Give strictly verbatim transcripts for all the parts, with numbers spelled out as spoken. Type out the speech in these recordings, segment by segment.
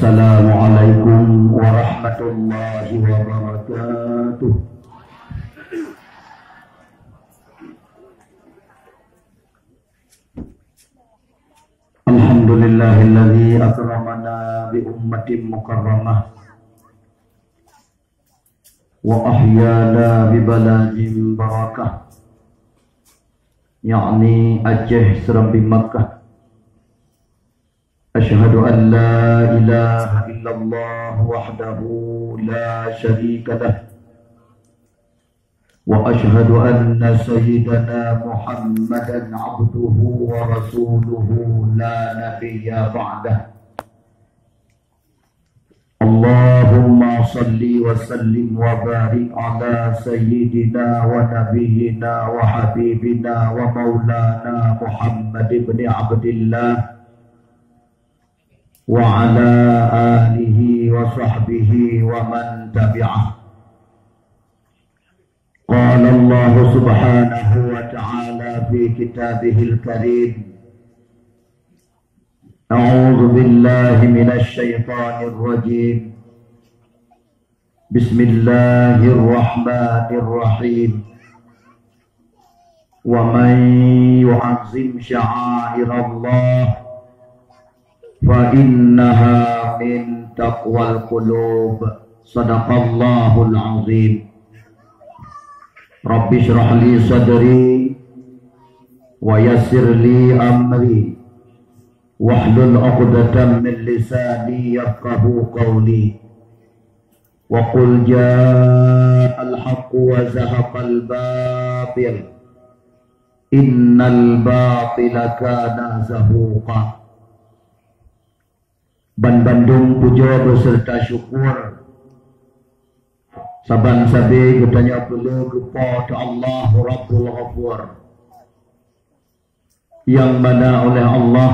Assalamualaikum warahmatullahi wabarakatuh. Alhamdulillahilladzi akramana bi ummatin mukarramah wa ahyana bi baladin barakah, yakni Aceh Serambi Makkah. Asyhadu an la ilaha illallah wahdahu la syarika lah. Wa asyhadu anna sayyidana Muhammadan abduhu wa rasuluhu la nabiyya ba'dah. Allahumma salli wa sallim wa barik ala sayyidina wa nabiyyina wa habibina wa maulana Muhammad ibn Abdillah wa ala alihi wa sahbihi wa man tabi'ah. Qala Allahu subhanahu wa ta'ala fi kitabihil karim, a'udzu billahi minasy syaithanir rajim. Bismillahirrahmanirrahim. Wa man yu'azzim sya'airallah fa innaha min taqwal qulub. Sadaqallahul azim. Rabbi shrah li sadri wa yassir li amri wahlul 'uqdatam min lisani yafqahu qawli. Wa qul ja'al haqqu wa zahaqal batil, innal batila kana zahuqa. Ban bandum pujoe beuseureuta syukur saban sabe geutanyoe peuleueh keu Po teu Allah Rabbul Ghafur, nyang mana oleh Allah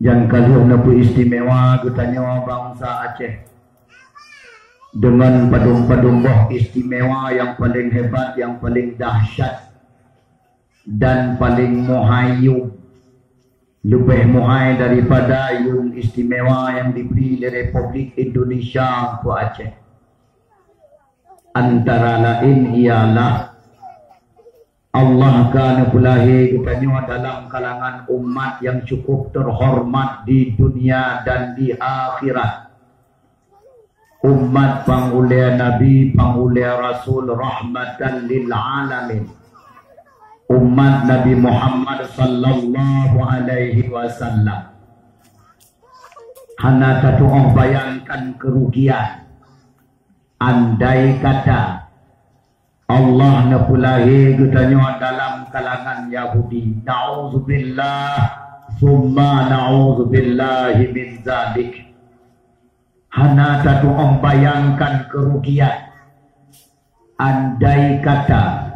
nyang ka lheueh neupeu istimewa geutanyoe bansa Aceh deungon padum-padum boh istimewa nyang paleng hebat, nyang paleng dahsyat, dan paleng muhai yum, leubeh muhai daripada yum istimewa nyang dibri lé Republik Indonesia keu Aceh. Antara laén ialah Allah ka neupeulahé geutanyoe dalam kalangan umat nyang cukup teuhoreumat di dunia dan di akhirat. Umat pangulée Nabi, pangulée Rasul, rahmatan lil alamin. Umat Nabi Muhammad sallallahu alaihi wasallam. Hana tatuoh bayangkan keurugian. Andai kata Allah neupeulahé geutanyoe dalam kalangan Yahudi, na'udzubillah, summa na'udzubillahi min zalik. Hana tatuoh bayangkan keurugian. Andai kata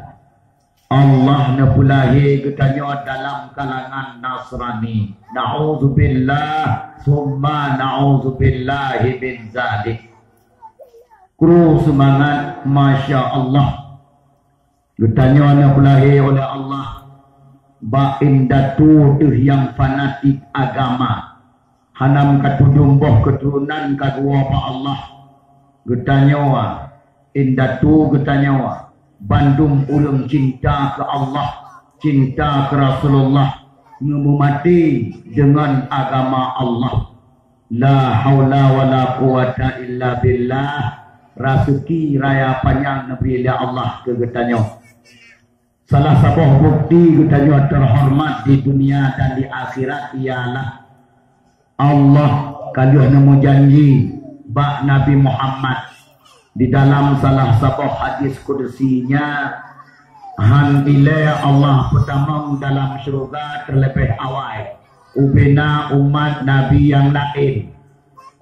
Allah neupeulahé geutanyoe dalam kalangan Nasrani, na'udzubillah, summa na'udzubillahi min zalik. Kru seumangat, masya Allah. Geutanyoe neupeulahé oleh Allah bak indatu teuh nyang fanatik agama. Hana meukatudong boh keuturonan ka geuwoe bak Allah. Geutanyoe, indatu geutanyoe, bandum ureuëng cinta keu Allah, cinta keu Rasulullah, ngeumeumaté deungon agama Allah. La haula wala quwwata illa billah. Raseuki raya panyang neubri lé Allah keu geutanyoe. Salah saboh bukeuti geutanyoe teuhoreumat di dunia dan di akhirat ialah Allah ka lheueh neumeujanji bak Nabi Muhammad di dalam salah saboh hadis kudusi nyan, han ilée Allah peutamong dalam syeuruga teuleubeh awai ubena umat Nabi nyang laén.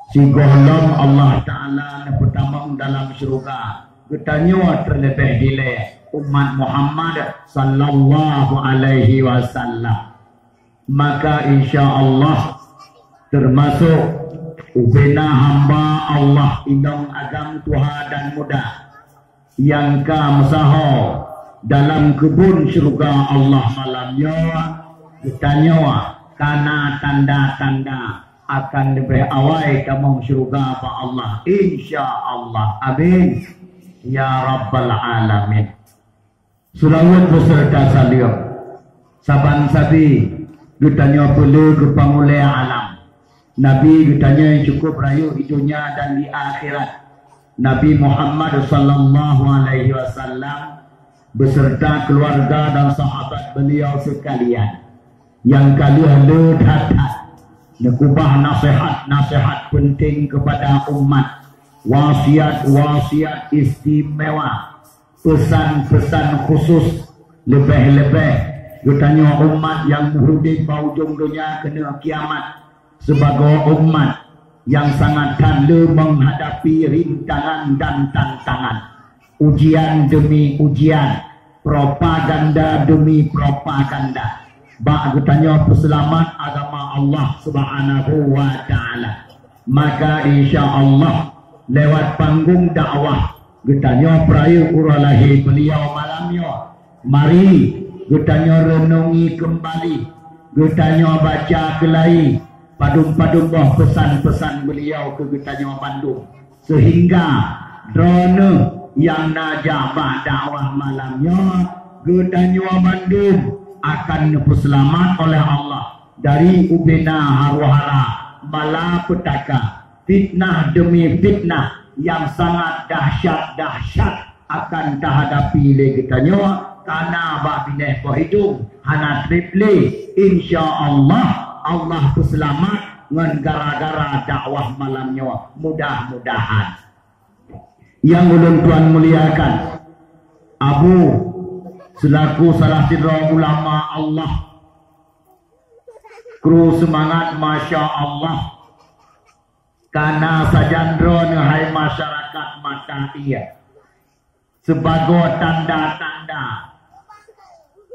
Sigohlom Allah Ta'ala neupeutamong dalam syeuruga, geutanyoe teuleubeh dilée umat Muhammad sallallahu alaihi wasallam. Maka insya Allah teumasok ubena hamba Allah inong agam tuha dan muda nyang ka meusaho dalam keubon syeuruga Allah malam nyoe, geutanyoe kana tanda-tanda akan leubeh awai tamong syeuruga bak Allah, insya Allah. Amin ya rabbal alamin. Seulaweuet beuseureuta saleuem saban sabe geutanyoe peuleueh keu pangulèe alam, Nabi geutanyoe nyang cukup rayeuk di donya dan di akhirat, Nabi Muhammad sallallahu alaihi wasallam, beserta keluarga dan sahabat beliau sekalian, nyang ka lheueh le that-that neukeubah nasihat-nasihat penting kepada umat, wasiat-wasiat istimewa, pesan-pesan khusus, leubeh-leubeh geutanyoe umat nyang meuhudép bak ujong donya keuneuk kiamat, sibagoe umat nyang sangat that le menghadapi rintangan dan tantangan, ujian demi ujian, propaganda demi propaganda, bak geutanyoe peuseulamat agama Allah Subhanahu wa Ta'ala. Maka, insya Allah, lewat panggung dakwah, geutanyoe peurayeuk uroe lahé beliau malam nyoe. Mari geutanyoe reunungi keumbali, geutanyoe baca keulai padum-padum boh peusan-peusan beliau keu geutanyoe bandum, seuhingga droeneuh nyang na jak bak dakwah malam nyoe, geutanyoe bandum akan neupeuseulamat oleh Allah dari ubena hara-hara, malapetaka, fitnah demi fitnah nyang sangat dahsyat-dahsyat akan tahadapi lé geutanyoe, kana bak binéh poh idong hana treb lé. Insya Allah, Allah peuseulamat ngon gara-gara dakwah malam nyoe. Mudah-mudahan. Nyang ulôn tuan muliakan, Abu, selaku salah sidroe ulama Allah, kru seumangat, masya Allah, kana sajan droeneuh hai masyarakat mata ié, sibagoe tanda-tanda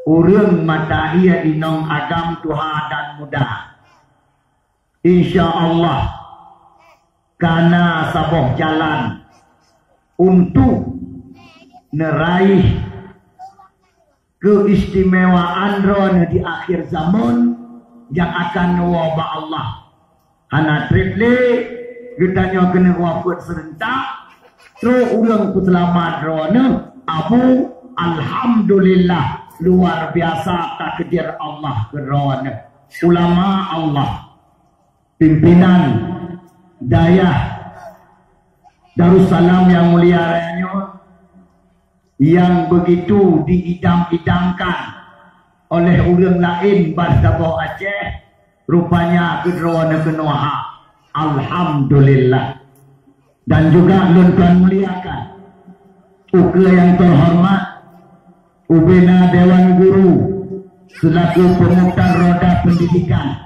ureuëng mata ié inong agam tuha dan muda. Insya Allah, kana saboh jalan untuk neuraih keistimewaan droeneuh di akhir zaman nyang akan neuwoe bak Allah. Hana treb lé geutanyoe keuneuk wafeuet seurentak, trok ureuëng peuseulamat droeneuh, Abu, alhamdulillah, luar biasa takdir Allah keu droeneuh. Ulama Allah, pimpinan dayah Darussalam nyang mulia raya nyoe, nyang begitu diidam-idamkan oleh ureuëng laén ban saboh Aceh, rupanya keu droeneuh keunoe hak. Alhamdulillah. Dan juga lôn tuan muliakan ukeue nyang terhormat ubena Dewan Guru selaku pemutar roda pendidikan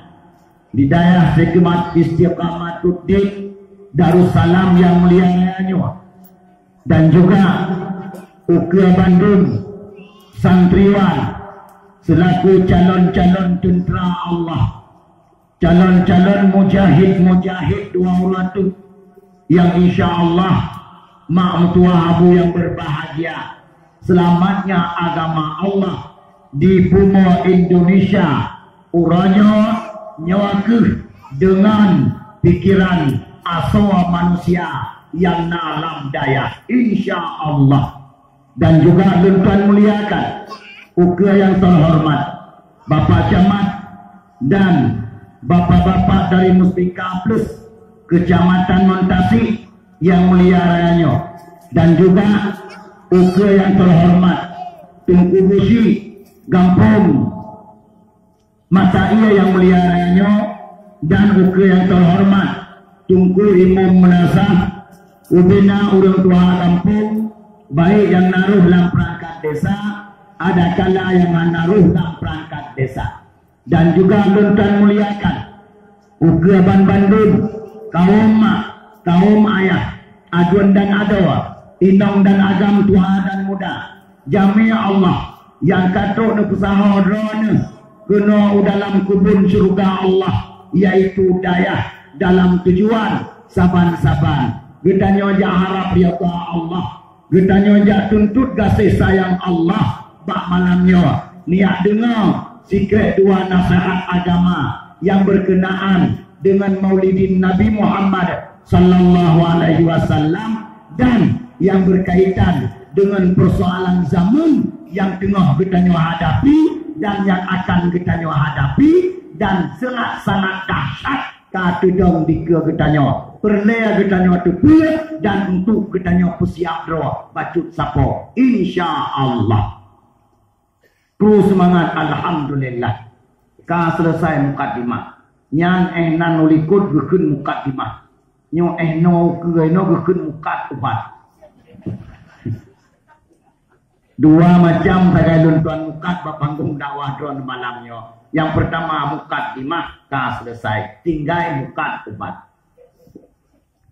di Dayah Hikmat Istiqamatuddin Darussalam nyang mulia raya nyoe, dan juga ukeue bandum santriwan selaku calon-calon teuntera Allah, calon-calon mujahid-mujahid dua uroe tu, yang insya Allah mak meutuah Abu yang berbahagia, selamatnya agama Allah di bumoe Indonesia uroe nyoe, nyoe keuh dengan pikiran asoe manusia yang na lam dayah, insya Allah. Dan juga lôn tuan muliakan ukeue yang terhormat Bapak Camat dan bapak-bapak dari Muspika Plus Kecamatan Montasik yang mulia raya nyoe, dan juga ukeue yang terhormat Teungku Busi Gampông Mata Ié yang mulia raya nyoe, dan ukeue yang terhormat Teungku Imum Meunasah, ubena ureuëng tuha gampông, baik yang na rôh lam perangkat desa, adakala yang hana rôh lam perangkat desa. Dan juga lôn tuan muliakan ukeue ban bandum kaum mak, kaum ayah, aduen dan adoe, inong dan agam, tuha dan muda, jamé Allah nyang ka trok neupeusaho droeneuh keunoe u dalam keubun syeuruga Allah, yaitu dayah dalam tujuan saban-saban geutanyoe jak harab ridha Allah, geutanyoe jak tuntot gaséh sayang Allah bak malam nyoe, neujak deungoe sikrek dua naseuhat agama nyang berkenaan dengan Maulidin Nabi Muhammad sallallahu alaihi wasallam dan yang berkaitan dengan persoalan zaman yang tengah geutanyoe hadapi dan yang akan geutanyoe hadapi dan sangat-sangat dahsyat ka teudong dikeue geutanyoe. Peureulée geutanyoe teupeue dan untuk geutanyoe peusiap droe bacut sapo. Insya Allah. Kru seumangat, alhamdulillah. Ka seuleusai mukadimah. Nyan éh nan u likot geukheun mukadimah. Nyoe éh noe ukeue noe geukheun mukat ubat. Dua macam sagai lôn tuan mukat bak panggong dakwah droeneuh malam nyoe. Nyang peurtama mukadimah ka seuleusai, tinggai mukat ubat.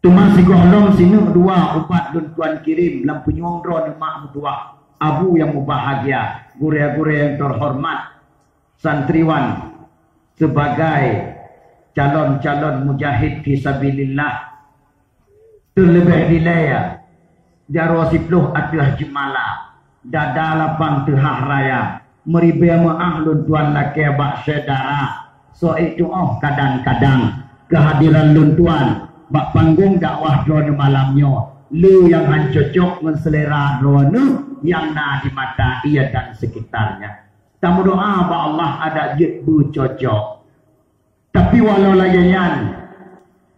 Teuma sigohlom sineuk dua ubat lôn tuan kirém lam peunyueng droeneuh mak meutuwah, abu nyang mubahgia, gurée-gurée nyang teuhoreumat, santriwan sebagai calon-calon mujahid fi sabilillah. Teuleubeh dilée jaroe siploh ateueh jeumala, dada lapang teuhah raya, meuribée meuáh lôn tuan lakée bak syedara. Soe tuoh kadang-kadang keuhadiran lôn tuan bak panggong dakwah droeneuh malam nyoe le nyang han cocok ngon seulera droeneuh nyang na di mata ie dan sekitarnya. Tameudoá bak Allah adak jeuet beucocok. Tapi walau lagée nyan,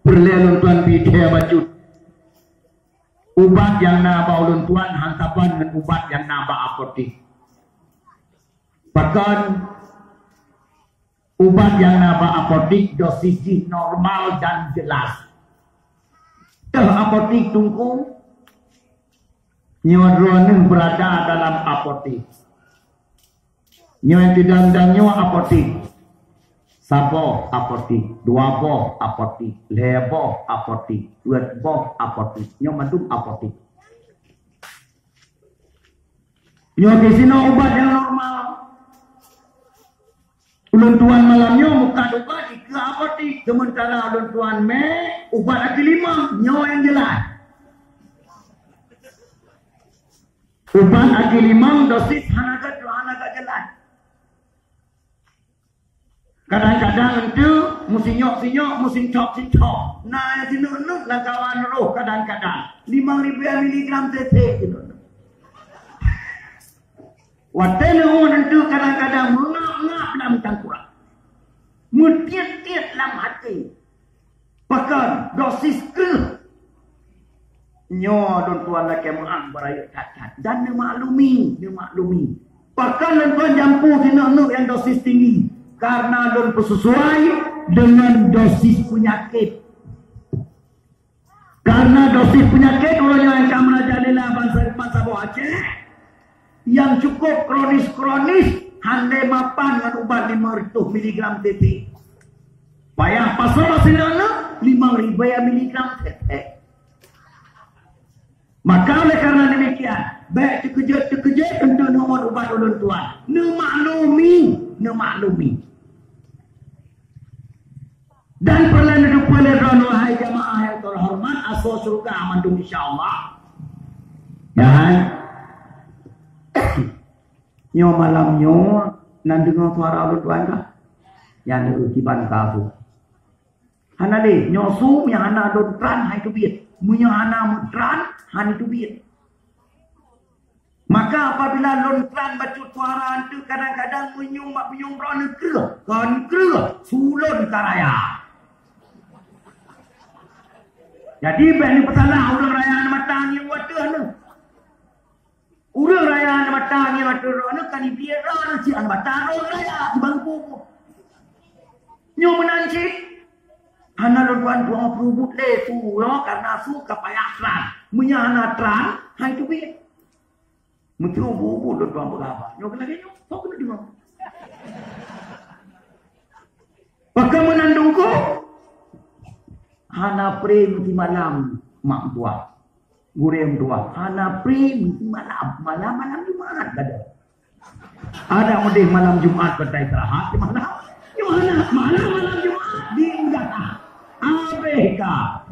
peureulée lôn tuan bri thée bacut. Ubat nyang na bak ulôn tuan han saban ngon ubat nyang na bak apotik. Pakon? Ubat nyang na bak apotik dosis jih normal dan jelas. Teuh apotik tungku, nyoe droeneuh beurada dalam apotik. Nyoe sidang dan nyoe apotik. Saboh apotik, dua boh apotik, lhée boh apotik, peuet boh apotik. Nyoe mandum apotik. Nyoe disinoe ubat nyang normal. Ulôn tuan malam nyoe mukat ubat dikeue apotik, sementara ulôn tuan mé ubat aki limong, nyoe nyang jelas. Ubat aki limong dosis hana gét, hana gét jelas. Kadang-kadang enteuk meusinyok-sinyok, meusintop-sintop. Na nyang sineuk-neuk lam kawan roh kadang-kadang. Limong ribée miligram sisek sineuk-neuk. Watée neuôn enteuk kadang-kadang meungap-ngap lam tangkurak. Meutiet-tiet lam até. Pakon dosis kreueh. Nyoe lôn tuan lakée meuáh beurayeuk that-that dan neumaklumi, neumaklumi. Pakon lôn tuan jampu sineuk-neuk nyang dosis tinggi? Karena lôn peusesuai dengan dosis peunyakét. Karena dosis peunyakét uroe nyoe nyang ka meurajalela bansa, bansa boh Aceh, nyang cukup kronis-kronis hana mapan ngon ubat limong reutôh miligram tiek-tiek. Payah pasoe sineuk-neuk limong ribée miligram tiek-tiek. Maka oleh karena demikian, bék teukeujot-teukeujot keu neuôn ubat ulôn tuan. Neumaklumi, neumaklumi. Dan peureulée neuteupeue lé droeneuh, wahai jamaah nyang teuhoreumat, asoe syeuruga mandum insya Allah. Ya, hai. Nyoe malam nyoe nan deungoe suara ulôn tuan kah? Nyan neueu kiban ka su. Hana lé, nyoe su meunyoe hana lôn tran han teubiet. Meunyoe hana meutran han teubiet. Maka apabila lôn tran bacut suara eunteuk kadang-kadang meunyueng bak meunyueng droeneuh kreueh, kon kreueh, su lôn ka raya. Jadi bék neupeusalah ureuëng raya mata angén u ateueh neuh. Ureuëng raya mata angén u ateueh droeneuh kan ibliet droeneuh cit, mata ureuëng raya di bangku. Nyoe meunan cit. Hana lôn tuan tuwoe peureubut lé su nyoe karena su ka payah tran. Meunyoe hana tran, han teubiet. Meuteumé bu-bu lôn tuan peugah haba. Nyoe keunan nyoe, soe keuneuk deungoe? Pakon meunan dungkok? Hana pré meusimalam mak meutuah. Gurée meutuah. Hana pré meusimalam. Malam, malam Jumat gadôh. Adak meudeh malam Jumat beutai istirahat di malam. Nyoe hana malam, malam Jumat di udara. Abéh ka.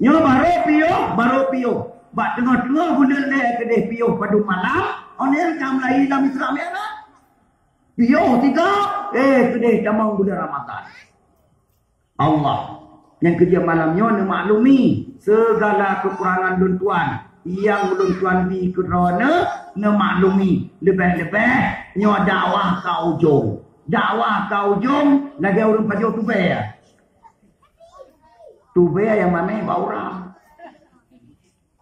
Nyoe barô piôh, barô piôh. Bak teungoh-teungoh buleuen lhée keudeh piôh padum malam, 'oh nyan ka meulahi lam Isra Mi'raj. Piôh tiga, eh, keudeh tamong buleuen Ramadhan. Allah. Nyang keujeuet malam nyoe neumaklumi segala kekurangan lôn tuan. Nyang lôn tuan bi keu droeneuh neumaklumi. Leubeh-leubeh nyoe dakwah ka ujong. Dakwah ka ujong lagèe ureueng pajoh tubèe. Tubèe nyang mamèh bak uram.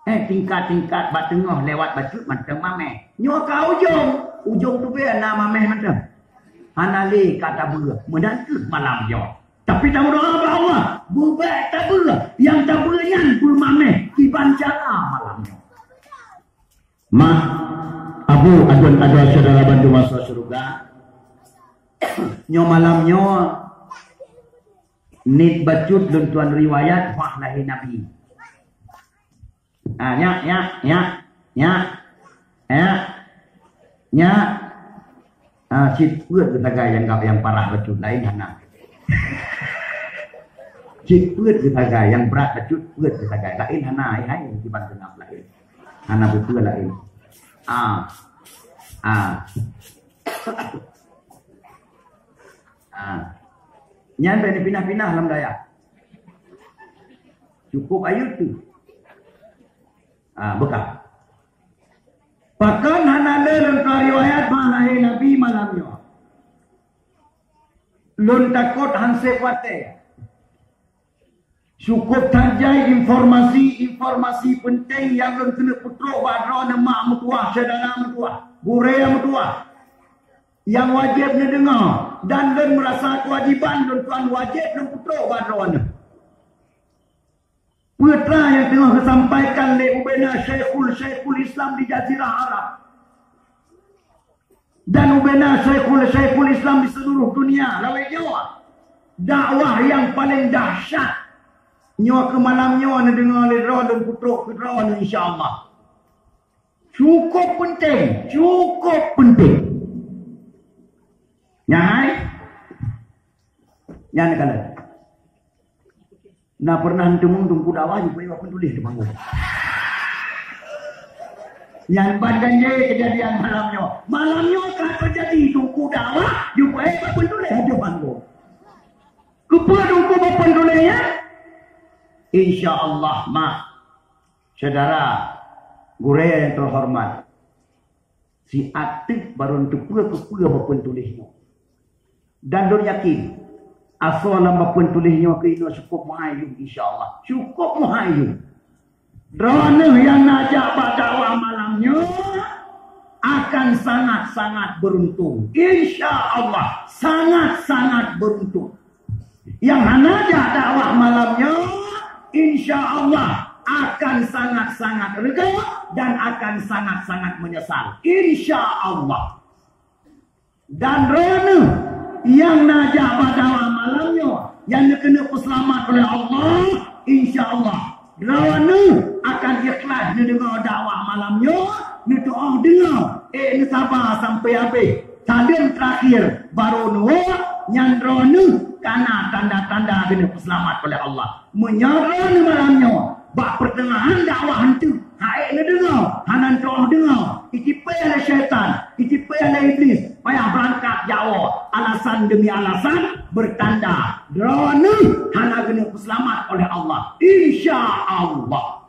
Eh, tingkat-tingkat bak teungoh lewat bacut mantong mamèh. Nyoe ka ujong. Ujong tubèe na mamèh mantong. Hana lé ka tabeuet. Meunan keuh malam nyoe. Tapi tameudoa bak Allah, beubèk tabeuet. Nyang tabeuet nyan beumamèh kiban cara malam nyoe. Mak, Abu, aduen adoe syedara bandum asoe syeuruga. Nyoe malam nyoe, niet bacut lôn tuan riwayat bah lahé Nabi. Ah, nyak, nyak, nyak, nyak, nyak, nyak. Ah, cit peuet geusagai nyang gap nyang parah bacut, laén hana. Cit peuet geusagai nyang brat bacut, peuet geusagai, laén hana, hai, hai, kiban seungab laén. Hana beutôi laén. Ah. Ah. Ah. Nyan bèk neupinah-pinah lam dayah. Cukup ayeuet tu. Ah, beukah. Pakon hana lé lôn riwayat bah lahé Nabi malam nyoe. Lôn takot han sép watèe. Cukup that jai informasi-informasi peunteng nyang lôn keuneuk peutrok bak droeneuh mak meutuwah, syedara meutuwah, gurèe meutuwah. Nyang wajéb neudeungoe dan lôn meurasa keuwajiban lôn tuan wajéb lôn peutrok bak droeneuh. Peue nyang teungoh geusampaikan lé ubena Syekhul, Syekhul Islam di Jazirah Arab. Dan ubena Syekhul, Syekhul Islam di seluruh dunia, lawét nyoe. Dakwah nyang paleng dahsyat. Nyoe keu malam nyoe neudeungoe lé droe lôn peutrok keu droe, insya Allah. Cukup peunteng, cukup peunteng. Nyan hai. Nyan kala. Na pernah teumeung teungku dakwah jipeuék bak peunuléh di panggong. Nyan ban ganjé keujadian malam nyoe. Malam nyoe ka teujadi teungku dakwah jipeuék bak peunuléh di panggong. Keupeue teungku bak peunuléh nyan? Insya Allah, mak, syedara, gurèe nyang teuhoreumat. Siat teuk barô teupeue keupeue bak peunuléh nyoe. Dan lôn yakin, asoe lam bak peunuléh nyoe keunoe cukup meuhai yum, insya Allah. Cukup meuhai yum. Droeneuh nyang na jak bak dakwah malam nyoe akan sangat-sangat beuruntung. Insya Allah, sangat-sangat beuruntung. Nyang hana jak dakwah malam nyoe, insya Allah akan sangat-sangat reuga dan akan sangat-sangat meunyeusal. Insya Allah. Dan droeneuh nyang na jak bak dakwah malam nyoe, nyang neukeuneuk peuseulamat ulèh Allah, insya Allah, droeneuh akan ikhlas neudeungoe dakwah malam nyoe, neutu'oh deungoe, ék neusaba sampoe habéh. Saleuem teurakhir barô neuwoe, nyan droeneuh ka na tanda-tanda keuneuk peuseulamat ulèh Allah. Meunyoe droeneuh malam nyoe bak peuteungahan dakwah eunteuk, han ék neudeungoe, hana neutu'oh deungoe, icipée lé syaitan, icipée lé Iblih, payah beurangkat jak woe, alasan demi alasan beurtanda droeneuh hana keuneuk peuseulamat ulèh Allah. Insya Allah.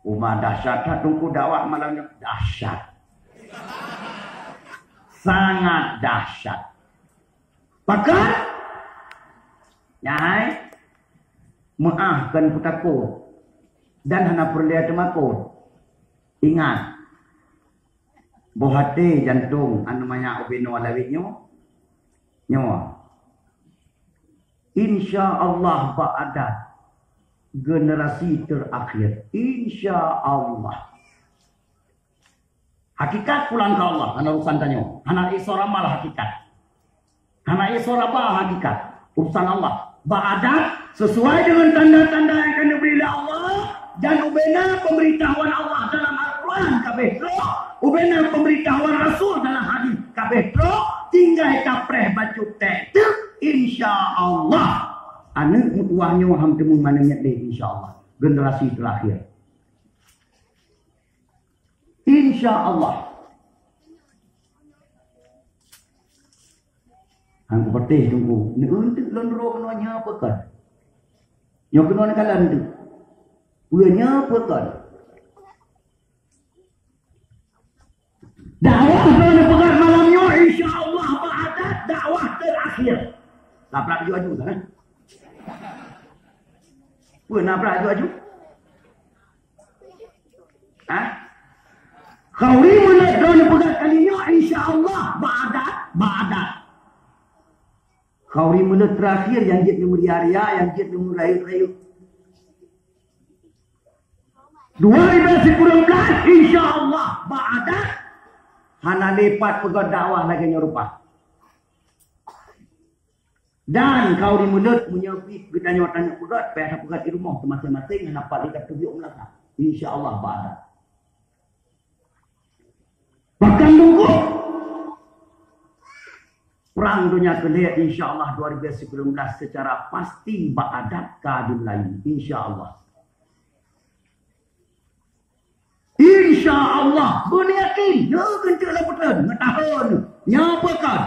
Uma dahsyat that teungku dakwah malam nyoe, dahsyat. Sangat dahsyat. Pakon? Nyan hai, meuáh kon peutakot dan hana peureulèe teumakot. Ingat, boh até jantông aneuk manyak ubé noe lawét nyoe, nyoe. Insya Allah bak adat generasi terakhir. Insya Allah. Hakikat pulang keu Allah, hana urusan tanyoe. Hana isoe ramal hakikat. Hana isoe raba hakikat. Urusan Allah. Bak adat, sesuai dengan tanda-tanda yang akan diberi oleh Allah, dan ubena pemberitahuan Allah dalam Al-Quran kabeh trok, ubena pemberitahuan Rasul dalam hadis kabeh trok, tinggai kapreh bacut tek teuk, insya Allah. Aneuk meutuwah nyoe han teumeumanö nyet lé, insya Allah. Generasi terakhir. Insya Allah. Nyang kupatéh Teungku, neueunteuk lôn droe keunoe nyoe peue kon? Nyoe keunoe neukalon teuk. Peue nyoe peue kon? Dakwah droeneuh peugah malam nyoe, insya Allah bak adat dakwah terakhir. Lah brat aju-aju dah, eh? Peue na brat aju-aju? Hah? Khauri Mulod droeneuh peugah kali nyoe, insya Allah bak adat, bak adat. Khauri Mulod terakhir nyang jeuet neumeuria-ria, nyang jeuet neumeureuyek-reuyek. Dua ribu sembilan belas, insya Allah bak adat hana leupah peugöt dakwah lagèe nyoe rupa. Dan Khauri Mulod meunyoe pih geutanyoe tanyoe peugöt, payah tapeugöt di rumoh masing-masing, hana pat lé tapeubiôh meulasa. Insya Allah bak adat. Bahkan Teungku, Perang Donya Keulhèe, insya Allah dua ribu sembilan belas secara pasti bak adat ka dimulai, insya Allah. Insya Allah, beuna yakin, nyoe keuneuk lôn peutreun, ngon tahun nyoe peue kon.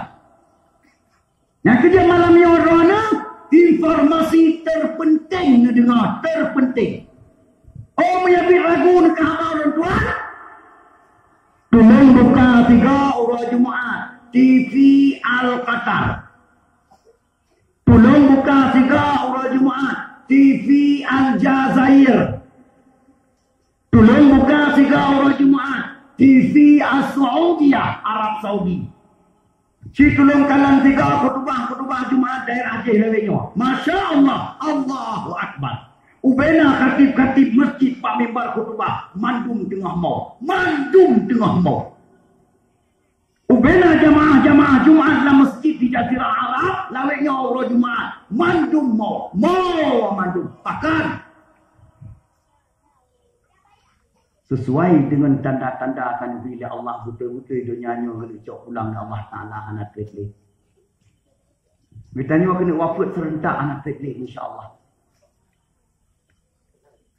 Nyang keujeuet malam nyoe droeneuh, informasi terpenting neudeungoe, terpenting. Oh, meunyo biet ragu neuka haba lôn tuan, tulông buka sigoe uroe Jumat, T V Al Qatar. Tulông buka sigoe uroe Jumat, T V Al Jazair. Tulông buka sigoe uroe Jumat, T V Al Saudiyah, Arab Saudi. Ci tulông kalon sigoe khutubah-khutubah Jumat daerah jih lawét nyoe. Masya Allah, Allahu Akbar. Ubena khatib-khatib masjid bak mimbar khutubah, mandum teungoh mo. Mandum teungoh mo. Ubena jamaah-jamaah Jumat lam masjid di Jazirah Arab, lawét nyoe uroe Jumat, mandum mo. Mo mandum. Bahkan, sesuai dengan tanda-tanda ka neubri lé Allah, beutôi-beutôi donya nyoe geuleucok pulang lé Allah Taala hana trép lé. Geutanyoe keuneuk wafeuet seurentak hana trép lé, insya Allah.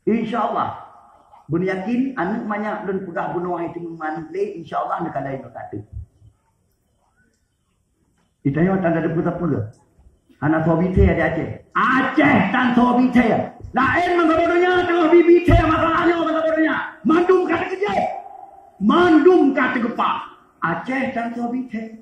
Insya Allah. Beuna yakin, aneuk manyak lôn peugah bunoe hai teuma aneuk lé, insya Allah neukalon nyoe ka teuk. Geutanyoe tanda teupeue-teupeue. Hana soe bithèe di Aceh. Aceh tan soe bithèe. Laén bansa donya teungoh bi-bithèe masalah nyoe bansa donya. Mandum ka teukeujeuet. Mandum ka teugeupah. Aceh tan soe bithèe.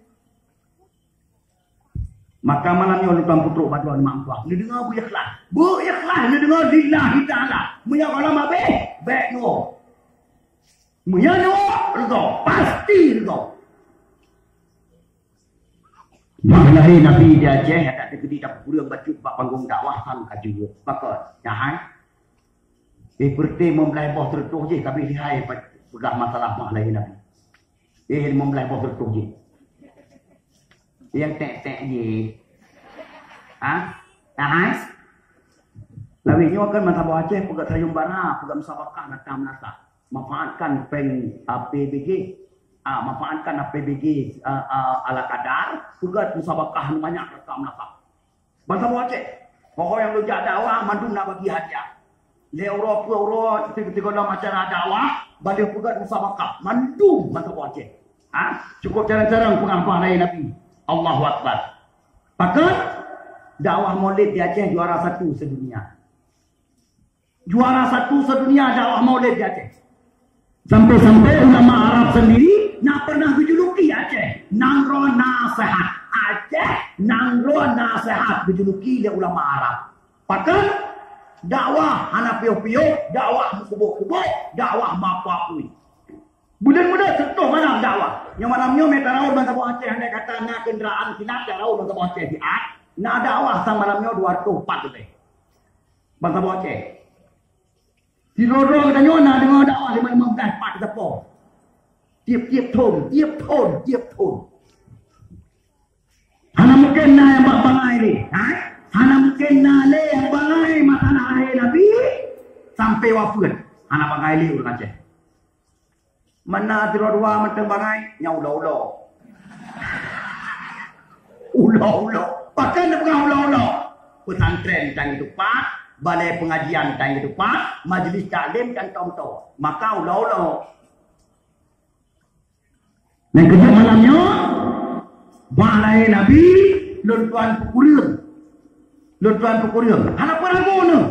Maka malam nyoe lôn tuan peutrok bak droeneuh mak tuan. Neudeungoe beu ikhlas. Beu ikhlas neudeungoe lillahi ta'ala. Meunyoe gohlom abéh, bèk neuwoe. Meunyoe neuwoe, reugoe. Pasti reugoe. Nyang lahé Nabi di Aceh, adak teukeudi tapeukureueng bacut bak panggong dakwah sang ka jeuet. Pakon? Nyan hai. Eh, peureuté meublaih boh teureutôh jih, ka abéh lihai peugah masalah mak lahé Nabi. Eh, meublaih boh teureutôh jih. Nyang tek-tek jih. Ha? Nyan hai. Lawét nyoe kan masa boh Aceh peugah sayumbara, peugah musabakah nata meunasah. Manfaatkan péng A P B G, ah, manfaatkan A P B G, ah, ah, ala kadar, peugöt musabakah nyang banyak rata meunasah. Bansa boh Aceh, ho-ho nyang lôn jak dakwah mandum na bagi hadiah. Lé uroe peue uroe, tiep-tiep gohlom acara dakwah, ban lheueh peugöt musabakah, mandum bansa boh Aceh. Ha? Cukup carông-carông peugah bah lahé Nabi. Allahu Akbar. Pakon? Dakwah Maulid di Aceh juara satu sedunia. Juara satu sedunia dakwah Maulid di Aceh. Sampai-sampai ulama Arab sendiri na pernah geujuluki Aceh nanggroe nasehat. Aceh nanggroe nasehat geujuluki lé ulama Arab. Pakon? Dakwah hana piôh-piôh, dakwah meukuboh-kuboh, dakwah meuapui-apui. Buleuen-buleuen seutoh malam dakwah. Nyang malam nyoe mita raun bansa boh Aceh, andai kata na keundaraan kilat jak raun bansa boh Aceh siat, na dakwah sang malam nyoe dua ratus empat leubeh. Bansa boh Aceh. Sidroe-droe geutanyoe na deungoe dakwah lima, lima belas pat teusapo. Tiep-tiep thon, tiep thon, tiep thon. Hana mungken na nyang bak bangai lé, ha? Hana mungken na lé nyang bangai masalah lahé Nabi sampai wafeuet. Hana bangai lé ureueng Aceh. Mana sidroe dua mantong bangai, nyan ulo-ulo. Ulo-ulo. Pakon neupeugah ulo-ulo? Pesantren tan geutupat, balai pengajian tan geutupat, majlis taklim tan tom-tom. Maka ulo-ulo. Nyang keujeuet malam nyoe, bak lahé Nabi, Lôn tuan peukureueng. Lôn tuan peukureueng. Hana peue ragu neuh.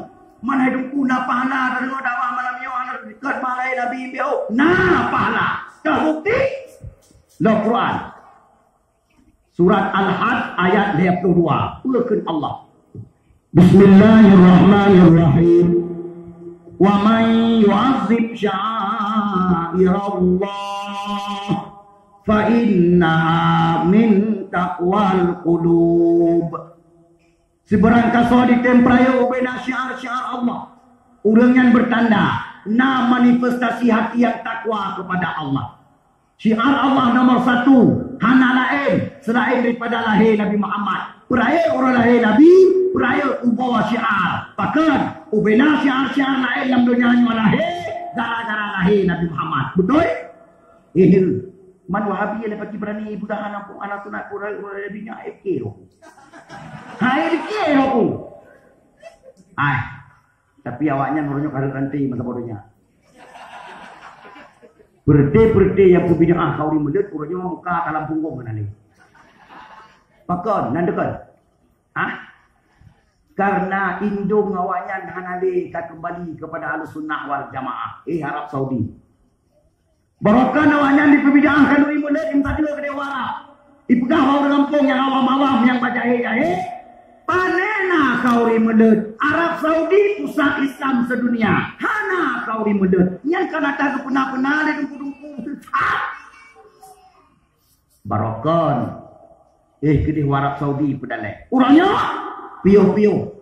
Man hai Teungku na pahala tadeungoe dakwah malam nyoe hana deungon malam Nabi biôh. Na pahala. Ka bukti? Lôn Quran. Surat Al-Hajj ayat lhèe ploh dua. Peue kheun Allah? Bismillahirrahmanirrahim. Wa man yu'azzim sya'airallah fa innaha min taqwal qulub. Sibarang kasoe jitem peurayeuk ubena syiar-syiar Allah, ureuëng nyan beutanda na manifestasi hati nyang takwa keupada Allah. Syiar Allah nomor satu hana laén seulaén daripada lahé Nabi Muhammad. Peurayeuk uroe lahé Nabi, peurayeuk ubena syiar. Pakon? Ubena syiar-syiar laén lam donya nyoe lahé gara-gara lahé Nabi Muhammad. Beutôi? Hihi. Man Wahabi nyang pati beurani peugah hana sunat peurayeuk uroe lahé Nabi nyan, eh, kiro. Hai, kiro. Ai. Tapi awaknyan uroe nyoe ka rhot ranté masa bodoh nyan. Peureuté-peureuté nyang peubid'ah khanduri meuleuet uroe nyoe muka ka lam punggong keunan lé. Pakon? Nan deukon? Hah? Karena indong awaknyan hana lé ka keumbali keupada Ahlussunnah wal Jamaah. Eh, Arab Saudi. Barokon awaknyan jipeubid'ah khanduri meuleuet nyang sadeue keudeh u Arab. Jipeugah bak ureuëng gampông nyang awam-awam nyang bajahé-jahé, "Pane na khanduri meuleuet? Arab Saudi pusat Islam seudunia. Hana khanduri meuleuet." Nyan ka na teupeuna-peuna lé teungku-teungku sesat. Barokon. Eh, keudeh u Arab Saudi peudaleh. Uroe nyoe, piôh-piôh.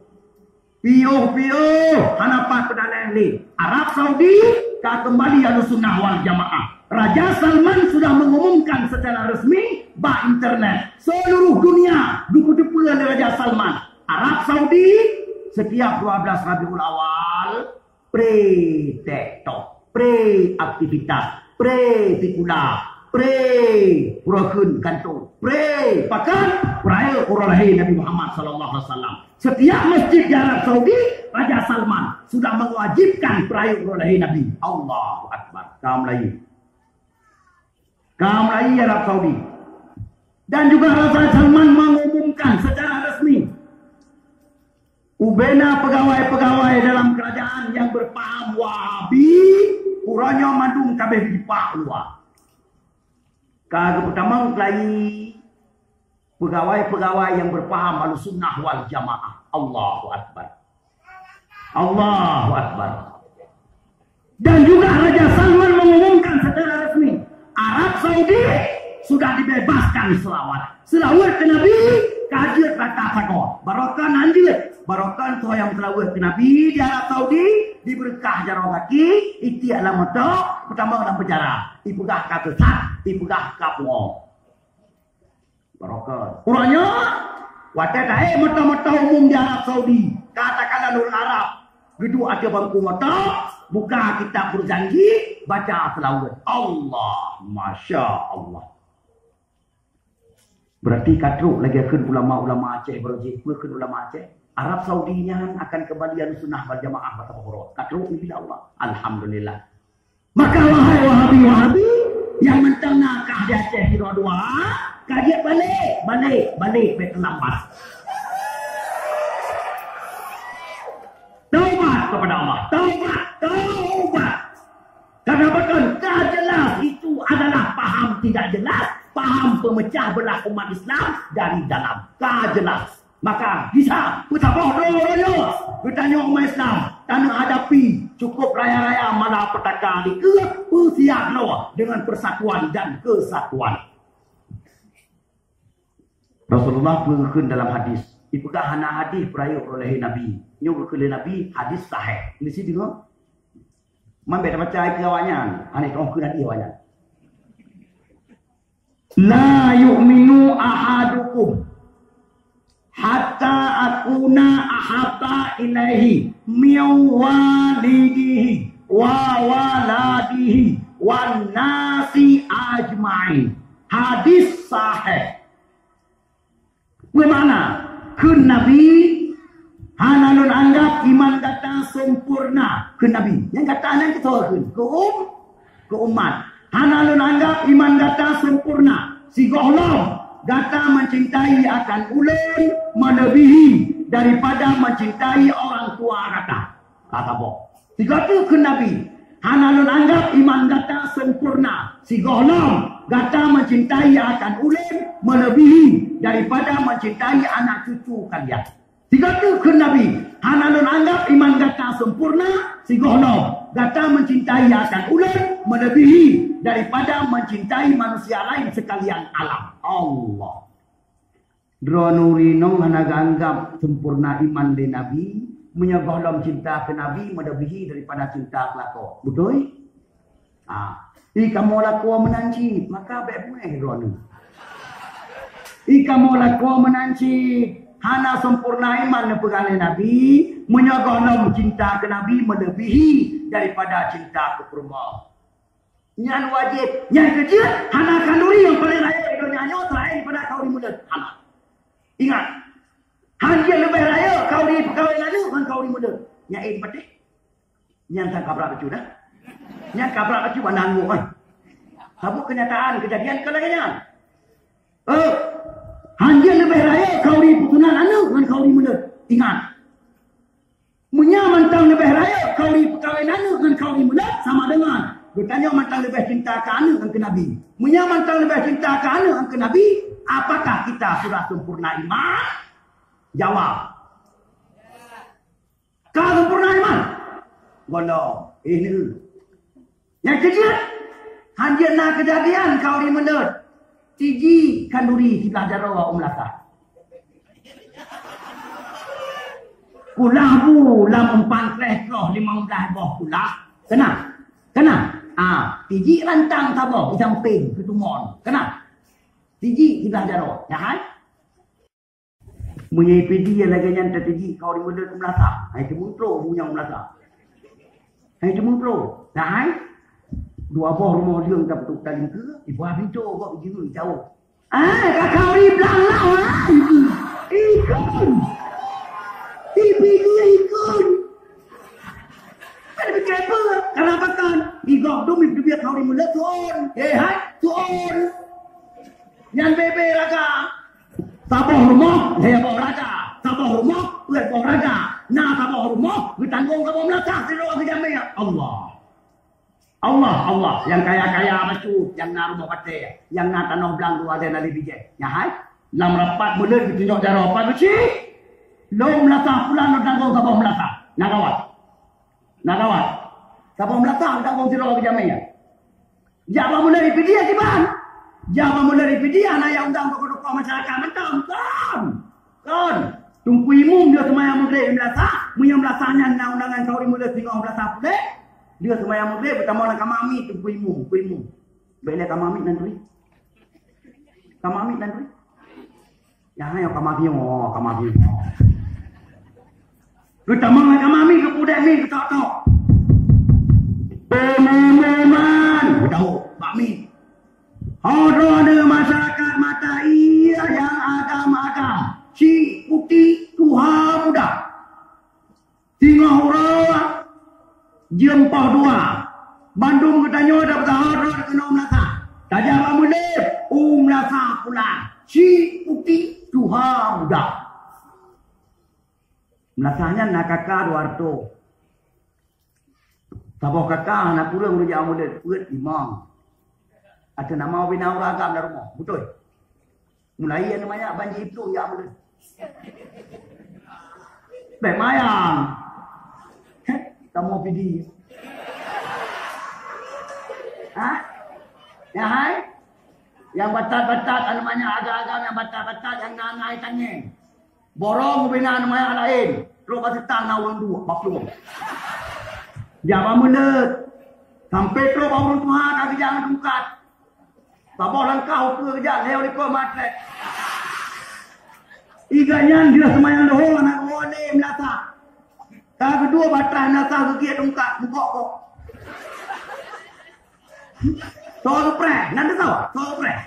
Piôh-piôh, hana pat peudaleh lé. Arab Saudi ka keumbali Ahlussunnah wal Jamaah. Raja Salman sudah mengumumkan secara resmi bak internet. Seluruh dunia geupeuteupeu lé Raja Salman. Arab Saudi setiap dua belas Rabiul Awal, pre TikTok, pre aktivitas, pre sikula, pre uroe kheun kantô, pre pakon, peurayeuk uroe lahé Nabi Muhammad sallallahu alaihi wasallam. Setiap masjid di Arab Saudi, Raja Salman sudah mewajibkan peurayeuk uroe lahé Nabi. Allahu Akbar. Ka mulai. Ka mulai Arab Saudi. Dan juga Raja Salman mengumumkan secara resmi, ubena pegawai-pegawai dalam kerajaan yang berpaham Wahabi, uroe nyoe mandum ka abéh jipak u luwa. Ka geupeutamong keulayi pegawai-pegawai yang berpaham Ahlussunnah wal Jamaah. Allahu Akbar. Allahu Akbar. Dan juga Raja Salman mengumumkan secara resmi, Arab Saudi sudah dibebaskan selawat. Selawat ke Nabi, ka jeuet rata sagoe. Barokon hanjeuet. Barokon soe nyang selawat ke Nabi di Arab Saudi, dibeureukat jaroe gaki, itiek lam moto, peutamong lam penjara. Ipeugah ka sesat, ipeugah ka pungo. Barokon. Uroe nyoe, watée taék moto-moto umum di Arab Saudi, katakanlah ureuëng Arab, geuduek ateueh bangku moto, buka kitab berjanji, baca selawat. Allah, masya Allah. Berarti ka trok lagée kheun ulama-ulama Aceh, barô jih peue kheun ulama Aceh. Arab Saudi nyan akan keumbali Ahlussunnah wal Jamaah bak saboh uroe. Ka trok izin Allah. Alhamdulillah. Maka wahai Wahabi-Wahabi nyang mantong na kah di Aceh sidroe dua, ka jeuet balek, balek, balek, bék teulambat. Taubat kepada Allah, taubat, taubat. Karena betul, ka jelas itu adalah paham tidak jelas, paham pemecah belah umat Islam dari dalam. Ka jelas. Maka, gisa, peusaboh droe-droe nyoe, geutanyoe umat Islam, taneuhadapi cukup raya-raya malapetaka dikeue peusiap droe dengan persatuan dan kesatuan. Rasulullah peugah dalam hadis, ipeugah hana hadis peurayeuk uroe lahé Nabi. Nyoe geukheun lé Nabi, hadis sahih. Meusi deungoe? Man bék tabaca keu awaknyan, hana teuh kheun hadis awaknyan. La yu'minu ahadukum hatta akuna ahabba ilaihi min walidihi wa waladihi wan nasi ajma'in. Hadis sahih. Beumakna, kheun Nabi, hana lôn anggab iman gata sempurna. Kheun Nabi, nyang gata nyan keu soe kheun? Keu um-, keu umat. Hana lôn anggab iman gata sempurna sigohlom Gata mencintai akan ulôn melebihi daripada mencintai orang tua gata. Kata boh. Sigoe teuk kheun Nabi, hana lôn anggap iman gata sempurna sigohlom gata mencintai akan ulôn melebihi daripada mencintai anak cucu kalian. Sigoe teuk kheun Nabi, hana lôn anggap iman gata sempurna sigohlom gata mencintai akan ulôn melebihi daripada mencintai manusia lain sekalian alam. Allah. Droeneuh ureueng inong hana geuanggap sempurna iman lé Nabi, meunyoe gohlom cinta keu Nabi melebihi daripada cinta keu lakoe. Beutôi? Ah, i kamoe lakoe meunan cit, maka bék puéh droeneuh. I kamoe lakoe meunan cit, hana sempurna iman neupeugah lé Nabi, meunyoe gohlom cinta keu Nabi melebihi daripada cinta keu peurumoh. Nyan wajéb. Nyang keujeuet, hana khanduri nyang paleng rayeuk di donya nyoe selain daripada khanduri mulod. Hana. Ingat, hana leubeh rayeuk khanduri peukawen aneuk ngon khanduri mulod. Nyan eh patéh. Nyan tan kabrak bacut dah. Nyan kabrak bacut bak nanggroe, eh. Saboh keunyataan keujadian ka lagée nyan. Eh, hana leubeh rayeuk khanduri peutunan aneuk ngon khanduri mulod. Ingat. Meunyoe mantong leubeh rayeuk khanduri peukawen aneuk ngon khanduri mulod sama deungon geutanyoe mantong leubeh cinta keu aneuk ngon keu Nabi. Meunyoe mantong leubeh cinta keu aneuk ngon keu Nabi, apakah kita sudah sempurna iman? Jawab. Ka sempurna iman? Gohlom. Eh, ni. Nyang keujeuet, hanjeuet na keujadian khanduri mulod. Tiji khanduri siblah jaroe u meulasah. Kulah bu lam umpan treh troh limong blaih boh kulah. Keunan? Keunan? Ah, tiji rantang saboh di sampéng keutumon. Keunan? Tiji siblah jaroe. Nyan hai? Meunyoe ipidi nyang lagée nyan tateujiek khanduri mulod u meulasah, hai teumeutro bu nyang u meulasah. Hai teumeutro. Nah, hai? Dua boh rumoh leueng tapeutuek talingkeue, ibuah pintoe gob jeuet jaweueb. Ah, ka khanduri blang lah, hai? Ikun. Ipidi ikun. Kan pikée peue? Kenapa kan? Di gob dum ipeubiet khanduri mulod tuon. Eh, hai? Tuon. Nyan bebe raga. Saboh rumoh, lhée boh raga. Saboh rumoh, peuet boh raga. Na saboh rumoh, geutanggong saboh meulasah sidroe geujamé. Allah. Allah, Allah. Nyang kaya-kaya bacut, nyang na rumoh batée, nyang na tanoh blang dua lhée na lé bijéh. Nyan hai? Lam rapat mulod geutunyok jaroe pat geuchik. Lôn meulasah pulan lôn tanggong saboh meulasah. Na gawat. Na gawat. Saboh meulasah geutanggong sidroe geujamé. Jak bak mulod ipidi kiban. Jak bak mulod ipidi hana jak undang tokoh-tokoh masyarakat mantong. Kon. Kon. Teungku Imum dia seumayang Maghrib meulasah. Meunyoe meulasah nyan na undangan khanduri mulod singoh meulasah puléh. Dia seumayang Maghrib beutamong lam kama miet Teungku Imum, Teungku Imum. Bék lé kama miet nan turi. Kama miet nan turi. Nyan hai kama singoh, kama singoh. Geutamong lam kama miet, geupudek miet, geutok-tok. Pengumuman, geudauk bak miet. Ho droeneuh masyarakat mata ie nyang agam-agam, chik putéh tuha muda. Singoh uroe jeuem poh dua. Bandum geutanyoe tapeusaho droe keunoe meulasah. Tajak bak mulod u meulasah pulan. Chik putéh tuha muda. Meulasah nyan na kaka dua reutôh. Saboh kaka hana kureueng ureueng jak mulod peuet limong. Ateueh nama ubena ureueng agam lam rumoh. Beutôi? Mulai aneuk manyak ban jih plueng jak mulod. Bék mayang. Heh, kamoe pidi. Hah? Nyan hai? Nyang batat-batat aneuk manyak agam-agam nyang batat-batat nyang na-na tanyong. Borong ubena aneuk manyak laén. Trok bak seutang na ureueng duek bak plueng. Jak bak mulod. Sampoe trok bak ureueng tuha ka geujak ngon tungkat. Saboh langkah ukeue geujak lhée likot matrek. Iga nyan dia seumayang doho aneuk woe lé meulasah. Ka geuduek bak trah meulasah geugiek tungkat mukok-kok. Soe geupreh, nan teusoe, soe geupreh.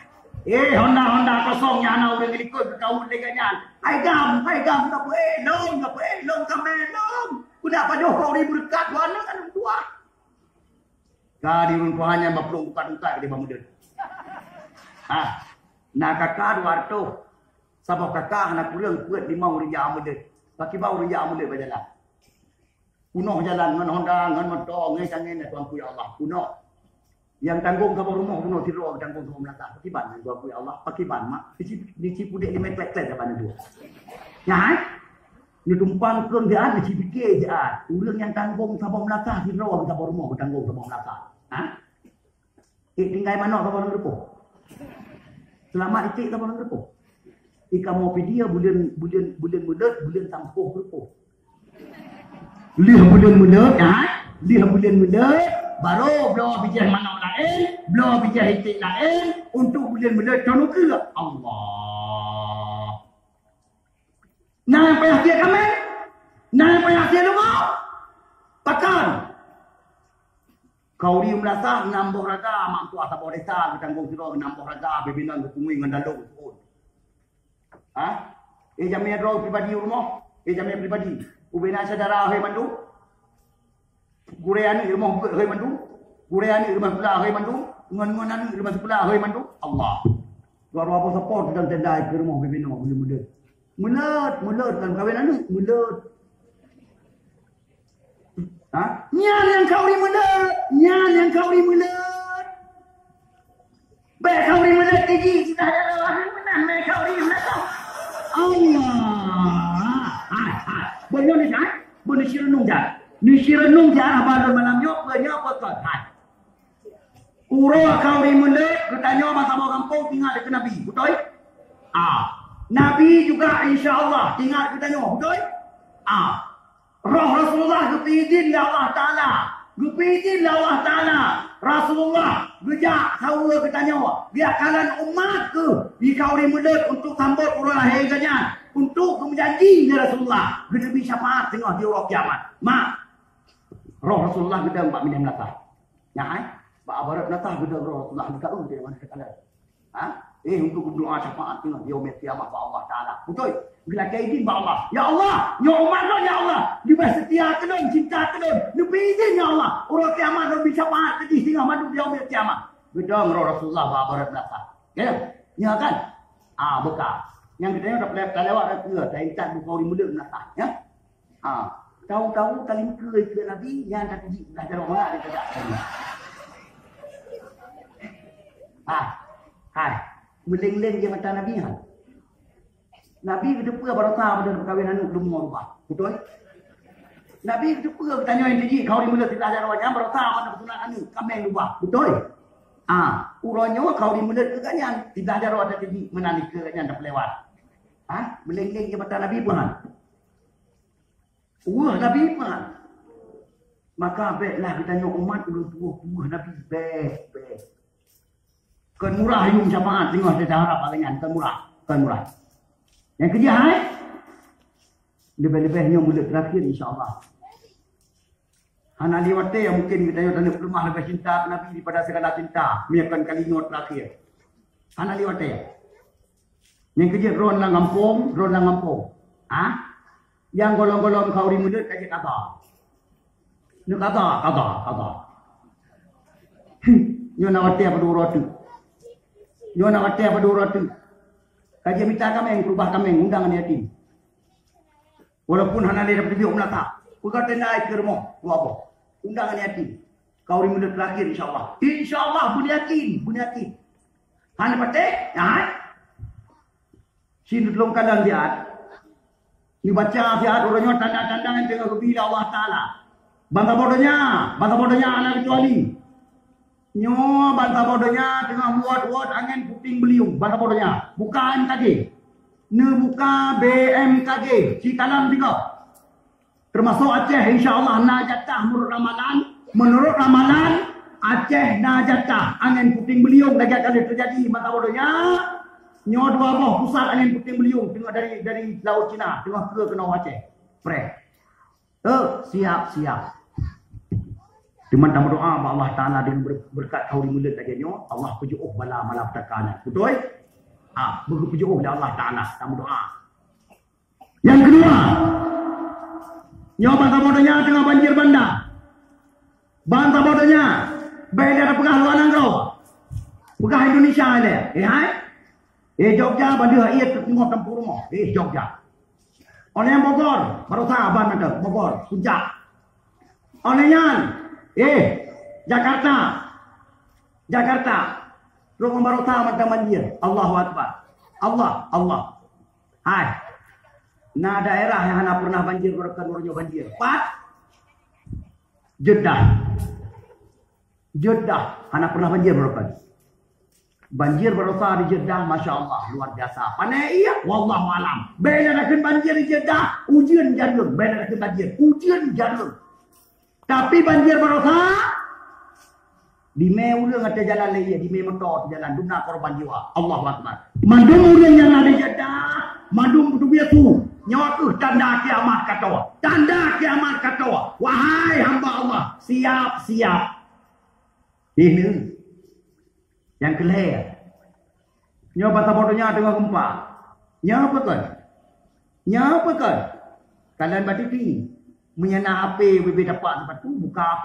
Eh, honda-honda kosong nyang hana ureueng likot geukawöt lé gobnyan. Hai gam, hai gam, ka peuéh lôn, ka peuéh lôn, ka mé lôn. Keuneuk pajoh khanduri beureukat dua aneuk, aneuk dua. Ka di ureueng tuha nyan bak plueng tungkat-tungkat di bak mulod. Ha. Na kaka dua ratus. Saboh kaka hana kureueng peuet limong rija mulod. Pakriban rija mulod bak jalan. Peunoh jalan ngon honda, ngon moto, ngon tangen, ya Tuhanku ya Allah. Peunoh. Nyang tanggong saboh rumoh peunoh sidroe, tanggong saboh meulasah. Pakriban, ya Tuhanku ya Allah. Pakriban, mak. Di si, di si pudek limai klek-klek saban itu. Nyan, eh? Neutumpang keu dia, di si pike dia. Ureueng nyang tanggong saboh meulasah, sidroe saboh rumoh tanggong saboh meulasah. Ha? Eh, tinggai manok saboh lam geureupoh. Seulamat iték saboh lam geureupoh. Ikamoe pidie buleuen, buleuen, buleuen mulod, buleuen sampoh geureupoh. Lheueh buleuen mulod, ha? Lheueh buleuen mulod, baru bloe bijéh manok laén, bloe bijéh iték laén, untuk buleuen mulod cok ukeue. Allah. Na nyang payah sie kaméng? Na nyang payah sie leumo? Pakon? Khauri meulasah nam boh raga, mak tuah saboh desa geutanggong sidroe nam boh raga, bibinan geupungui ngon dalong seuôn. Ha? Eh, jamé droe pribadi u rumoh? Eh, jamé pribadi. Ubena syedara hai mandum? Gurée aneuëk rumoh beuet hai mandum? Gurée aneuëk rumoh sikula hai mandum? Ngon-ngon aneuëk rumoh sikula hai mandum? Allah. Dua-dua boh sapo dan tendai keu rumoh bibinan, mulod-mulod. Mulod, mulod, kan kawin aneuëk, mulod. Ha? Nyan nyang khauri mulod, nyan nyang khauri mulod. Bèk khauri mulod tiji, kita ada lawan meunan, bèk khauri mulod. Allah. Hai, hai. Beunyoe ni, hai. Beuneusireunong jan. Neusireunong jan, balon malam nyoe, beunyoe, beukon. Hai. Uroe khauri mulod, geutanyoe bansaboh gampông teuingat keu Nabi. Beutôi? Ah. Nabi juga, insya Allah, teuingat geutanyoe. Beutôi? Ah. Roh Rasulullah geupeuidin lé Allah Taala. Geupeuidin lé Allah Taala. Rasulullah geujak saweue geutanyoe. Geujak kalon umat keuh di khauri mulod untuk sambot uroe lahé geuh nyan. Untuk geumeujanji lé Rasulullah. Geuteubi syafaat teungoh di uroe kiamat. Mak, roh Rasulullah geudong bak binéh meulasah. Nyan, eh? Bak abarat meulasah geudong roh Rasulullah geuta'eu di mana sekalian. Ha? Eh, untuk berdoa syafaat teungoh di yaumil qiyamah bak Allah Taala. Beutôi? Geulakée idin bak Allah. Ya Allah, nyoe umat lôn, ya Allah. Leubeh seutia keu lôn, cinta keu lôn. Neubri idin, ya Allah. Uroe kiamat lôn bi syafaat keu jih singoh mandum di yaumil qiyamah. Geudong roh Rasulullah bak abarat meulasah. Ya, ya kan? Ah, beuka. Nyang geutanyoe dah lewat dah keu, dah intat buka ureuëng muda meulasah, ya. Ha, tahu-tahu talingkeue keu Nabi, nyan tateubiet blah jaroe mangat dia tajak. Ha, hai, meuleng-leng di mata Nabi, ha. Nabi geuteupeue baroesa pada meukawen aneuëk leumo rubah. Beutôi? Nabi geuteupeue geutanyoe nyang teuji khauri mulod siblah jaroe nyan baroesa pada meusunat aneuëk kaméng rubah. Beutôi? Ha, uroe nyoe khauri mulod keu gobnyan siblah jaroe tateuji meunan keu gobnyan tapeulewat. Ha, meuleng-leng di mata Nabi peue han? Wah, Nabi iman. Maka béklah geutanyoe umat ulôn tuwoe-tuwoe Nabi. Bék, bék. Kon murah yum syafaat singoh teuharab lagée nyan. Kon murah. Kon murah. Nyang keujih hai? Leubeh-leubeh nyoe mulod terakhir, insya Allah. Hana lé watée nyang mungkin geutanyoe taneuk peuleumah leubeh cinta keu Nabi daripada segala cinta. Meunyoe kon kali nyoe terakhir. Hana lé watée. Nyang keujeuet droen lam gampông, droen lam gampông. Ha? Nyang gohlom-gohlom khauri mulod ka jeuet kaba. Nyoe kaba, kaba, kaba. Nyoe na watée padub uroe teuk. Nyoe na watée padub uroe teuk. Ka jeuet mita kaméng, keurubah kaméng, undang aneuk yatim. Walaupun hana lé dapeuet teubiet meulasah. Peugah tenda keu rumoh, dua boh. Undang aneuk yatim. Khauri mulod terakhir, insya Allah. Insya Allah, beuneuyakin, beuneuyakin. Hana patéh, nyan. Sinoe tulông kalon siat. Neubaca siat uroe nyoe tanda-tanda nyang teungoh geubi lé Allah Taala. Bansaboh donya, bansaboh donya hana keucuali. Nyoe bansaboh donya teungoh muwot-wot angén puting beuliueng, bansaboh donya. Buka M K G. Neubuka B M K G, sikalon tiga. Teumasok Aceh, insya Allah na jatah meunurot ramalan. Meunurot ramalan, Aceh na jatah angén puting beuliueng lagée ka lheueh teujadi masa boh donya. Nyoe dua boh pusat angén puting beuliueng teungoh dari, dari Laôt Cina, teungoh keue keunoe Aceh. Preh. Eh, siap-siap. Teuma tameudoa bak Allah Taala deungon ber-, beureukat khauri mulod lagée nyoe, Allah peujiôh bala malapetaka nyan. Beutôi? Ah, beugeupeujeuôh lé Allah Taala, tameudoa. Nyang keudua, nyoe bansaboh donya teungoh banjir bandang. Bansaboh donya, bék lé tapeugah luwa nanggroe. Peugah Indonesia lé. Eh, hai? Eh, Jogja, ban deuh ié teungoh tampôk rumoh. Eh, Jogja. Óh lheueh nyan Bogor, baroesa ban mantong, Bogor, Puncak. Óh lheueh nyan, eh, Jakarta. Jakarta. Trok ngon baroesa mantong banjir. Allahu Akbar. Allah, Allah. Hai. Na daerah nyang hana pernah banjir, baroekon uroe nyoe banjir. Pat? Jeddah. Jeddah hana pernah banjir, baroekon. Banjir baroesa di Jeddah, masya Allah, luar biasa. Pane ié, wallahu alam. Bèk na takheun banjir di Jeddah, ujeuen jareung. Bèk na takheun banjir, ujeuen jareung. Tapi banjir baroesa, dimè ureueng ateueh jalan lé ié, dimè moto ateueh jalan, dumna korban jiwa. Allahu Akbar. Mandum ureueng nyang na di Jeddah, mandum teubiet su. Nyoe kheueh tanda kiamat ka tô. Tanda kiamat ka tô. Wahai hamba Allah, siap-siap. Ih, neu. Nyang keu lhèe. Nyoe ban saboh donya teungoh geumpa. Nyoe peue kon? Nyoe peue kon? Kalon bak T V. Meunyo na H P, ubé-bé tapak sipatu, buka H P.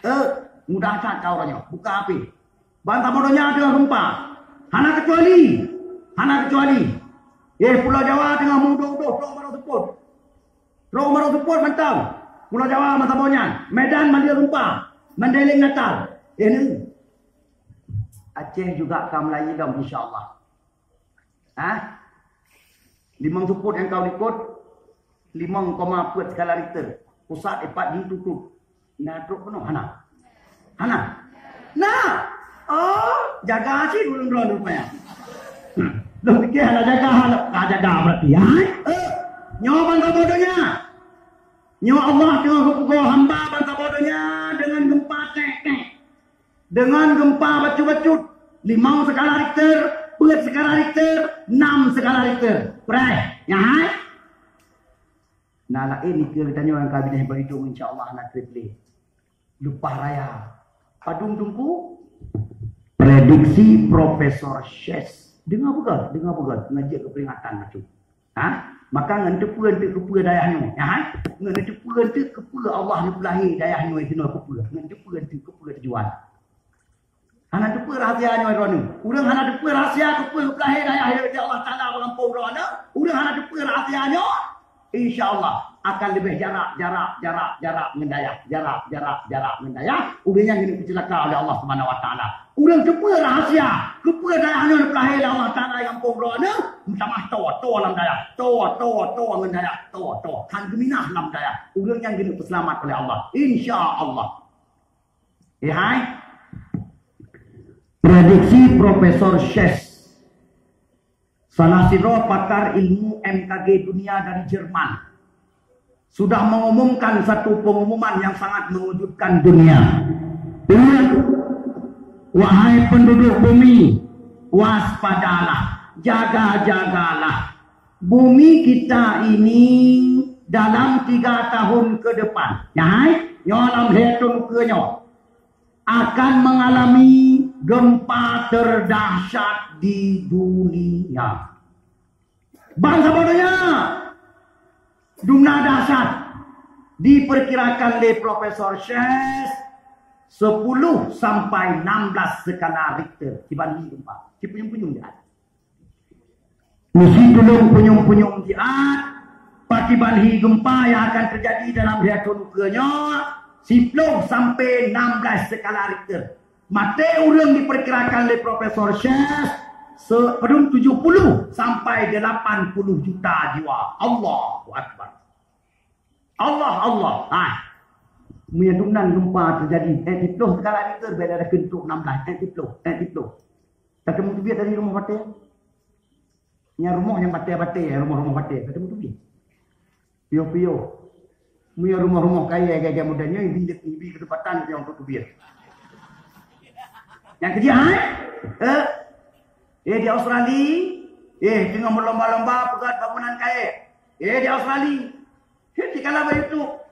Eh, mudah that ka uroe nyoe, buka H P. Ban saboh donya teungoh geumpa. Hana keucuali. Hana keucuali. Eh, Pulo Jawa teungoh meudoh-doh, trok baroe seupôt. Trok baroe seupôt mantong. Pulo Jawa masa boh nyan. Medan mandum geumpa. Mandailing Natal. Eh, neu. Aceh juga ka meulayeue dong, insya Allah. Hah? Limong seupôt nyang ka likot, limong koma peuet skala Richter. Pusat ipat jitutut. Na trok keunoe hana? Hana? Na! Oh, jaga cit ureueng droeneuh rupanya. Lôn pikée hana jaga, hana, hana jaga berarti, ya? Eh, nyoe ban saboh donya. Nyoe Allah teungoh geupeugoe hamba ban saboh donya deungon geumpa tek-tek. Deungon geumpa bacut-bacut, limong skala Richter, peuet skala Richter, nam skala Richter. Preh, nyan hai? Na laén dikeue geutanyoe nyang ka binéh beuidong, insya Allah na trép lé. Leupah raya. Padum teungku? Prediksi Profesor Shes. Deungoe beugöt, deungoe beugöt. Ngon jeuet keu peuringatan bacut. Ha? Maka ngon teupeue eunteuk keupeue dayah nyoe. Ya, ha? Ngon teupeue eunteuk keupeue Allah neupeulahé dayah nyoe sinoe keupeue. Ngon teupeue eunteuk keupeue tujuan. Hana teupeue rahsia nyoe droeneuh. Ureueng hana teupeue rahsia keupeue geupeulahé dayah lé Allah Taala bak gampông droeneuh. Ureueng hana teupeue rahsia nyoe, insya Allah akan leubeh jarak, jarak, jarak, jarak ngon dayah, jarak, jarak, jarak ngon dayah. Ureueng nyan keuneuk peuceulaka oleh Allah Subhanahu Wa Taala. Ureueng teupeue rahsia keupeue dayah nyoe geupeulahé lé Allah Taala bak gampông droeneuh, meutamah tô, tô lam dayah, tô, tô, tô ngon dayah, tô, tô. Han geuminah lam dayah. Ureueng nyan keuneuk peuseulamat oleh Allah, insya Allah. Eh, hai. Prediksi Profesor Shes, salah sidroe pakar ilmu M K G dunia dari Jerman, sudah mengumumkan satu pengumuman yang sangat mengejutkan dunia. Ingat, wahai penduduk bumi, waspadalah, jaga-jagalah. Bumi kita ini dalam tiga tahun ke depan, nyan hai, nyoe lam lhèe thôn keue nyoe, akan mengalami gempa terdahsyat di dunia. Ban saboh donya, dumna dahsyat. Diperkirakan lé Profesor Shes, sepuluh sampai enam belas skala Richter. Kiban hi gempa. Kipunyueng-punyueng di ateueh. Meusi tulông punyueng-punyueng jiat, pakiban hi gempa nyang akan teujadi dalam lhèe thôn keue nyoe, siploh sampai nam blaih skala Richter. Maté ureueng diperkirakan lé Profesor Shes, se-, padum tujoh puluh sampai delapan puluh juta jiwa. Allahu Akbar. Allah, Allah. Ha. Meunyo dumnan gempa teujadi, eh, siploh skala Richter, beda ada keuntôk nam blaih, eh, siploh, eh, siploh. Ka teumeuteubiet dari rumoh batèe. Nyang rumoh nyang batèe-batèe, rumoh-rumoh batèe, ka teumeuteubiet. Piôh-piôh. Meunyo rumoh-rumoh kayèe gaya muda nyoe, ibi, ibi keuteumpatan nyang teubiet. Nyang keujih, hai? Eh? Eh, di Australia, eh, teungoh meulomba-lomba peugöt bangunan kayèe. Eh, di Australia. Eh, dikala bak YouTube.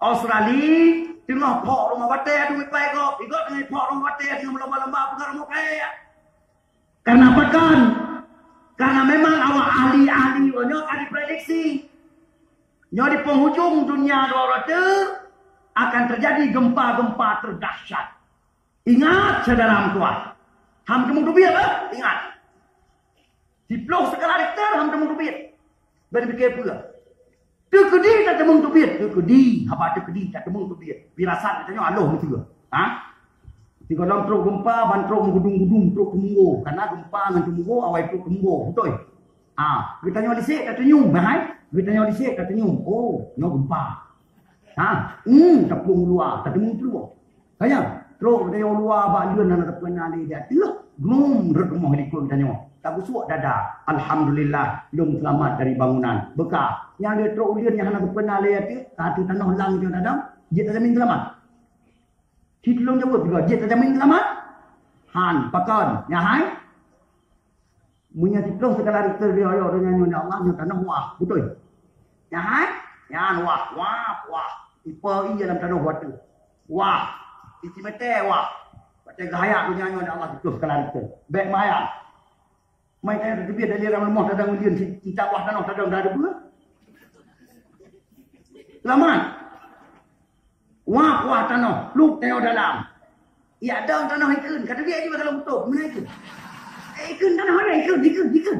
Australia, teungoh phok rumoh batèe, aduh ipai gob. Igob teungoh phok rumoh batèe, teungoh meulomba-lomba peugöt rumoh kayèe. Karena apa kan? Karena memang awak ahli-ahli nyoe ka diprediksi. Nyoe di penghujung dunia dua rata akan terjadi gempa-gempa terdahsyat. Ingat, saudara meutuah, Ham teumeung teubiet, eh? Ingat. Siplôh skala Richter ham teumeung teubiet. Bèk pike peue. Teukeudi tateumeung teubiet, teukeudi, haba teukeudi tateumeung teubiet. Firasat geutanyoe aloh meuteue. Ha? Sigohlom trok geumpa, ban trok meugudum-gudum, trok teumunggo. Karena geumpa ngon teumunggo, awai trok teumunggo. Beutôi? Ha, geutanyoe lisek tateunyum, hai? Geutanyoe lisek tateunyum. Oh, nyoe geumpa. Ha, hmm, taplueng u luwa, tateumeung plueng. Sayang, trok geutanyoe u luwa bak leuen hana tapeuna lé di ateueh, glum rot rumoh likot geutanyoe. Tagusuek dada, "Alhamdulillah, lôn seulamat dari bangunan." Beuka, nyang lé trok u leuen nyang hana tapeuna lé di ateueh, ka ateueh tanoh lam geutanyoe dadam, jeuet tajamin seulamat? Ci tulông jaweueb juga, jeuet tajamin seulamat? Han, pakon, nyan hai? Meunyoe siplôh skala Richter geuyue donya nyoe lé Allah, nyoe tanoh wah, beutôi? Nyan hai? Nyan wah, wah, wah. Ipe ie lam tanoh watèe. Wah. Isi mete wah. Watèe geuhayak donya nyoe lé Allah siplôh skala Richter. Bèk mayang. Mai tanyoe teubiet dari lam rumoh tadong ujeuen, si, si wah tanoh tadong dah deubeue. Seulamat. Wah, wah tanoh, pluek tanyoe dalam. Ya dong tanoh ikheun, ka teubiet jih bak lôn beutôi, meunan ikheun. Eh, ikheun tanoh ada, ikheun, ikheun, ikheun.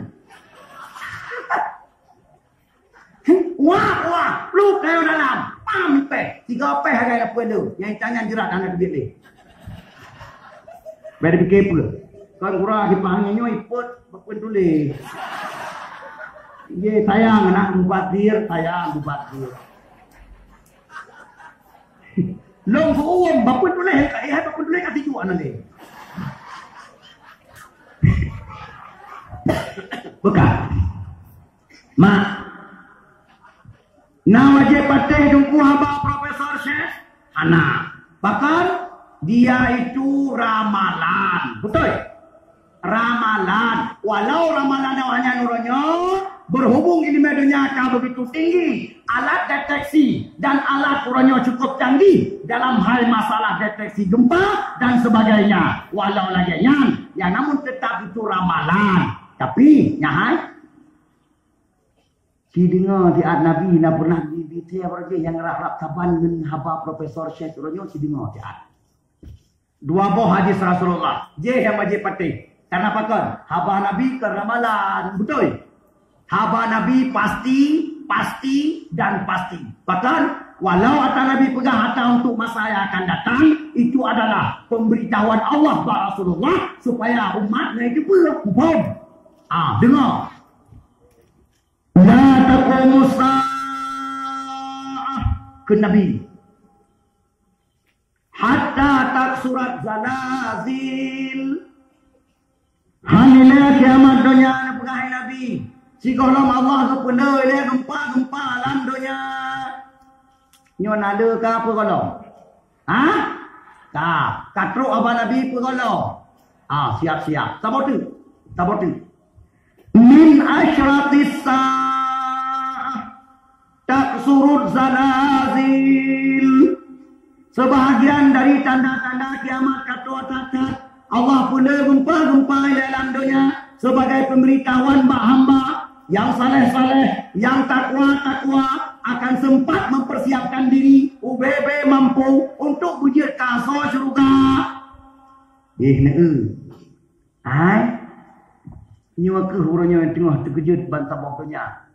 Wah, wah, pluek tanyoe dalam. Pam ipèh, tiga pèh hagai lapeu lôn. Nyang itanyan jeurat hana teubiet lé. Bèk pike peue. Kon gura sipah nyoe ipot bak peuntulé. Ye sayang aneuk mubazir, sayang mubazir. Lôn seuuem bak peuntulé ka, eh, bak peuntulé ka tijuek aneuk lé. Bukan. Mak, na wajéb patéh Teungku haba Profesor Syekh? Hana. Bahkan, dia itu ramalan. Beutôi? Ramalan. Walau ramalan awaknyan uroe nyoe, berhubung ileumèe donya ka begitu tinggi, alat deteksi dan alat uroe nyoe cukup canggih dalam hal masalah deteksi gempa dan sebagainya. Walau lagèe nyan, ya namun tetap itu ramalan. Tapi, nyan hai, sideungoe siat Nabi na pernah di, di tiep roh jih nyang rab-rab saban ngon haba Profesor Syekh uroe nyoe sideungoe siat. Dua boh hadis Rasulullah, jih nyang wajéb patéh. Karena pakon? Haba Nabi keu ramalan, beutôi? Haba Nabi pasti, pasti, dan pasti. Bahkan, walau ata Nabi peugah ata untuk masa yang akan datang, itu adalah pemberitahuan Allah bak Rasulullah supaya umat naik ke pun. Ah, dengar. La taqumu sa'ah, kheun Nabi. Hatta taksurat zalazil. Hana lé kiamat donya na peugah Nabi. Sigohlom Allah geupeulé lé gempa-gempa lam donya. Nyoe na lé ka apa gohlom? Ha? Ka, ka trok haba Nabi peugah lom. Ha, siap-siap. Saboh teuk. Saboh teuk. Min asyratis sa'ah taksuruz zalazil. Sebahagian dari tanda-tanda kiamat ka trok that-that. Allah peulé gempa-gempa di dalam donya sebagai pemberitahuan bak hamba nyang saleh-saleh, nyang takwa-takwa akan sempat mempersiapkan diri, ubé-bé mampu untuk beujeuet keu asoe syeuruga. Ih, neu. Hai. Nyoe keuh uroe nyoe teungoh teukeujot ban saboh donya.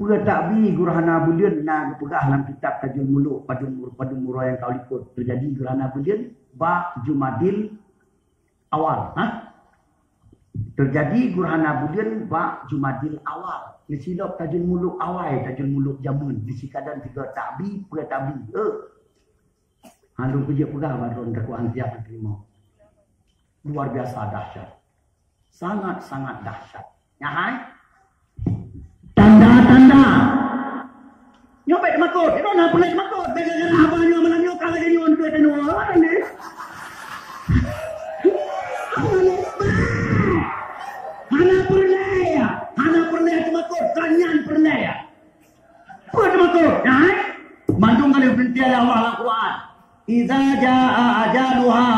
Peue takbi Gurhana buleuen na geupeugah lam kitab Tajul Muluk padum, padum uroe nyang ka likot. Teujadi Gurhana buleuen bak Jumadil Awal, ha? Teujadi Gurhana buleuen bak Jumadil Awal. Neusilop Tajul Muluk awai, Tajul Muluk jameun. Di sikadan tiga takbi, peue takbi. Eh. Ha, lôn kujak peugah bak droen dakwah siap teurimong. Luar biasa dahsyat. Sangat-sangat dahsyat. Nyan hai? Tanda-tanda. Nyoe bèk teumakot. Nyoe na peureulèe teumakot. Bèk gara-gara haba nyoe malam nyoe ka lagèe nyoe, nyoe, nyoe. Apa ni? Hana peureulèe ya. Hana peureulèe teumakot. Kan nyan peureulèe ya. Peue teumakot? Nyan hai? Mandum ka lheueh peurintah lé Allah lam Quran. "Idza jaa ajaluha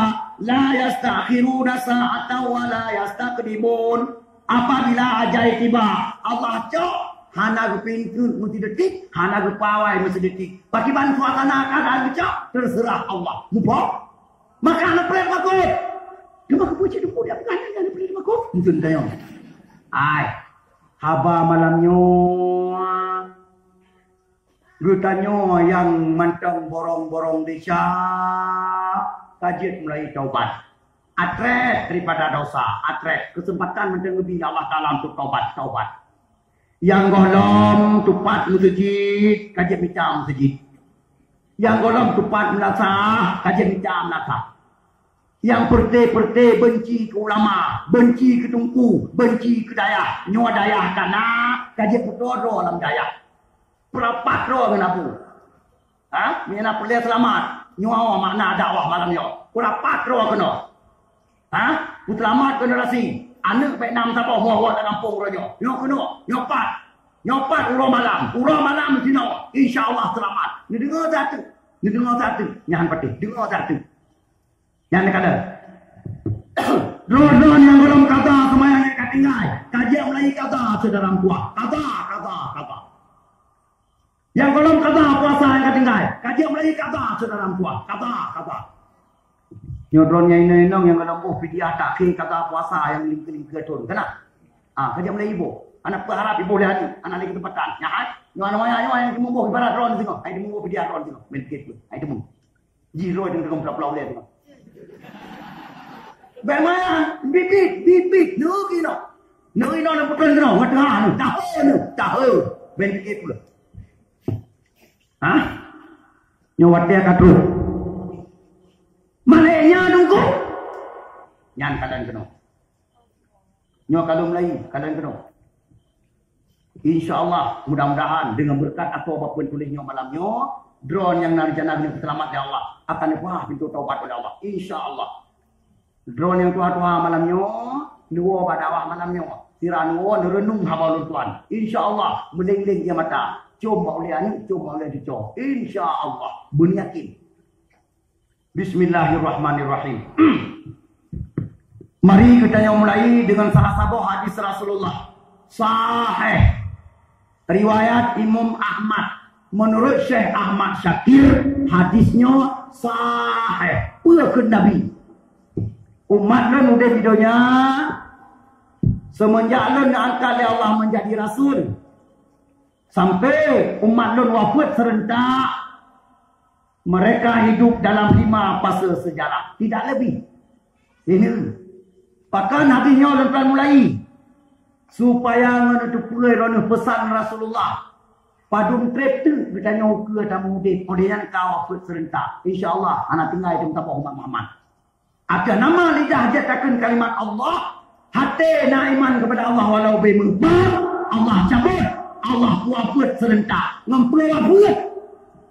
la yasta'khiruna sa'atan wa la yastaqdimun." Apabila ajai tiba, Allah cok, hana geupinteue meusidetik, hana geupawai meusidetik. Pakiban suasana keadaan geucok, terserah Allah. Muphom? Maka hana peureulèe takot. Teuma keupeue cit Teungku di Afghan nyan, nyan peue di Damaskus? Mungkin tanyong. Ai, haba malam nyoe, geutanyoe nyang mantong borong-borong desya, ka jeuet mulai taubat. Atrét daripada dosa, atrét. Keuseumpatan mantong geubri lé Allah Taala untuk taubat, taubat. Nyang gohlom tupat meuseujid, ka jeuet mita meuseujid. Nyang gohlom tupat meulasah, ka jeuet mita meulasah. Nyang peureute-peureute beunci keu ulama, beunci keu teungku, beunci keu dayah, nyoe dayah ka na, ka jeuet peutoe droe lam dayah. Peurapat droe ngon Abu. Ha? Meunyoe na peureulée seulamat, nyoe makna dakwah malam nyoe. Peurapat droe keunoe. Ha? Peuseulamat generasi. Aneuk bék na meusaboh, moh-moh lam gampông uroe nyoe. Nyoe keunoe, nyoe pat. Nyoe pat uroe malam. Uroe malam sinoe. Insya Allah seulamat. Neudeungoe satu. Neudeungoe satu. Nyan patéh. Deungoe satu. Nyan kata. Droe-droe nyang gohlom kaza seumayang nyang ka tinggai. Ka jeuet mulai kaza, syedara meutuah. Kaza, kaza, kaza. Nyang gohlom kaza puasa nyang ka tinggai. Ka jeuet mulai kaza, syedara meutuah. Kaza, kaza. Nyoe droe nyang inong-inong nyang gohlom boh fidyah takhé kaza puasa nyang lingkeu-lingkeu thon. Keunan? Ah, ka jeuet mulai boh. Hana peuharab iboh lé aneuk, hana lé keuseumpatan. Nyan hai. Nyoe aneuk maya nyoe nyang teumeung boh ibarat droe singoh. Hai teumeung boh fidyah droe singoh. Main sikit pun. Hai teumeung. Ji droe nyang teumeung peula-peula ulée singoh. Bék maya, bibit, bibit, nyoe inoe. Nyoe inoe nyang peutrön keunoe, ngon teungoh nyoe. Tahe nyoe, tahe. Main sikit pun. Hah? Nyoe watée ka troh. Malée nyan Teungku. Nyan keadaan keunoe. Nyoe ka lom lai, keadaan keunoe. Insya Allah, mudah-mudahan dengan berkat apa apapun tuléh nyoe malam nyoe, droe nyang na rencana keuneuk seulamat lé Allah, akan neubuka pintoe taubat oleh Allah. Insya Allah. Droe nyang tuha-tuha malam nyoe, neuwoe bak dakwah malam nyoe. Sira neuwoe neureunong haba ulôn tuan. Insya Allah, meuleng-leng ie mata. Com bak ulée aneuk, com bak ulée cucoe. Insya Allah, beunyakin. Bismillahirrahmanirrahim. Mari geutanyoe mulai dengan salah saboh hadis Rasulullah. Sahih. Riwayat Imam Ahmad. Menurut Syekh Ahmad Syakir, hadis nyoe sahih. Peue kheun Nabi? Umat lôn udeb di donya semenjak lôn neuangkat lé Allah menjadi rasul, sampai umat lôn wafeuet seurentak, mereka hidup dalam lima fase sejarah, tidak lebih. Ini. Pakon hadis nyoe lôn tuan mulai, supaya ngon neuteupeue droeneuh peusan Rasulullah. Padum treb teuk geutanyoe ukeue tameuudeb, óh lheueh nyan ka wafeuet seurentak. Insya Allah, hana tinggai teumeusaboh umat Muhammad. Ateueh nama lidah jeuet takheun kalimat Allah, até na iman kepada Allah walau beumeubang, Allah cabot, Allah wafeuet seurentak. Ngon peue wafeuet?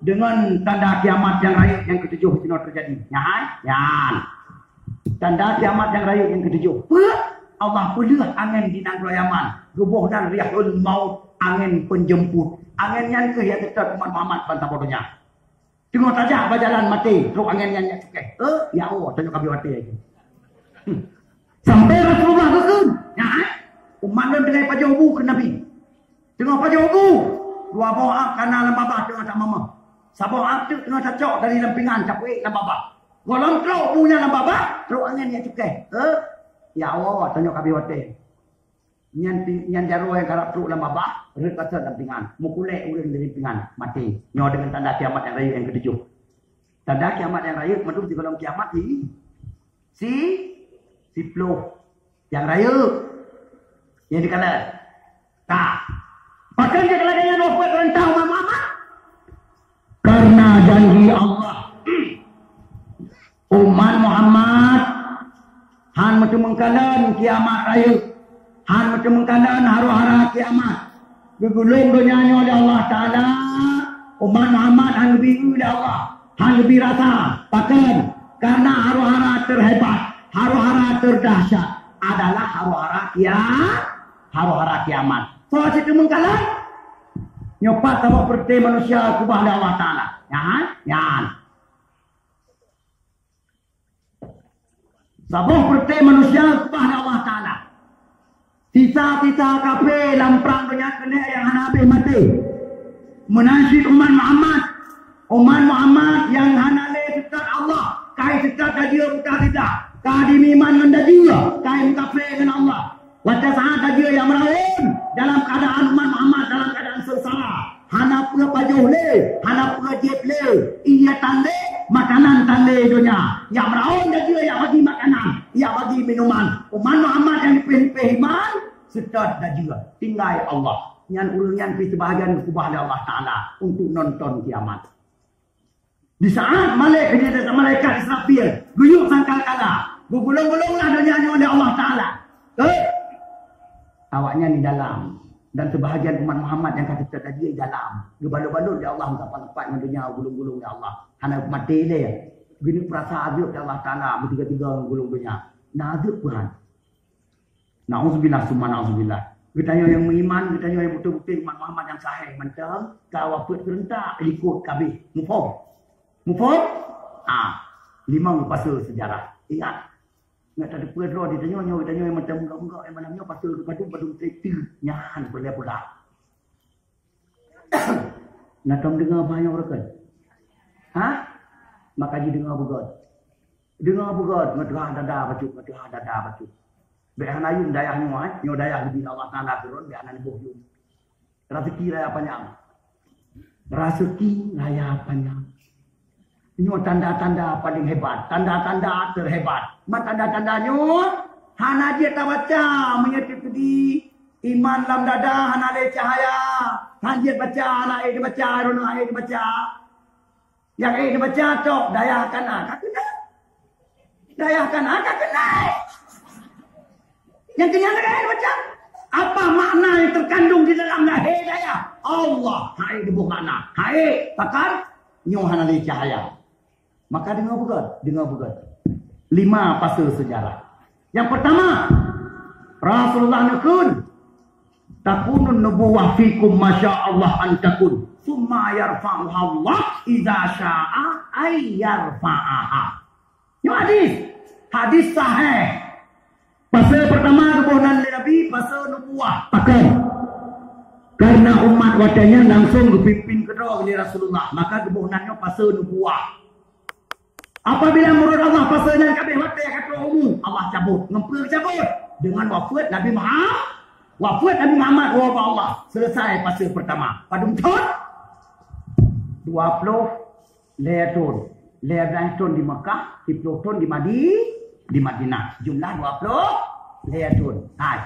Dengan tanda kiamat nyang rayeuk nyang keutujoh jinoe teujadi. Nyan, nyan. Tanda kiamat nyang rayeuk nyang keutujoh. Peue? Allah peuleueh angén di nanggroe Yaman. Geuboh nan Rihul Maut, angén peunjeumput. Angén nyan kheueh nyang teutot umat Muhammad ban saboh donya. Teungoh tajak bak jalan maté, trok angén nyan jak cukéh. Eh, ya Allah, tanyoe ka bri maté lagée. Hmm. Sampai Rasulullah geukheun, nyan, eh, umat lôn tinggai pajoh bu keu Nabi. Teungoh pajoh bu, dua boh ak kana lam babah teungoh tamamah. Saboh ak teuk teungoh tacok dari lam pingan, tapeuék lam babah. Gohlom trok bu nyan lam babah, trok angén jak cukéh. Eh, ya Allah, tanyoe ka bri maté. Nyan pi-, nyan jaroe nyang karab trok lam babah, rhot ka sot lam pingan. Meukulét ureuëng dari pingan, maté. Nyoe deungon tanda kiamat nyang rayeuk nyang keutujoh. Tanda kiamat nyang rayeuk, mandum sigohlom kiamat si, si, siploh. Nyang rayeuk. Nyang dikalon. Ka. Pakon jeuet lagée nyan wafeuet reuntang umat Muhammad? Karena janji Allah. Umat Muhammad han meuteumeukalon kiamat rayeuk, han meuteumeukalon haro-hara kiamat. Geugulong donya nyoe lé Allah Taala, umat Muhammad han geubri lé Allah, han geubri rasa. Pakon? Karena haro-hara terhebat, haro-hara terdahsyat adalah haro-hara kia-, haro-hara kiamat. Soe cit teumeukalon? Nyoe pat saboh peureuté manusia keubah lé Allah Taala. Nyan, nyan. Saboh peureuté manusia keubah lé Allah Taala. Sisa-sisa kafé lam prang donya keuneuk nyang hana habéh maté. Meunan cit umat Muhammad. Umat Muhammad nyang hana lé seutôt Allah, kai seutôt ka jeuet buta sida. Ka dimeuiman ngon dajue, ka meukafe ngon Allah. Watée saát dajue nyang meuraun dalam keuadaan umat Muhammad dalam keuadaan seungsara. Hana peue pajoh lé, hana peue jieb lé, ié tan lé, makanan tan lé donya. Nyang meuraun dajue nyang bagi makanan, nyang bagi minuman. Umat Muhammad nyang nipéh-nipéh iman, seutôt dajue. Tinggai Allah. Nyan ureuëng nyan pih seubahagian geukubah lé Allah Taala untuk nonton kiamat. Di saát malaikat, malaikat Israfil geuyue sangkakala, geugulong-gulonglah donya nyoe lé Allah Taala. Hei! Awaknyan di dalam, dan seubahagian umat Muhammad nyang ka teuka tadi di dalam, geubalot-balot lé Allah meusapat-sapat ngon donya, gulong-gulong lé Allah. Hana maté lé. Geuneuk peurasa azeub lé Allah Taala, beutiga-tiga ngon gulong donya. Na azeub peue han? Nauzubillah summa nauzubillah. Geutanyoe nyang meuiman, geutanyoe nyang beutôi-beutôi umat Muhammad nyang sahé mantong ka wafeuet seurentak likot kabeh. Muphom? Muphom? Ah, limong pase seujarah. Ingat. Ingat tadi peue droe di tanyoe nyoe, geutanyoe nyang mantong meugah-meugah, eh, malam nyoe pase padum-padum trek tu. Nyan peureulée peugah. Na tom deungoe bah nyoe beureukat? Ha? Maka jideungoe beugöt. Deungoe beugöt, ngon tuha dada bacut, ngon tuha dada bacut. Bék hana yum dayah nyoe, eh. Nyoe dayah geubri Allah Taala turun, bék hana neuboh yum. Raseuki raya panyang. Raseuki raya panyang. Nyoe tanda-tanda paling hebat, tanda-tanda terhebat. Ma tanda-tanda nyoe hana jeuet tabaca meunyoe teukeudi iman lam dada hana lé cahya. Hana jeuet baca, hana ék dibaca, droeneuh hana ék dibaca. Nyang ék dibaca tok dayah kana ka keunai. Dayah kana ka keunai. Nyang keunai ka keunai baca. Apa makna yang terkandung di dalamnya? Hei dayah, Allah. Hai deungoe makna. Hai pakar, nyoe hana lé cahya. Maka deungoe beugöt, deungoe beugöt. Lima pase seujarah. Yang pertama, Rasulullah neukheun, "Takunun nubuwah fikum masya Allah an takun, summa yarfa'uha Allah idza sya'a ay yarfa'aha." Nyoe hadis. Hadis sahih. Pase pertama geuboh nan lé Nabi, pase nubuwah. Pakon? Karena umat watée nyan langsung geupimpin keudroe lé Rasulullah, maka geuboh nan nyoe pase nubuwah. Apabila menurut Allah pase nyan kabeh watée ka troh umu, Allah cabot. Ngon peue geucabot? Dengan wafeuet Nabi Muhammad. Wafeuet Nabi Muhammad, wafeuet Allah. Selesai pase pertama. Padum thon? Dua ploh lhèe thon. Lhèe blaih thon di Mekah, siploh thon di Madi-, di Madinah. Jumlah dua ploh lhèe thon. Hai.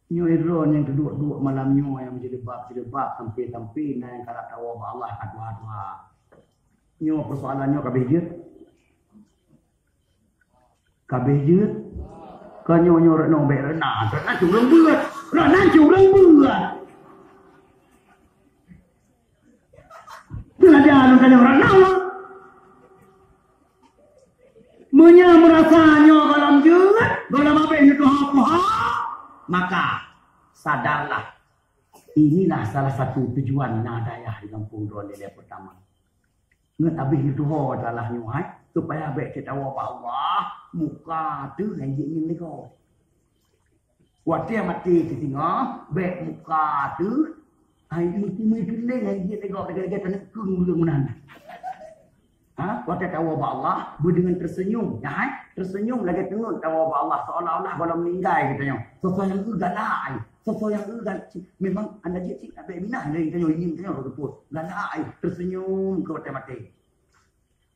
Nyoe droe nyang teuduek-duek malam nyoe nyang jilbab-jilbab, sampai-sampai na nyang kalak tawoe bak Allah ka tuha-tuha. Nyoe persoalan nyoe ka abéh jeuet. Ka abéh jeuet. Ka nyoe-nyoe reunong bék reuna. Reuna cit ureueng beuet. Reuna cit ureueng beuet. Belajar lôn tanyong reuna. Meunyoe meurasa nyoe gohlom jeuet, gohlom abéh neutuha-tuha, maka sadarlah, inilah salah satu tujuan na dayah di gampông droeneuh lé pertama. Ngon abéh neutuha salah nyoe hai, supaya bék teuwoe bak Allah, muka teuh nyang jeuet ngon leugo. Watée maté teuh singoh, bék muka teuh, hai meuteumé teuléng hai jeuet leugo lagée-lagée taneuk keueng ureueng meunan. Ha, watée tawoe bak Allah, beudeungon teuseunyum, ya hai, teuseunyum lagée teungeut tawoe bak Allah, seolah-olah gohlom meuninggai geutanyoe. Soe-soe nyang eu galak ai, soe-soe nyang eu galak, memang hana jeuet cit, abéh minah lé geutanyoe, ié geutanyoe rot teupot. Galak ai, teuseunyum keu watée maté.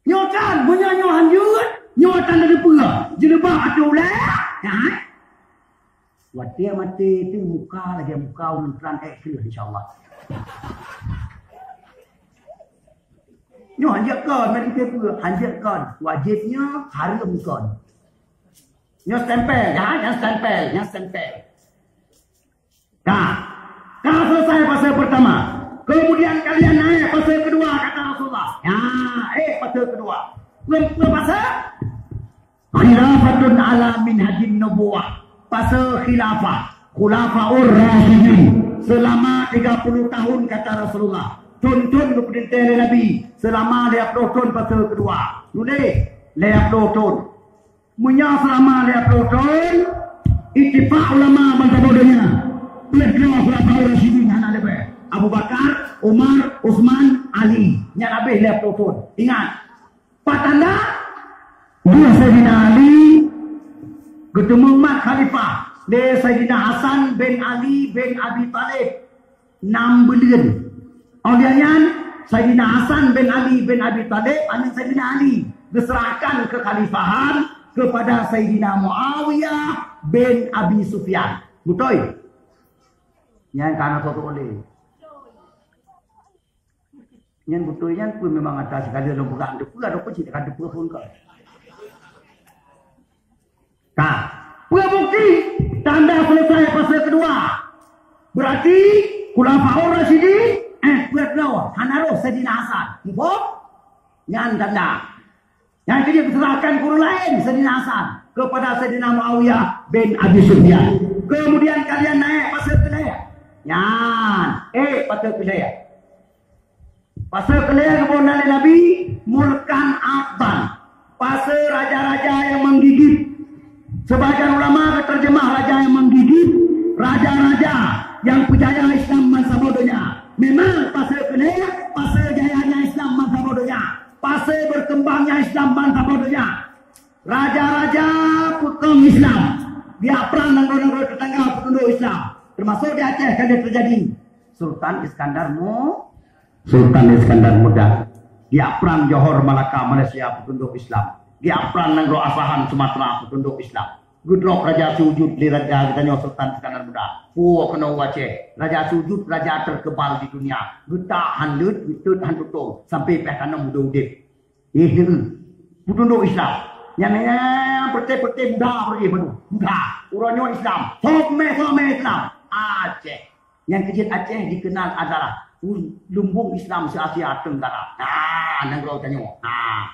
Nyoe kan, meunyoe nyoe han jeuet, nyoe tanda teupeue, jilbab ateueh ulée, nyan. Watée maté teuh muka lagée muka ureueng teuran ék kreueh, insya Allah. Nyoe han jeuet kon, mari teupeue, han jeuet kon. Wajéb nyoe, hareuem kon. Nyoe stempel, ya, nyan stempel, nyan stempel. Ka. Ka selesai fase pertama. Kemudian kalian naik fase kedua, kata Rasulullah. Ya, eh, fase kedua. Peue, peue fase? Khilafatun ala minhajin nubuwah. Fase khilafah. Khulafaur Rasyidin. Selama tiga puluh tahun, kata Rasulullah. Thon-thon geupeurintah lé Nabi. Selama lhèe ploh thon fase kedua. Tuléh, lhèe ploh thon. Meunyoe seulama lhèe ploh thon, ittifak ulama bansaboh donya, peuet droe Khulafaur Rasyidin hana leubeh, Abu Bakar, Umar, Utsman, Ali. Nyan habéh lhèe ploh thon. Ingat, pat tanda? Saidina Ali geuteumeung mat khalifah lé Saidina Hasan bin Ali bin Abi Thalib nam buleuen. Óh lheueh nyan, Saidina Hasan bin Ali bin Abi Thalib, aneuk Saidina Ali, geuseurahkan keukhalifahan keupada Saidina Muawiyah bin Abi Sufyan. Beutôi? Nyan ka na soe-soe lé. Nyan beutôi nyan pun memang ata sikali lôn peugah teupeue ataupun cit ka teupeue pun ka. Ka. Peue bukti? Tanda selesai fase kedua. Berarti Khulafaur Rasyidin, eh, peuet bloe hana roh Saidina Hasan. Muphom? Nyan tanda. Nyang keujeuet geuseurahkan keu ureueng laén, Saidina Hasan, keupada Saidina Muawiyah bin Abi Sufyan. Keumudian kalian naék fase keulhèe. Nyan, eh, fase keulhèe. Fase keulhèe geuboh nan lé Nabi, mulkan abdan. Fase raja-raja nyang menggigit. Sebagian ulama geuterjemah raja nyang menggigit, raja-raja nyang peujaya Islam bansaboh donya. Memang fase keulhèe, fase jayanya Islam bansaboh donya. Fase berkembangnya Islam bansaboh donya. Raja-raja peukong Islam. Geujak prang nanggroe-nanggroe tetangga peutundok Islam. Termasuk di Aceh kan dia terjadi. Sultan Iskandar Mu-, Sultan Iskandar Muda. Geujak prang Johor, Malaka, Malaysia peutundok Islam. Geujak prang nanggroe Asahan, Sumatera peutundok Islam. Geudrop Raja Sujud lé raja geutanyoe Sultan Iskandar Muda. Puwoe keunoe u Aceh. Raja Sujud raja terkebal di dunia. Geutak han leuet, geutot han tutong, sampai pih tanom udeb-udeb. Eh, peutundok Islam. Nyang, nyang, nyang, peureté-peureté muda, peureté baru. Muda. Uroe nyoe Islam. Sok mé, sok mé Islam. Aceh. Nyang keujeuet Aceh dikenal adalah lumbung Islam se-Asia Tenggara. Nah, nanggroe tanyoe. Nah.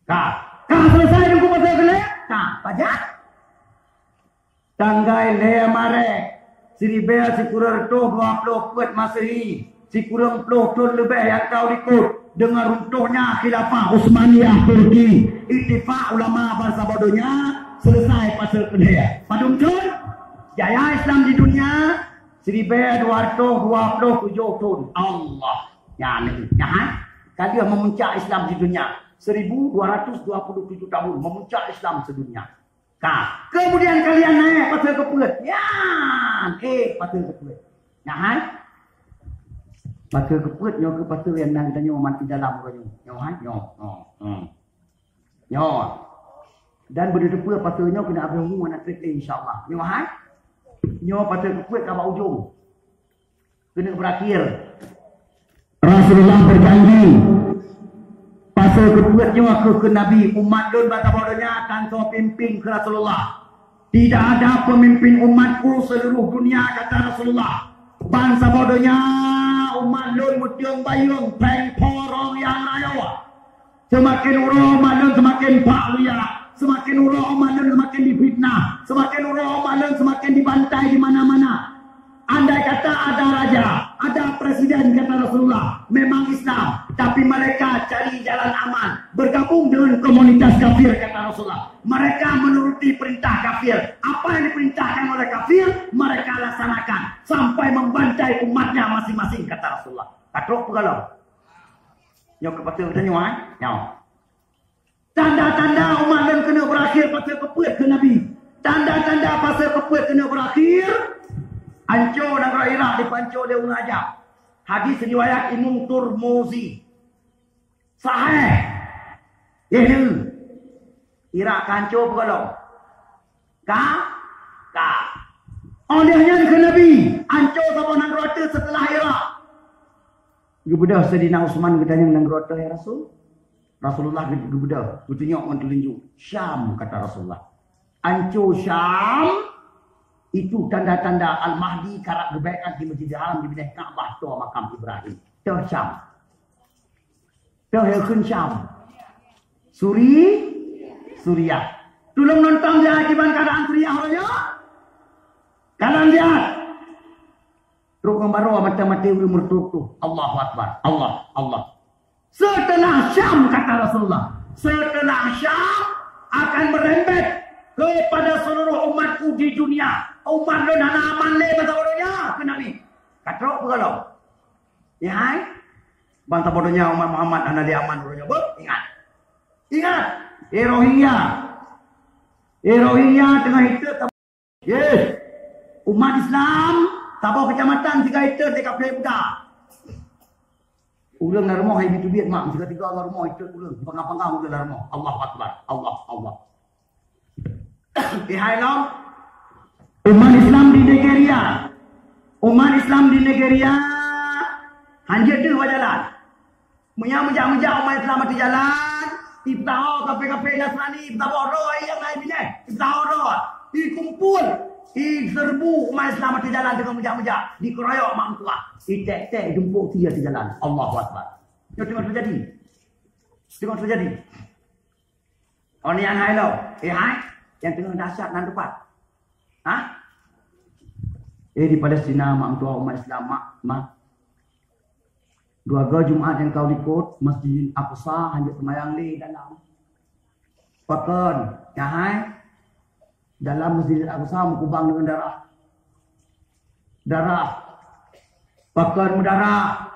Ka. Ka selesai Teungku fase keulhèe? Ka, pajan? Tanggai lhèe Maret, siribèe sikureueng reutôh dua ploh peuet Masehi, sikureueng ploh thon leubeh nyang ka u likot, deungon runtohnya Khilafah Utsmaniyah Turki, itifak ulama bansaboh donya, selesai fase keulhèe. Padum thon? Jaya Islam di dunia, siribèe dua reutôh dua ploh tujoh thon. Allah. Nyan, nyan, hai. Ka lheueh meumuncak Islam di dunia, seribu dua ratus dua puluh tujuh tahun, meumuncak Islam sedunia. Ka. Kemudian kalian naék fase keupeuet. Nyan, eh, fase keupeuet. Nyan, hai. Fase keupeuet nyoe keuh fase nyang na geutanyoe mati dalam uroe nyoe. Nyoe, hai. Nyoe, nyoe, nyoe. Nyoe. Dan beudeuh teupeue fase nyoe keuneuk abéh umu aneuk trép lé, insya Allah. Nyoe, hai. Nyoe fase keupeuet ka bak ujong. Keuneuk beurakhir. Rasulullah berjanji, fase keupeuet nyoe keu, keu Nabi, umat lôn bansaboh donya tansoe pimpin keu Rasulullah. Tidak ada pemimpin umatku seluruh dunia, kata Rasulullah. Bansaboh donya umat lôn meuteung bayeueng, péng po rong nyang rayeuk. Seumaken uroe umat lôn seumaken pah luya, seumaken uroe umat lôn seumaken difitnah, seumaken uroe umat lôn seumaken dibantai di mana-mana. Andai kata ada raja, ada presiden, kata Rasulullah, memang Islam, tapi mereka cari jalan aman, bergabung dengan komunitas kafir, kata Rasulullah. Mereka menuruti perintah kafir. Apa yang diperintahkan oleh kafir, mereka laksanakan sampai membantai umatnya masing-masing, kata Rasulullah. Ka trok peue gohlom? Nyoe keuh fase geutanyoe, eh? Nyoe. Tanda-tanda umat lôn keuneuk beurakhir fase keupeuet keu Nabi. Tanda-tanda fase keupeuet keuneuk beurakhir, anco nanggroe Irak dipeuanco lé ureueng ajam. Hadis riwayat Imam Turmuzi. Sahih. Yeh neu. Irak ka anco peue gohlom? Ka? Ka. Óh lheueh nyan kheun Nabi, anco saboh nanggroe teuk seuteulah Irak. Geubeudôh Saidina Utsman geutanyong, "Nanggroe toh, ya Rasul?" Rasulullah geu-, geubeudôh, geutunyok ngon teulinjuk. "Syam," kata Rasulullah. Anco Syam, itu tanda-tanda Al-Mahdi karap geubaiat di Masjidil Haram, di binéh Ka'bah, toh makam Ibrahim. Toh Syam. Toh ya kheun Syam. Suri-, Suriah. Tulông nonton ya akibat keadaan Suriah uroe nyoe. Kalian lihat. Trok ngon baroe mata-mata ureueng meureutôh-reutôh. Allahu Akbar. Allah, Allah. Seuteulah Syam, kata Rasulullah, seuteulah Syam akan meurembet keupada seuluruh umatku di dunia. Umat lôn hana aman lé bansaboh donya, kheun Nabi. Ka trok peue gohlom? Ya, hai? Bansaboh donya umat Muhammad hana lé aman uroe nyoe. Beuh, ingat. Ingat, Eh, Rohingya. Eh, Rohingya teungoh hitot. Yes. Umat Islam, saboh keucamatan siga hitot lé kafé buta. Ureueng lam rumoh hai teubiet mak, siga tiga lam rumoh hitot ureueng, panggang-panggang ureueng lam rumoh. Allahu Akbar. Allah, Allah. Eh, hai lom. Umat Islam di Nigeria. Umat Islam di Nigeria hanjeuet deuh bak jalan. Meunyo meujak-meujak umat Islam ateueh jalan, ipeusaho kafé-kafé Nasrani, ipeusaboh droe nyang hai binéh, ipeusaho droe, ikumpul, iseureubu umat Islam ateueh jalan teungoh meujak-meujak, dikeroyok mak meutuah, iték-ték dumpok sie ateueh jalan. Allahu Akbar. Nyoe teungoh teujadi. Teungoh teujadi. Oh, nyan hai lo. Eh, hai. Nyang teungoh dahsyat nan teumpat. Ha? Eh, di Palestina, mak meutuah umat Islam, mak, mak. Dua go Jumat nyang ka likot, Masjid Aqsa hanjeuet seumayang lé dalam. Pakon, nyan hai? Dalam Masjid Aqsa meukubang deungon darah. Darah. Pakon meudarah.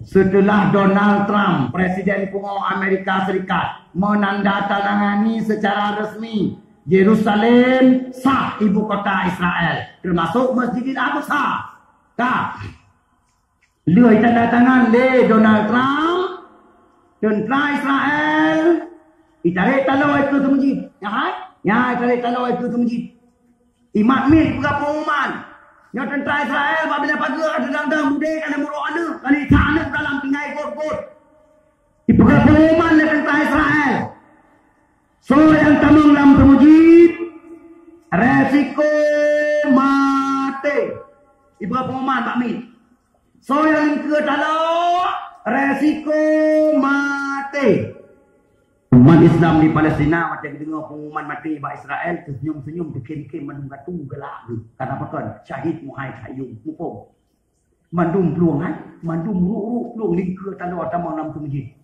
Seuteulah Donald Trump, Presiden pungo Amerika Serikat, menandatangani secara resmi Yerusalem sah ibu kota Israel, termasuk Masjidil Aqsa. Ka lheueh tanda tangan lé Donald Trump, teuntra Israel itarek taloe keu teumujit. Nyan hai? Nyan itarek taloe keu teumujit. Imat mit peugah pengumuman. Nyoe teuntra Israel bak binéh pageue ka teudang-dang budé ka lheueh murok aneuk, ka lheueh that aneuk dalam tinggai got-got. Ipeugah pengumuman lé teuntra Israel. Soe nyang tamong lam teumujit, resiko maté. Ipeugah pengumuman bak mit. Soe nyang lingkeue taloe, resiko maté. Umat Islam di Palestina watée geudeungoe pengumuman maté bak Israel, teusenyum-senyum, teukhém-khém, mandum gatu galak geuh. Karena pakon? Syahid Muhai Khayyum. Muphom? Mandum plueng, hai? Mandum ruek-ruek plueng lingkeue taloe tamong lam teumujit.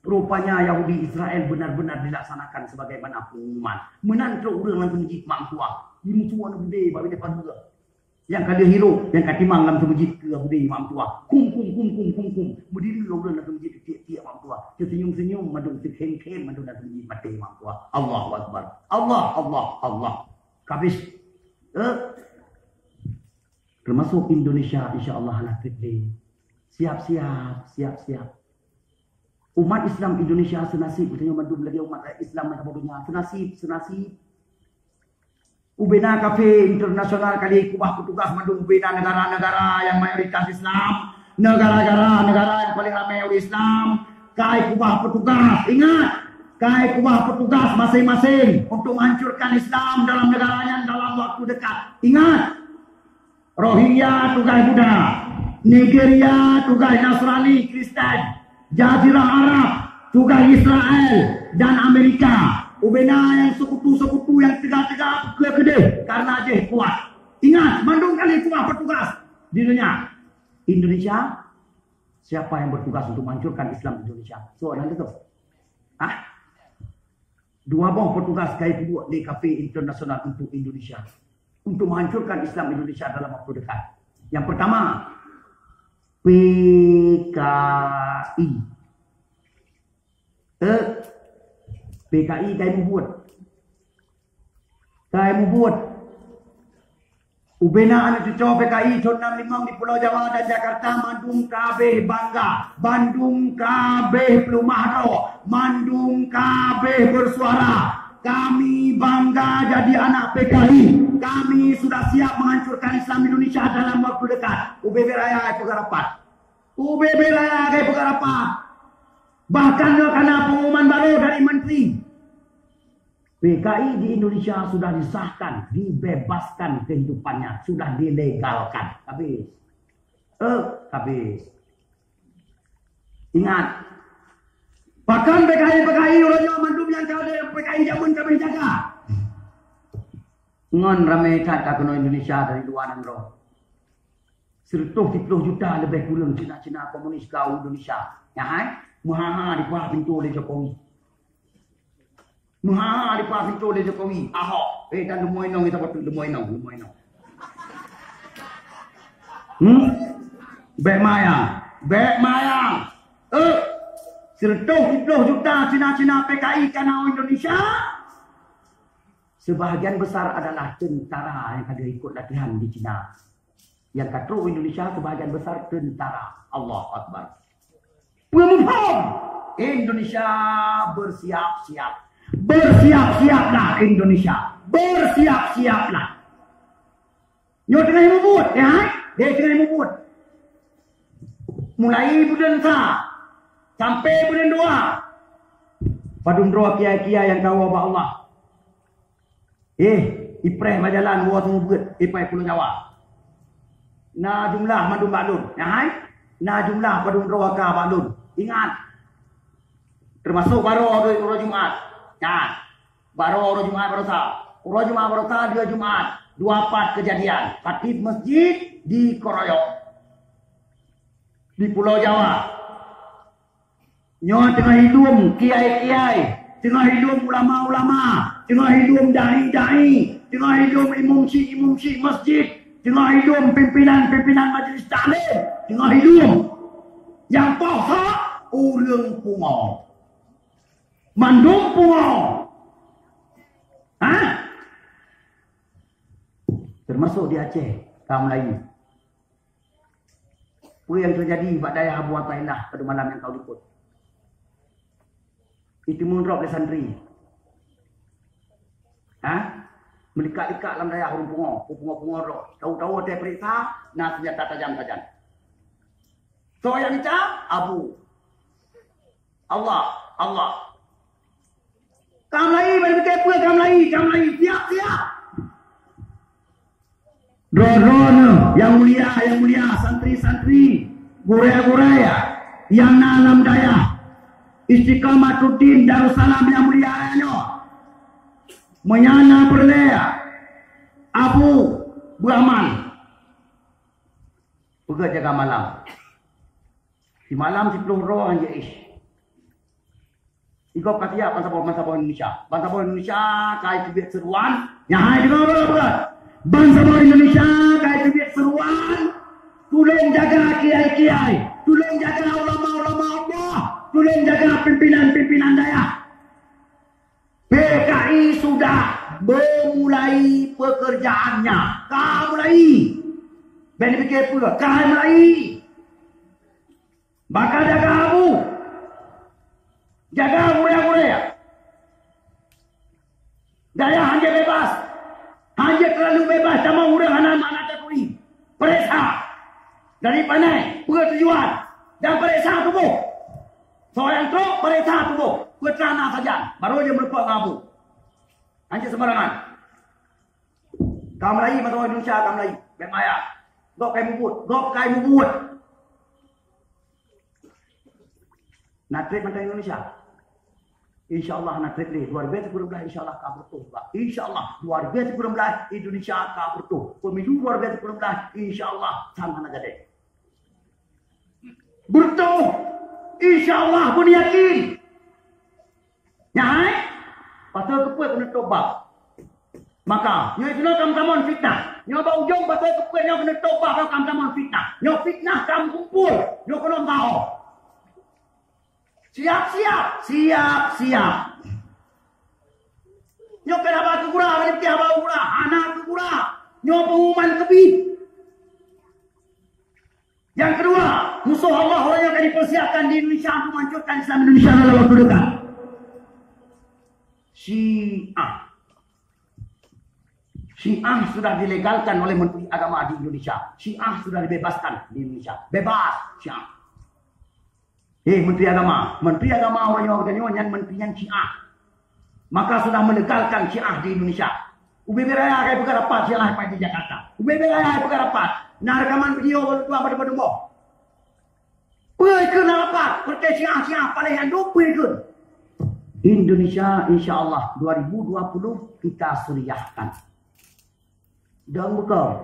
Rupanya Yahudi Israel benar-benar dilaksanakan sebagaimana pengumuman. Meunan trok ureueng lam teumujit mak meutuah. Jimusu aneuk beudé bak binéh pageue. Nyang ka lheueh hiroh, nyang ka timang lam teumujit keu Yahudi mak meutuah. Kum, kum, kum, kum, kum, kum. Meudiri ureueng lam teumujit tiek-tiek mak meutuah. Teusenyum-senyum mandum, teukhém-khém mandum lam teumujit maté mak meutuah. Allahu Akbar. Allah, Allah, Allah. Kabis. Eh? Termasuk Indonesia, insya Allah, hana treb lé. Siap-siap, siap-siap. Umat Islam Indonesia seunasib, geutanyoe mandum lagée umat Islam meusaboh donya. Seunasib, seunasib. Ubena kafé internasional ka lheueh kubah peutugas mandum ubena negara-negara nyang mayoritas Islam, negara-negara, negara nyang paleng ramé ureueng Islam, ka ikubah peutugas. Ingat, ka ikubah peutugas maséng-maséng untuk menghancurkan Islam dalam negara nyan dalam waktu dekat. Ingat, Rohingya tugaih Buddha, Nigeria tugaih Nasrani Kristen, Jazirah Arab tugaih Israel dan Amerika. Ubena nyang seukutu-seukutu nyang teuga-teuga peukeu keudeh karena jih kuat. Ingat, mandum kali tuah petugas di dunia. Indonesia, siapa yang bertugas untuk menghancurkan Islam di Indonesia? Soalan itu. Hah? Dua boh petugas ka ipeubuet lé kafé internasional untuk Indonesia, untuk menghancurkan Islam Indonesia dalam waktu dekat. Yang pertama, P K I. Eh, P K I ka imubuet. Ka imubuet. Ubena aneuk cucoe P K I thon nam limong di Pulo Jawa dan Jakarta mandum ka abéh bangga, mandum ka abéh peuleumah droe, mandum ka abéh bersuara. Kami bangga jadi anak P K I. Kami sudah siap menghancurkan Islam Indonesia dalam waktu dekat. Ubé-bé raya ai peugah rapat. Ubé-bé raya ai peugah rapat. Bahkan nyoe kana pengumuman baru dari menteri. P K I di Indonesia sudah disahkan, dibebaskan kehidupannya, sudah dilegalkan. Habis. Eh, habis. Ingat. Pakon P K I, P K I uroe nyoe mandum nyang ka lé P K I jameun ka abéh jaga. Ngon ramé that ka keunoe Indonesia dari luwa nanggroe. Seratus tujuh puluh juta lebih kurang Cina-Cina komunis ka u Indonesia. Nyan hai, meuha-ha dipaih pintoe lé Jokowi. Meuha-ha dipaih pintoe lé Jokowi. Ahok. Eh, dan leumo inong, kita patut leumo inong, leumo inong. Hmm? Bék maya. Bék maya. Eh, Seratus tujoh ploh juta Cina-Cina P K I ka na u Indonesia, sebahagian besar adalah tentara nyang ka ikut latihan di Cina. Nyang ka trok u Indonesia sebahagian besar tentara. Allahu Akbar. Peue muphom? Indonesia bersiap-siap. Bersiap-siaplah Indonesia. Bersiap-siaplah. Nyoe teungoh mubuet, ya? Dia teungoh mubuet. Mulai buleuen sa sampai buleuen dua. Padum droe kiai-kiai nyang ka woe bak Allah. Eh, ipreh bak jalan woe teungoh beuet, ipai Pulo Jawa. Na jumlah mandum bak lôn, ya hai? Na jumlah padum droe ka bak lôn. Ingat. Termasuk baroe uroe Jumat. Nyan. Baroe uroe Jumat baroesa. Uroe Jumat baroesa dua Jumat, dua pat kejadian. Khatib masjid dikeroyok. Di Pulo Jawa. Nyoe teungoh ilum kiai-kiai, teungoh ilum ulama-ulama, teungoh ilum dai-dai, teungoh ilum imum syik-imum syik masjid, teungoh ilum pimpinan-pimpinan majlis taklim, teungoh ilum. Nyang poh hak ureuëng pungo. Mandum pungo. Ha? Termasuk di Aceh, kaum Melayu. Peue nyang teujadi bak dayah Abu Athaillah pada malam nyang ka likot? Itu meunurot lé santri. Ha? Meulikak-likak lam dayah ureuëng pungo, pungo-pungo droe. Tahu-tahu watée peuriksa, na senjata tajam-tajam. Soe nyang nicam? Abu. Allah, Allah. Kaum Melayu, bari beutôi peue kaum Melayu, kaum Melayu, siap-siap. Droe-droe neuh, yang mulia, yang mulia, santri-santri, gurée-gurée nyang na lam dayah Istiqamatuddin Darussalam nyang mulia nyoe. Meunyan na peureulée, Abu Abdurrahman, peugah jaga malam. Di malam siploh droe han jeuet ish. Igob ka siap bansaboh, bansaboh Indonesia. Bansaboh Indonesia ka iteubiet seruan. Nyan hai deungoe beureukat. Bansaboh Indonesia ka iteubiet seruan. Tulông jaga kiai-kiai. Tulông jaga ulama-ulama Allah. Tulông jaga pimpinan-pimpinan dayah. P K I sudah memulai pekerjaannya. Ka mulai. Bèk neupiké peue, ka mulai. Maka jaga Abu. Jaga gurée-gurée. Dayah han jeuet bebas. Han jeuet terlalu bebas, tamong ureuëng hana makna taturi. Peuriksa. Dari panai, peue tujuan. Dan peuriksa tuboh. Soe nyang trok, peuriksa tuboh. Peue teuma na sajan. Baru jeuet meureumpok ngon Abu. Han jeuet sembarangan. Ka mulai masa Indonesia ka mulai. Bèk maya. Gob kai mubuet. Gob kai mubuet. Na trép mantong Indonesia. Insya Allah na trép lé. Dua ribu tiga belas insya Allah ka bertuh juga. Insya Allah dua ribu tiga belas Indonesia ka bertuh. Pemilu dua ribu tiga belas insya Allah sama na jadi. Bertuh. Insya Allah pun yakin. Nyan hai. Pasal keupeue keuneuk tobat. Maka, nyoe inoe kamoe tamong fitnah. Nyoe bak ujong pasal keupeue nyoe keuneuk tobat, kamoe tamong fitnah. Nyoe fitnah kamoe kumpul. Nyoe keunoe tahu. Siap-siap, siap-siap. Nyoe keu haba keugura, bak haba keugura, hana keugura. Nyoe pengumuman keubiet. Yang kedua, musuh Allah orang yang akan dipersiapkan di Indonesia untuk menghancurkan Islam Indonesia dalam waktu dekat. Syiah. Syiah sudah dilegalkan oleh Menteri Agama di Indonesia. Syiah sudah dibebaskan di Indonesia. Bebas Syiah. Eh, Menteri Agama. Menteri Agama orang nyoe geutanyoe nyan menteri nyan Syiah. Maka sudah melegalkan Syiah di Indonesia. Ubé-bé raya kai peugah rapat Syiah pai di Jakarta. Ubé-bé raya kai peugah rapat. Na rekaman video baru tuan pada pada boh. Peue keu na rapat? Perti Syiah-Syiah paléh nyan dum peue keu. Indonesia insya Allah dua ribu dua puluh kita suriahkan. Dan bukan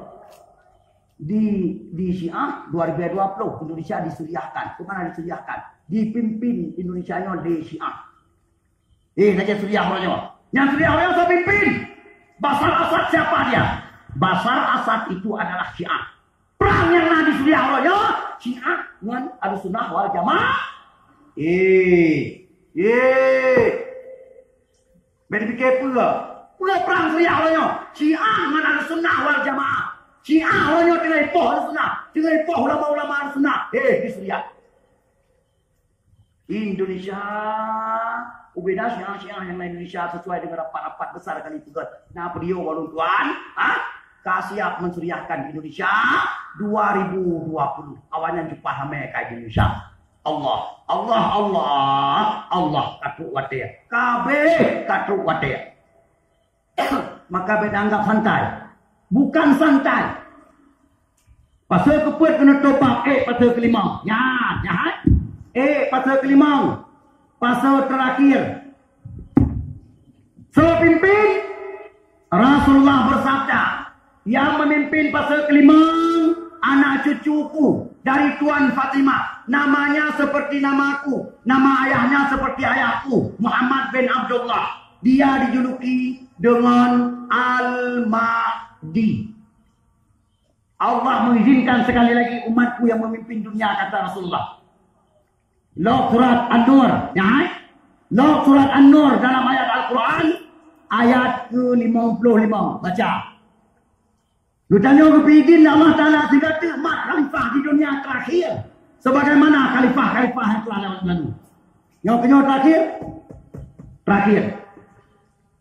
di di Syiah dua ribu dua puluh Indonesia disuriahkan. Kemana disuriahkan? Dipimpin Indonesia nyoe di Syiah. Eh, lagèe Suriah uroe nyoe. Nyang Suriah uroe nyoe soe pimpin? Basar Asad siapa dia? Basar Asad itu adalah Syiah. Prang nyang na di Suriah uroe nyoe, Syiah ngon Ahlussunnah wal Jamaah. Eh, eh. Bèk pike peue? Peue prang Suriah uroe nyoe? Syiah ngon Ahlussunnah wal Jamaah. Syiah uroe nyoe teungoh ipoh Ahlussunnah, teungoh ipoh ulama-ulama Ahlussunnah. Eh, di Suriah. Indonesia, ubena Syiah-Syiah nyang na Indonesia sesuai dengan rapat-rapat besar kali peugöt. Na peudiyô walun tuan, ha? Ka siap meusuriahkan Indonesia dua ribu dua puluh. Awaknyan jupah ramé ka Indonesia. Allah, Allah, Allah, Allah, ka trok watèe. Ka abéh, ka trok watèe. Maka bèk anggap santai. Bukan santai. Pasal keupeuet keuneuk tobat, eh, pasal keulimong. Nyan, nyan. Eh, pasal keulimong. Pasal terakhir. Soe pimpin? Rasulullah bersabda, "Yang memimpin pasal keulimong, anak cucuku dari Tuan Fatimah. Namanya seperti namaku, nama ayahnya seperti ayahku, Muhammad bin Abdullah. Dia dijuluki dengan Al-Mahdi." Allah mengizinkan sekali lagi umatku yang memimpin dunia, kata Rasulullah. Lok surat An-Nur, ya, hai? Lok surat An-Nur dalam ayat Al-Quran, ayat ke lima puluh lima. Baca. Geutanyoe geubri idin lé Allah Taala sigateuk mat khalifah di dunia terakhir, sebagaimana khalifah-khalifah yang telah lewat lalu. Nyoe keunyoe terakhir? Terakhir.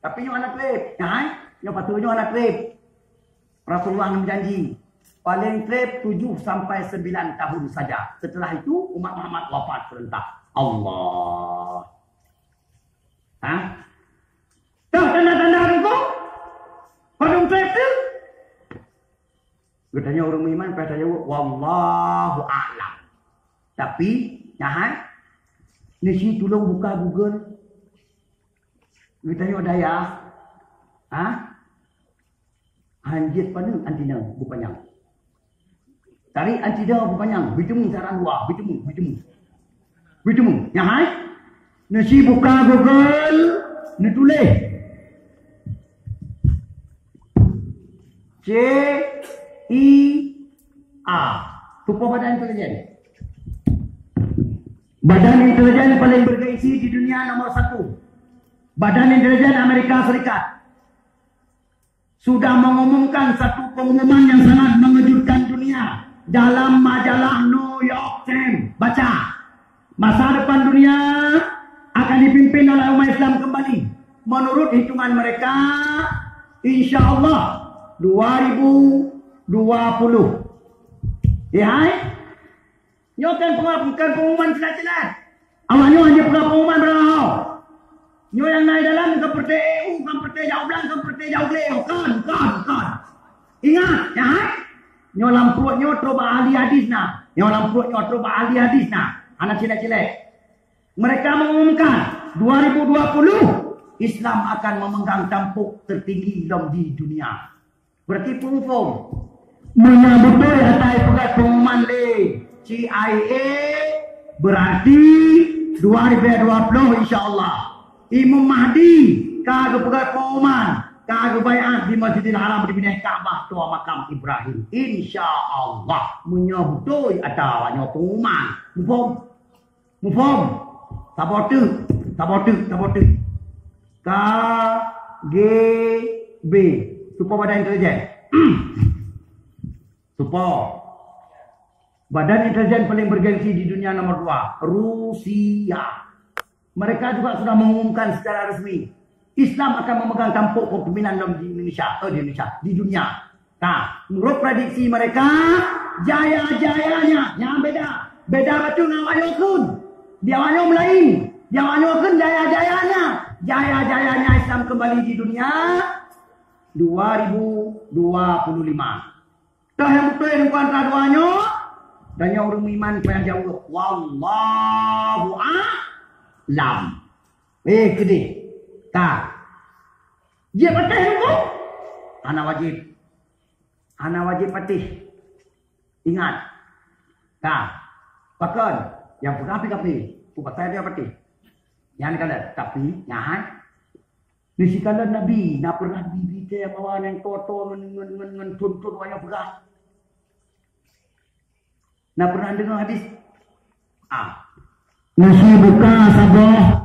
Tapi nyoe hana treb, ya, hai? Nyoe patut nyoe hana treb. Rasulullah neujanji, paling treb tujuh sampai sembilan tahun saja. Setelah itu, umat Muhammad wafat serentak. Allah. Ha? Toh tanda-tanda rukuk? Padum treb tu? Geutanyoe ureueng meuiman, payah tajaweueb, "Wallahu a'lam." Tapi, nyan, neusi tulông buka Google. Geutanyoe dayah, ha? Hanjeuet paneuk anti nyoe beupanyang. Tarék anti nyoe beupanyang, beuteumeung cara luwa, beuteumeung, beuteumeung. Beuteumeung, nyan hai? Neusi buka Google, neutuléh. C I A. Tupo Badan Intelijen. Badan intelijen paling bergengsi di dunia nomor satu. Badan Intelijen Amerika Serikat sudah mengumumkan satu pengumuman yang sangat mengejutkan dunia dalam majalah New York Times. Baca, masa depan dunia akan dipimpin oleh umat Islam kembali. Menurut hitungan mereka, insya Allah dua ribu dua puluh. Ya, hai? Nyoe kan penga-, bukan pengumuman silat-silat. Awak nyoe hanya peugah pengumuman beurangah. Nyoe nyang na di dalam seperti E U, seperti jauh belang, seperti jauh glé. Kon, kon, kon. Ingat, ya, hai? Nyoe lam pruet nyoe trok bak ahli hadis na. Nyoe lam pruet nyoe trok bak ahli hadis na. Hana cilek-cilek. Mereka mengumumkan, dua ribu dua puluh, Islam akan memegang tampuk tertinggi lom di dunia. Berarti peue muphom? Meunyoe beutôi ata ipeugah pengumuman lé C I A, berarti dua ribu dua puluh, insya Allah, Imam Mahdi ka geupeugah pengumuman, ka geubaiat di Masjidil Haram, di binéh Ka'bah, toh makam Ibrahim. Insya Allah, meunyoe beutôi ata nyoe pengumuman. Muphom? Muphom? Saboh teuk, saboh teuk, saboh teuk. K G B. Soe po Badan Intelijen? Soe po? Badan intelijen paling bergengsi di dunia nomor dua, Rusia. Mereka juga sudah mengumumkan secara resmi, Islam akan memegang tampuk kepemimpinan di Indonesia, eh, di Indonesia, di dunia. Nah, menurut prediksi mereka, jaya-jayanya, nyan beda. Beda bacut ngon awak nyoe kheun. Di awak nyoe meulain. Di awak nyoe kheun jaya-jayanya. Jaya-jayanya Islam kembali di dunia dua ribu dua puluh lima. Toh nyang beutôi di antara dua nyoe? Dan nyang ureueng meuiman payah jaweueb, "Wallahu a'lam." Eh, keudeh. Ka. Jeuet patéh huköm? Hana wajéb. Hana wajéb patéh. Ingat. Ka. Pakon? Nyang peugah pih kafé. Peue pasai dia patéh? Nyan ka lheueh. Tapi, nyan hai. Di sikalon Nabi, na pernah Nabi teubawa nyang toto ngon, ngon, ngon, ngon thon-thon wayang peugah. Na pernah deungoe hadis? Ah. Neusibuka saboh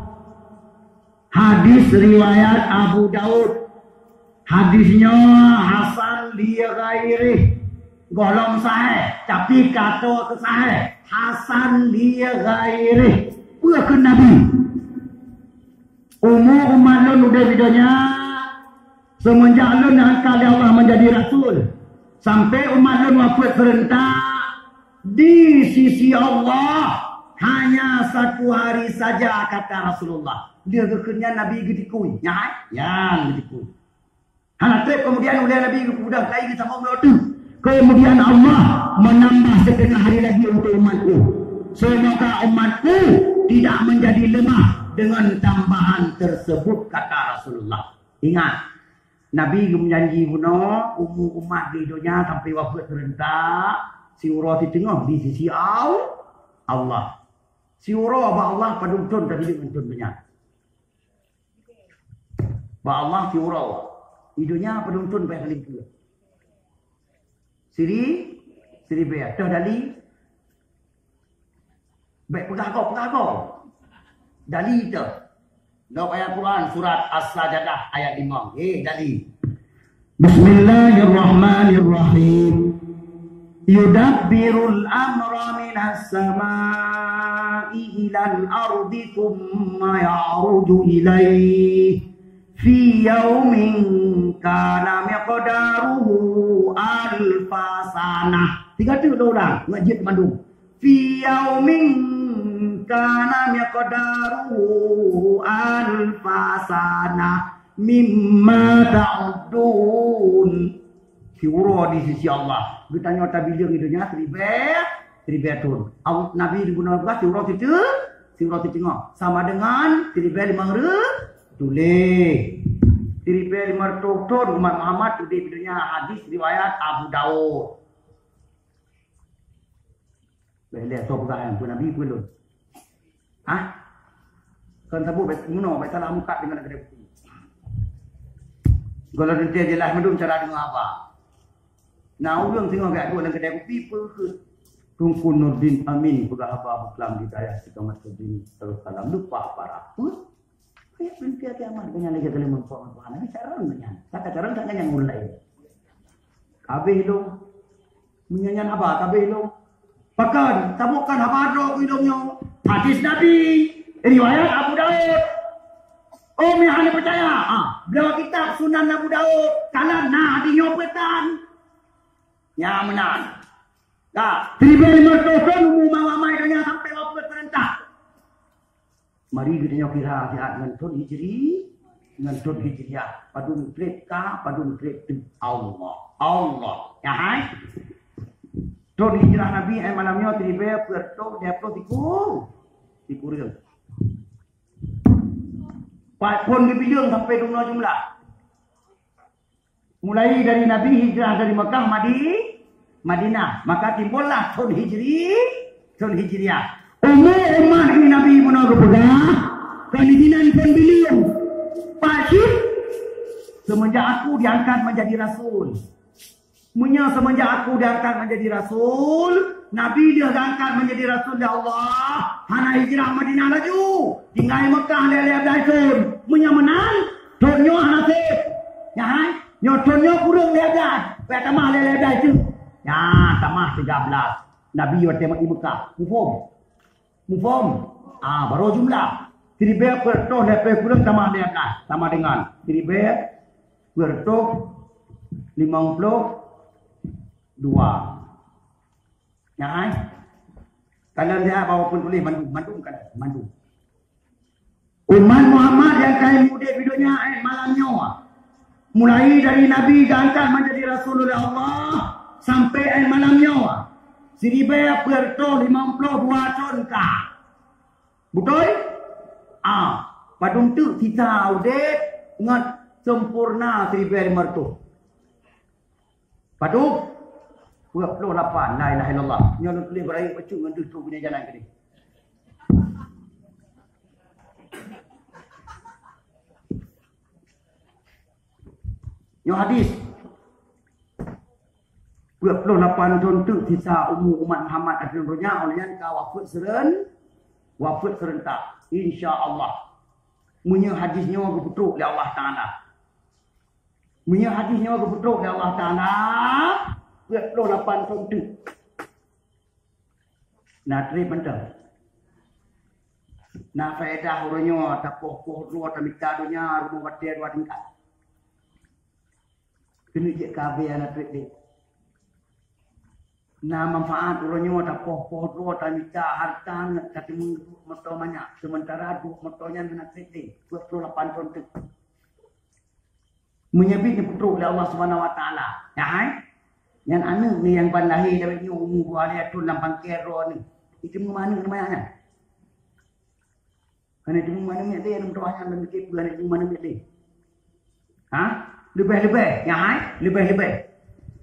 hadis riwayat Abu Daud. Hadis nyoe hasan li ghairih. Gohlom sahih, tapi ka toe keu sahih. Hasan li ghairih. Peue kheun Nabi? Umu umat lôn udeb di donya, seumeunjak lôn angkat lé Allah menjadi rasul, sampai umat lôn wafeuet seurentak, di sisi Allah hanya satu hari saja, kata Rasulullah. Dia geukheun nyan Nabi geutikui. Nyan, nyan geutikui. Hana treb keumudian ulée Nabi geupeugah, "Kai geutamong lôn teuh." Kemudian Allah menambah setengah hari lagi untuk umatku. Semoga umatku tidak menjadi lemah dengan tambahan tersebut, kata Rasulullah. Ingat, Nabi geumeujanji bunoe, umu umat di donya sampai wafeuet seurentak, siuroe siteungoh di sisi Al-, Allah. Siuroe bak Allah padum thon tabileung ngon thon donya. Bak Allah siuroe. Di donya padum thon payah saléng keu. Siri, siribée. Toh dali. Bék peugah gob, peugah gob. Dali toh. Dalam ayat Quran surat As-Sajadah ayat lima. Eh, dali. Bismillahirrahmanirrahim. Yudabbirul amra minas sama'i ilal ardi tsumma ya'ruju ilaihi fi yaumin kana miqdaruhu alfa sanah. Tiga tu ulang, ngajit mandum. Fi yaumin kana miqdaruhu alfa sanah mimma ta'uddun. Siuroe di sisi Allah. Geutanyoe tabileung di donya siribée, siribée thon. Au-, Nabi geubunoe geupeugah siuroe siteungoh, siuroe siteungoh. Sama dengan siribée limong reu-, tuléh. Siribée limong reutôh thon umat Muhammad udeb di donya, hadis riwayat Abu Daud. Bék lé soe peugah nyan, peue Nabi peue lôn. Hah? Kon saboh bék meunoe, bék salah mukat deungon lam keudè kupi. Gohlom teuntèe jeulaih mandum cara deungoe haba. Na ureueng singoh geujak duek lam keudè kupi, peue kheun Teungku Nurdin Amin peugah haba beuklam di dayah Sikamat Kudin Darussalam, lupa para peue. Ayat peunteng kiamat, nyan lagèe keuleumah Tuhan, Tuhan. Nabi carông nyan. Saka carông, saka nyang ulai. Kabeh lom. Meunyan haba, kabeh lom. Pakon, tabukon haba droe keu lôn nyoe. Hadis Nabi, riwayat Abu Daud. Oh, meuhana peucaya. Ah, bloe kitab Sunan Abu Daud. Kana na di nyoe peutan. Nya meunan. Ka, siribèe limong reutôh thôn umu mama donya sampai wafeuet seurentak. Mari geutanyoe kira siat ngon thôn Hijri, ngon thôn Hijriah. Padum trép ka, padum trép teuk. Allah, Allah. Ya hai? Thôn Hijrah Nabi, eh, malam nyoe siribèe peuet reutôh dua ploh sikureueng. Sikureueng. Pat phôn geubileung sampai dumnoe jumlah. Mulai dari Nabi hijrah dari Mekah Madi-, Madinah, maka timbullah thôn Hijri, thôn Hijriah. Umu umat Nabi meunoe geupeugah, kon sinan phôn bileung. Pat cit, semenjak aku diangkat menjadi rasul. Meunyoe semenjak aku diangkat menjadi rasul, Nabi lheueh geuangkat menjadi rasul lé Allah, hana hijrah Madinah laju, tinggai Mekah lhèe-lhèe blaih thôn. Meunyoe meunan, thôn nyoe hana sép. Nyan hai, nyoe thôn nyoe kureueng lhèe blaih, payah tamah lhèe-lhèe blaih teuk. Nyan tamah tiga belas. Nabi watèe meu'i Mekah. Muphom? Muphom? Ah, baru jumlah. Siribèe peuet reutôh lhèe ploh kureueng tamah lhèe blaih. Sama dengan siribèe peuet reutôh limong ploh dua. Nyan hai. Kalon lihat bahwa pun tulis mandum, mandum kan? Mandum. Umat Muhammad nyang ka udép di donya, eh, malam nyoe. Mulai dari Nabi geuangkat menjadi rasul oleh Allah sampai, eh, malam nyoe. Siribèe peuet reutôh limong ploh dua thôn ka. Beutôi? Ah, padum teuk sisa udép ngon sempurna siribèe limong reutôh. Padum? Dua puluh lapan. La ilaha illallah. Nyoe lôn tuléh beurayeuk bacut ngon deuh trok bini jalan keudeh. Nyoe hadis. Dua puluh lapan thôn teuk sisa umu umat Muhammad ateueh donya, óh lheueh nyan ka wafeuet seuren-, Wafeuet seurentak, insya Allah. Meunyoe hadis nyoe geupeutrok lé Allah Taala. Meunyoe hadis nyoe geupeutrok lé Allah Taala, peuet ploh lapan thon teuk. Na treb mantong. Na faedah uroe nyoe tapoh-poh droe tamita donya rumoh watèe dua tingkat. Keuneuk jeuet ka abée hana treb lé. Na manfaat uroe nyoe tapoh-poh droe tamita hareuta ngon tateumé duek moto manyak, seumeuntara duek moto nyan hana treb lé, peuet ploh lapan thon teuk. Meunyoe bit neupeutrok lé Allah Subhanahu Wa Taala, nyan hai, nyan aneuk ni nyang ban lahé lawét nyoe umu dua lhèe thon lam pangkée droe ni, iteumé aneuk manyak nyan. Hana teumé aneuk miet lé, aneuk meutuah nyan lam miké peue hana teumé aneuk miet lé. Ha? Leubeh-leubeh, nyan hai, leubeh-leubeh.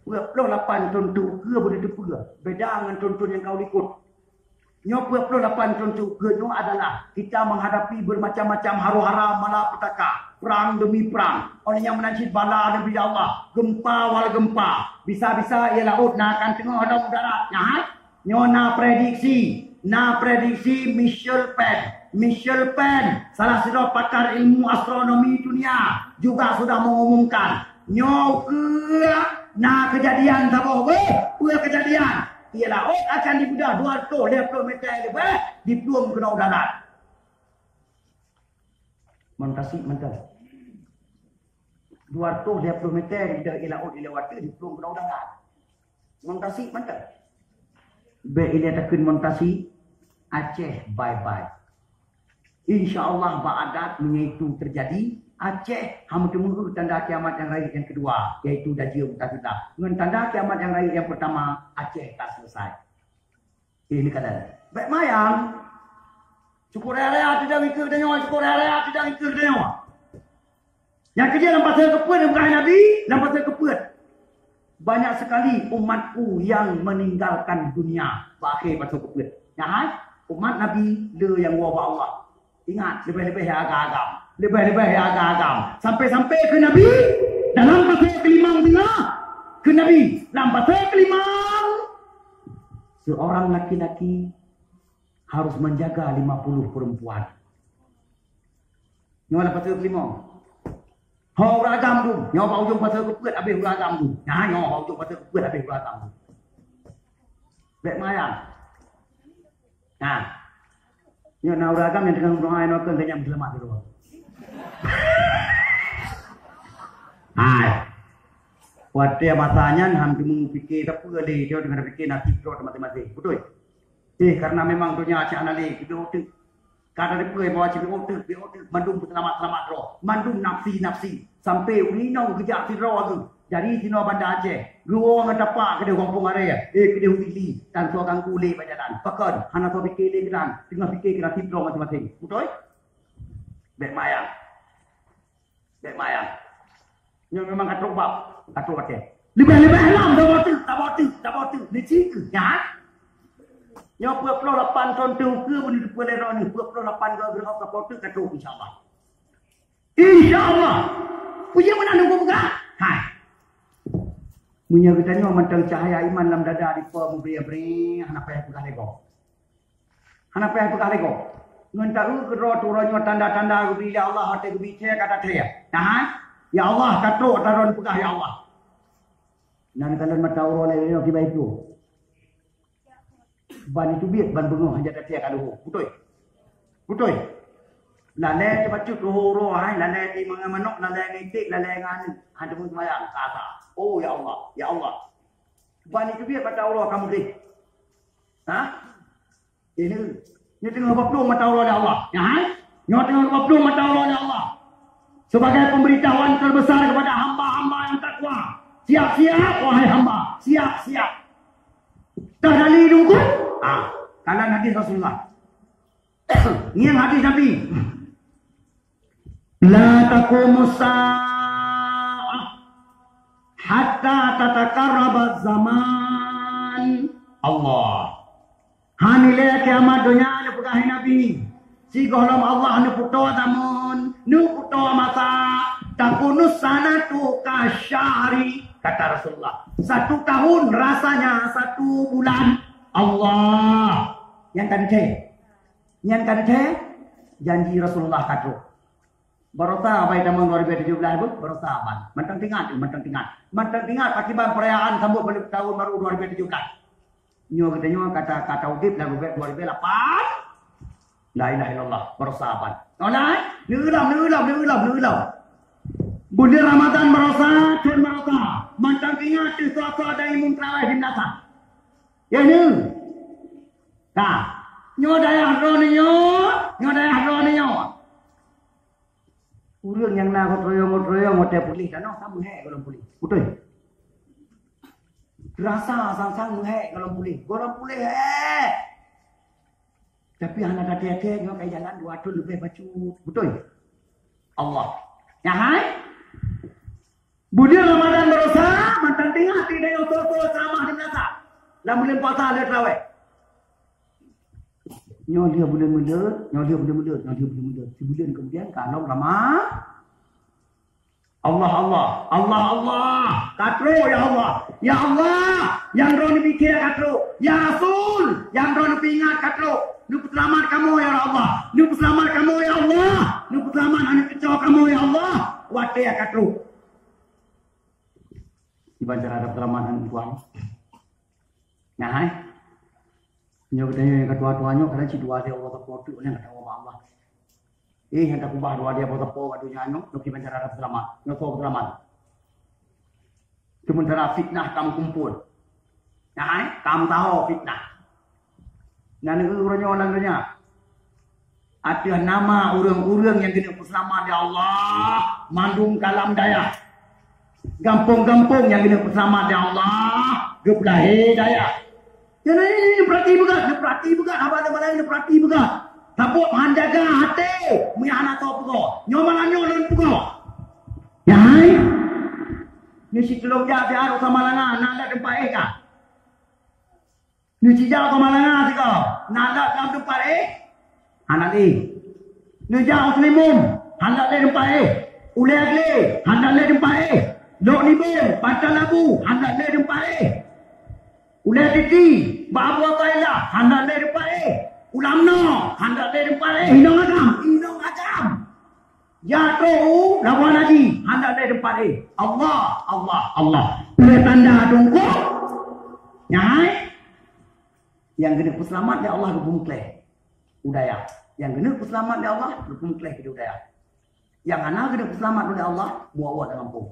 Peuet ploh lapan thon teuk ukeue beudeuh teupeue, beda ngon thon-thon nyang ka u likot. Nyoe peuet ploh lapan thon teuk ukeue nyoe adalah kita menghadapi bermacam-macam huru-hara malapetaka, perang demi perang. Oleh nyang meunan cit bala dari Allah, gempa wal gempa. Bisa-bisa ia laôt na akan teungoh lom darat. Nyan hai? Nyoe na prediksi, na prediksi Michel Penn. Michel Penn, salah sidroe pakar ilmu astronomi dunia, juga sudah mengumumkan, nyoe ukeue na keujadian saboh beuh, peue keujadian? Ia laôt akan dibeudôh dua reutôh lhèe ploh meter leubeh, diplueng keunoe u darat. Ngon tasik mantong. Dua reutôh lhèe ploh meter dibeudôh ia laôt ilewati, diplueng keunoe u darat. Ngon tasik mantong. Bèk ilèe takheun ngon tasik, Aceh bye-bye. Insya Allah bak adat meunyoe itu teujadi, Aceh hana teumeu'eu tanda kiamat nyang rayeuk nyang keudua, yaitu Dajjal Mutazila. Ngon tanda kiamat nyang rayeuk nyang peurtama, Aceh ka seuleusoe. Eh, ni kadang. Bèk mayang. Cukup raya-raya tidak ikut denyoe, cukup raya-raya tidak ikut denyoe. Nyang keujeuet lam pasoe keupeuet, nyang bukan Nabi, lam pasoe keupeuet. Banyak sekali umatku yang meninggalkan dunia bak akhé pasoe keupeuet. Nyan hai, umat Nabi le nyang woe bak Allah. Ingat, leubeh-leubeh nyang agam-agam. Leubeh-leubeh nyang agam-agam. Sampai-sampai keu Nabi, dalam pasoe keulimong singoh. Keu Nabi, lam pasoe keulimong. Seorang laki-laki harus menjaga lima puluh perempuan. Nyoe lam pasoe keulimong. Ho ureueng agam tu, nyoe bak ujong pasoe keupeuet habéh ureueng agam tu. Nyan nyoe bak ujong pasoe keupeuet habéh ureueng agam tu. Bèk mayang. Nah. Nyoe na ureueng agam nyang teungoh meudoa inoe keu ganyang seulamat dulu. Hai. Watèe masa nyan han teumeupiké sapeue lé, dia teungoh piké nasib droe maséng-maséng. Beutôi? Eh, karena memang donya cak hana lé, keubiet uteuk. Ka na dipeue bahwa cit uteuk, biet uteuk, mandum peuseulamat-seulamat droe, mandum nafsi-nafsi. Sampai ureueng inong geujak sidroe geuh dari sinoe Banda Aceh, geuwoe ngon tapak keudeh gampông aré, eh, keudeh u Dili, dan soe ganggu lé bak jalan. Pakon, hana soe piké lé keunan, teungoh piké keu nasib droe maséng-maséng. Beutôi? Bèk mayang. Bèk mayang. Nyoe memang ka trok bab, ka trok watèe. Leubeh-leubeh lom, saboh teuk, saboh teuk, saboh teuk. Ni cit keuh, nyan. Nyoe peuet ploh lapan thon teuk ukeue, beuneuh teupeu lé droeneuh, peuet ploh lapan goe geureuok saboh teuk ka trok, insya Allah. Insya Allah. Peue meunan Teungku peugah? Hai. Meunyoe geutanyoe mantong cahya iman lam dada dipo meubri-bri, hana payah peugah lé gob. Hana payah peugah lé gob. Ngon taeu keudroe tu uroe nyoe tanda-tanda geubri lé Allah watèe geubi thèe ka tathèe. Nyan, ya Allah, ka trok ata droe peugah, ya Allah. Nan kalon mata uroe lé nyoe kiban itu. Ban itu biet, ban beungoh hana tathèe ka lheueh. Beutôi? Beutôi? Lalè teubacut lheueh uroe hai, lalè di mangat manok, lalè ngon iték, lalè ngon aneuk. Hana teumeuseumbayang, ka asa. Oh, ya Allah, ya Allah. Ban itu biet mata uroe ka meudeh. Ha? Ini, nyoe teungoh geuplueng mata uroe lé Allah. Nyan, nyoe teungoh geuplueng mata uroe lé Allah. Sebagai pemberitahuan terbesar kepada hamba-hamba yang takwa. Siap-siap, wahai hamba. Siap-siap. Dah dali dungkut. Ah, kalon hadis Rasulullah. Ngieng hadis Nabi. La taqumu sa'ah hatta tataqarraba zaman. Allah. Hana lé kiamat donya neupeugah Nabi. Sigohlom Allah neupeutoe zaman, neupeutoe masa, takunu sanatu kasyahri, kata Rasulullah. Satu tahun rasanya satu bulan. Allah. Nyang kan cek. Nyan ka teuthée janji Rasulullah ka trok. Baroesa bai tamong dua ribu tujuh belas beuh, baroesa ban. Mantong teuingat, mantong teuingat. Mantong teuingat pakiban peurayaan sambot baleue taun baru dua ribu tujuh belas. Nyoe geutanyoe kata, kata udeb lam rubek dua ribu lapan. La ilaha illallah, baroesa ban. Nyoe na, eh? Neuulam, neuulam, neuulam, neuulam. Buleuen Ramadan baroesa, thon baroesa. Mantong teuingat teuh soe-soe dan imum tarawih di meunasah. Ya ni. Ka. Nyoe dayah droeneuh nyoe, nyoe dayah droeneuh nyoe. Ureuëng nyang na gotong-royong-gotong-royong watée puléh tanoh ka meuhek gohlom puléh. Beutôi. Rasa sang-sang meuhek gohlom puléh. Gohlom puléh hek. Tapi hana taté-até nyoe kai jalan dua thon leubeh bacut. Beutôi. Allah. Ya hai? Buleuen Ramadan baroesa, mantong teuingat teuh tanyoe soe-soe ceramah di meunasah. Lam buleuen puasa lheueh tarawih. Nyoe lheueh buleuen meuleut, nyoe lheueh buleuen meuleut, nyoe lheueh buleuen meuleut. Sibuleuen keumudian ka lom Rama-, Allah, Allah, Allah, Allah. Ka trok, ya Allah. Ya Allah, nyang droeneuh piké ka trok. Ya Rasul, nyang droeneuh peuingat ka trok. Neupeuseulamat kamoe, ya Allah. Neupeuseulamat kamoe, ya Allah. Neupeuseulamat aneuk cucoe kamoe, ya Allah. Watée ka trok. Kiban cara dapeuseulamat aneuk tuan. Nah, hai. Nyoe geutanyoe nyang ka tuha-tuha nyoe kadang cit dua lé Allah tapoh teuk nyang ka tawoe bak Allah. Eh, nyang takubah dua lé Allah tapoh bak donya nyoe, nyoe kiban cara dapeuseulamat. Nyoe soe peuseulamat. Seumeuntara fitnah ka meukumpul. Nah, hai, ka meusaho fitnah. Na neugui uroe nyoe lam donya. Ateueh nama ureuëng-ureuëng nyang keuneuk peuseulamat lé Allah, mandum ka lam dayah. Gampông-gampông nyang keuneuk peuseulamat lé Allah, geupeulahé dayah. Jadi, neupeurati beugét, neupeurati beugét, haba nyang malée neupeurati beugét. Saboh han jaga até, meunyo hana soe peugoe. Nyoe malam nyoe lôn peugoe. Ya hai? Nyoe si tulông jak siat u Samalanga, na lé teumpat éh ka? Neucijak u Samalanga sigoe, na lé lam teumpat éh? Hana lé. Neujak u Seulimum, hana lé teumpat éh. Ulée Aglé, hana lé teumpat éh. Lhok Nibong, Pantai Labu, hana lé teumpat éh. Ulée Titi, bak Abu Atailah, hana lé teumpat éh. U Lamno, hana lé teumpat éh. Inong Agam, Inong Agam. Ya trok u Labuhan Haji, hana lé teumpat éh. Allah, Allah, Allah. Peue tanda tungkôh? Nyan hai? Nyang keuneuk peuseulamat lé Allah geupeumeukleh u dayah. Nyang keuneuk peuseulamat lé Allah geupeumeukleh keu u dayah. Nyang hana keuneuk peuseulamat lé Allah, buat-buat lam gampông.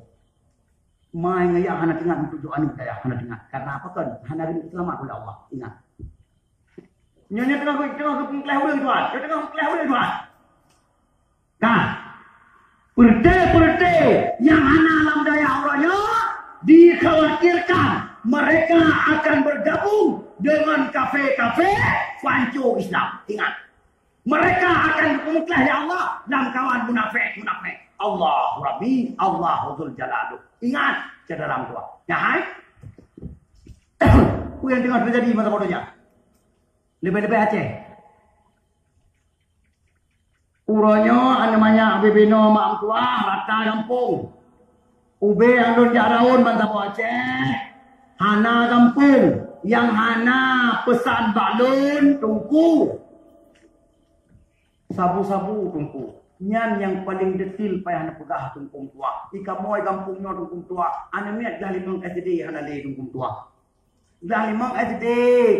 Mai ngon ayah hana teuingat meutujoh aneuk dayah, hana teuingat. Karena apa kan? Hana keuneuk peuseulamat lé Allah. Ingat. Nyoe, nyoe teungoh, teungoh geupeumeukleh ureuëng tuan. Nyoe teungoh geupeumeukleh ureuëng tuan. Ka. Peureté-peureté nyang hana lam dayah uroe nyoe dikhawatirkan mereka akan bergabung dengan kafé-kafé panco Islam. Ingat, mereka akan geupeumeukleh lé Allah lam kawan munafék-munafék. Allahu Rabbi, Allahu Dzul Jalali. Ingat, syedara meutuah. Nyan hai? Peue nyang teungoh teujadi masa bodoh nyan? Leubeh-leubeh Aceh. Uroe nyoe aneuk manyak bibinoe mak meutuah rata gampông. Ubé nyang lôn jak raun bansaboh Aceh, hana gampông nyang hana peusan bak lôn, Teungku. Sabu-sabu, Teungku. Nyan nyang paleng detail payah neupeugah, Teungku meutuah. Di kamoe gampông nyoe, Teungku meutuah, aneuk miet glah limong S D hana lé, Teungku meutuah. Dah limong S D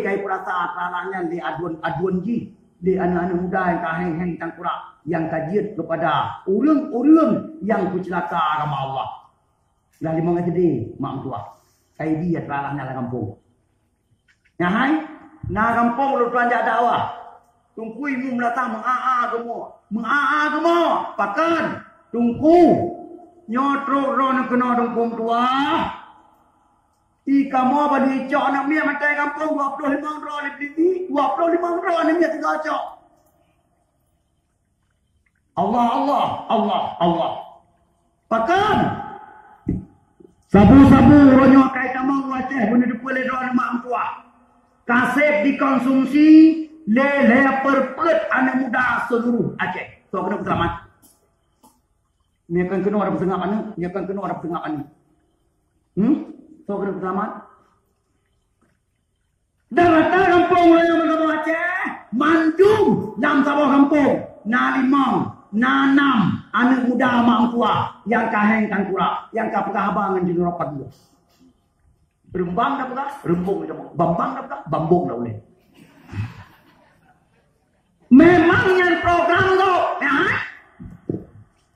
kai peurasa salah nyan lé aduan-aduan jih, lé aneuk-aneuk muda nyang ka héng-héng tangkurak, nyang ka jeuet keupada ureuëng-ureuëng nyang peuceulaka agama Allah. Dah limong S D mak meutuah kai di salah nyan lam gampông. Nyan hai, na gampông lôn tuan jak dakwah. Teungku Imum Meunasah meu'a-a geumoe, meu'a-a geumoe. Pakon? Teungku, nyoe trok droeneuh keunoe Teungku meutuah. Di kamoe bani cok aneuk miet mantong gampông dua ploh limong droe lé Pidie, dua ploh limong droe aneuk miet sigoe cok. Allah, Allah, Allah, Allah. Pakon? Sabu-sabu uroe nyoe kai tamong u Aceh beuneuh teupeue lé droeneuh mak meutuah. Kaseb dikonsumsi lé lhée perpeuet aneuk muda seuluruh Aceh. Soe keuneuk peuseulamat? Nyoe kan keunoe ada peuseungab aneuk, nyoe kan keunoe ada peuseungab aneuk. Hmm? Soe keuneuk peuseulamat? Dan rata gampông ureuëng nyang meuagama Aceh, Mandum lam saboh gampông na limong, na nam aneuk muda mak meutuah nyang ka héng tangkurak, nyang ka peugah haba ngon jinoe pageue. Reumbang dah peugah, reumbong dah peugah. Bambang dah peugah, bambong dah ulèe. Memang nyan program tu, ya.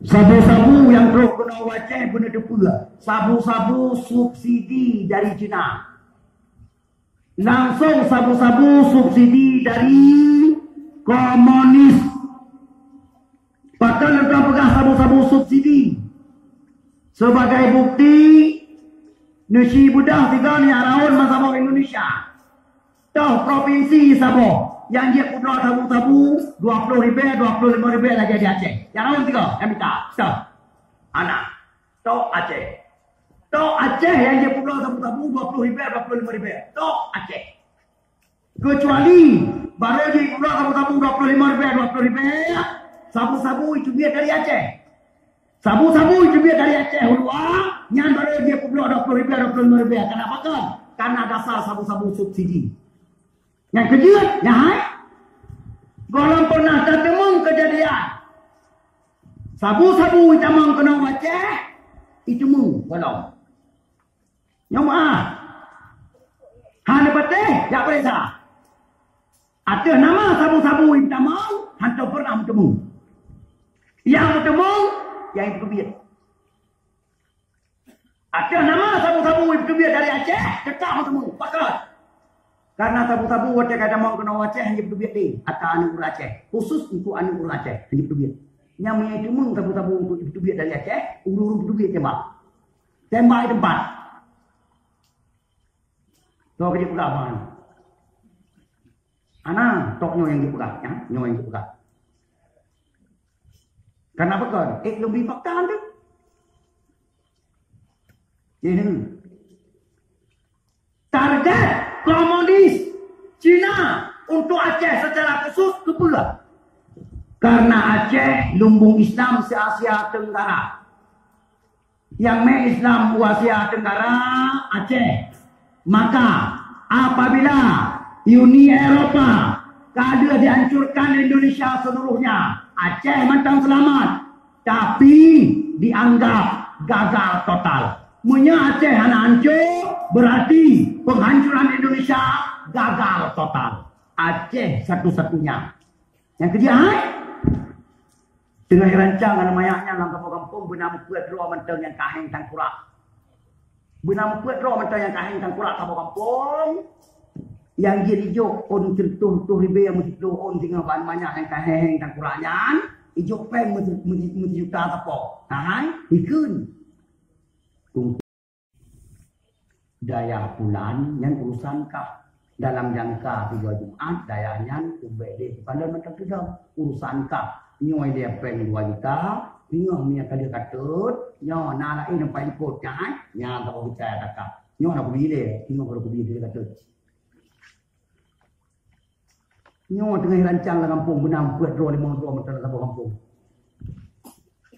Sabu-sabu nyang trok keunoe u Aceh beuneuteupeu. Sabu-sabu subsidi dari Cina. Langsung sabu-sabu subsidi dari komunis. Pakon lôn peugah sabu-sabu subsidi? Sebagai bukti, neusibeudôh tiga nyang raun meusaboh Indonesia. Toh provinsi saboh nyang jeuet peubloe sabu-sabu dua ploh ribèe, dua ploh limong ribèe lagèe di Aceh. Nyang raun tiga nyang mita. Toh. Hana. Tok Aceh. Tok Aceh nyang jeuet peubloe sabu-sabu dua ploh ribèe, dua ploh limong ribèe. Tok Aceh. Keucuali barô jeuet peubloe sabu-sabu dua ploh limong ribèe, dua ploh ribèe, sabu-sabu jiteubiet dari Aceh. Sabu-sabu jiteubiet dari Aceh u luwa, nyan barô jeuet peubloe dua ploh ribèe, dua ploh limong ribèe. Kenapa kan? Karena dasar sabu-sabu subsidi. Nyang keujeuet, nyan hai. Gohlom pernah tateumeung keujadian sabu-sabu itamong keunoe u Aceh, iteumeung gohlom. Nyoe meu'ah. Hana patéh, jak peuriksa. Ateueh nama sabu-sabu itamong, hantom pernah meuteumeung. Nyang meuteumeung, nyang iteubiet. Ateueh nama sabu-sabu iteubiet dari Aceh, teutap meuteumeung. Pakon? Karena sabu-sabu watèe ka tamong keunoe u Aceh, hana iteubiet lé. Ata aneuk ureueng Aceh. Khusus untuk aneuk ureueng Aceh, hana iteubiet. Nyang meunyo iteumeung sabu-sabu untuk iteubiet dari Aceh, ureueng-ureueng iteubiet tembak. Tembak di teumpat. Toh ka jipeugah bang. Hana, tok nyoe nyang jipeugah, ya, nyoe nyang jipeugah. Kenapa kon? Eh, lôn bri fakta tu. Ini. Target komunis Cina untuk Aceh secara khusus keupeue? Karena Aceh lumbung Islam se-Asia Tenggara. Nyang mé Islam u Asia Tenggara, Aceh. Maka, apabila Uni Eropa ka lheueh dihancurkan Indonesia seluruhnya, Aceh mantong seulamat, tapi dianggap gagal total. Meunyoe Aceh hana hancor, berarti penghancuran Indonesia gagal total. Aceh satu-satunya. Nyang keujeuet hai, teungoh rancang aneuk manyak nyan lam saboh gampông beuna meupeuet droe mantong nyang ka héng tangkurak. Beuna meupeuet droe mantong nyang ka héng tangkurak saboh gampông. Nyang jeuet ijok ôn sireutôh-reutôh ribèe, meusiplôh ôn singoh bak aneuk manyak nyang ka héng tangkurak nyan, ijok péng meusi-, meusi-, meusijuta sapo. Nah hai, ikheun. Dayah pulan nyan urusan kah. Dalam jangka tiga Jumat, dayah nyan ubek deh. Bukan dalam mantong sidang. Urusan kah. Nyoe dia péng dua juta, singoh mie ka lheueh katôt, nyoe na laén nampak ikot nyan, nyan tak percaya takah. Nyoe na kubi deh, singoh baru kubi deh katôt. Nyoe teungoh rancang lam gampông, beuna peuet droe limong droe mantong lam saboh gampông.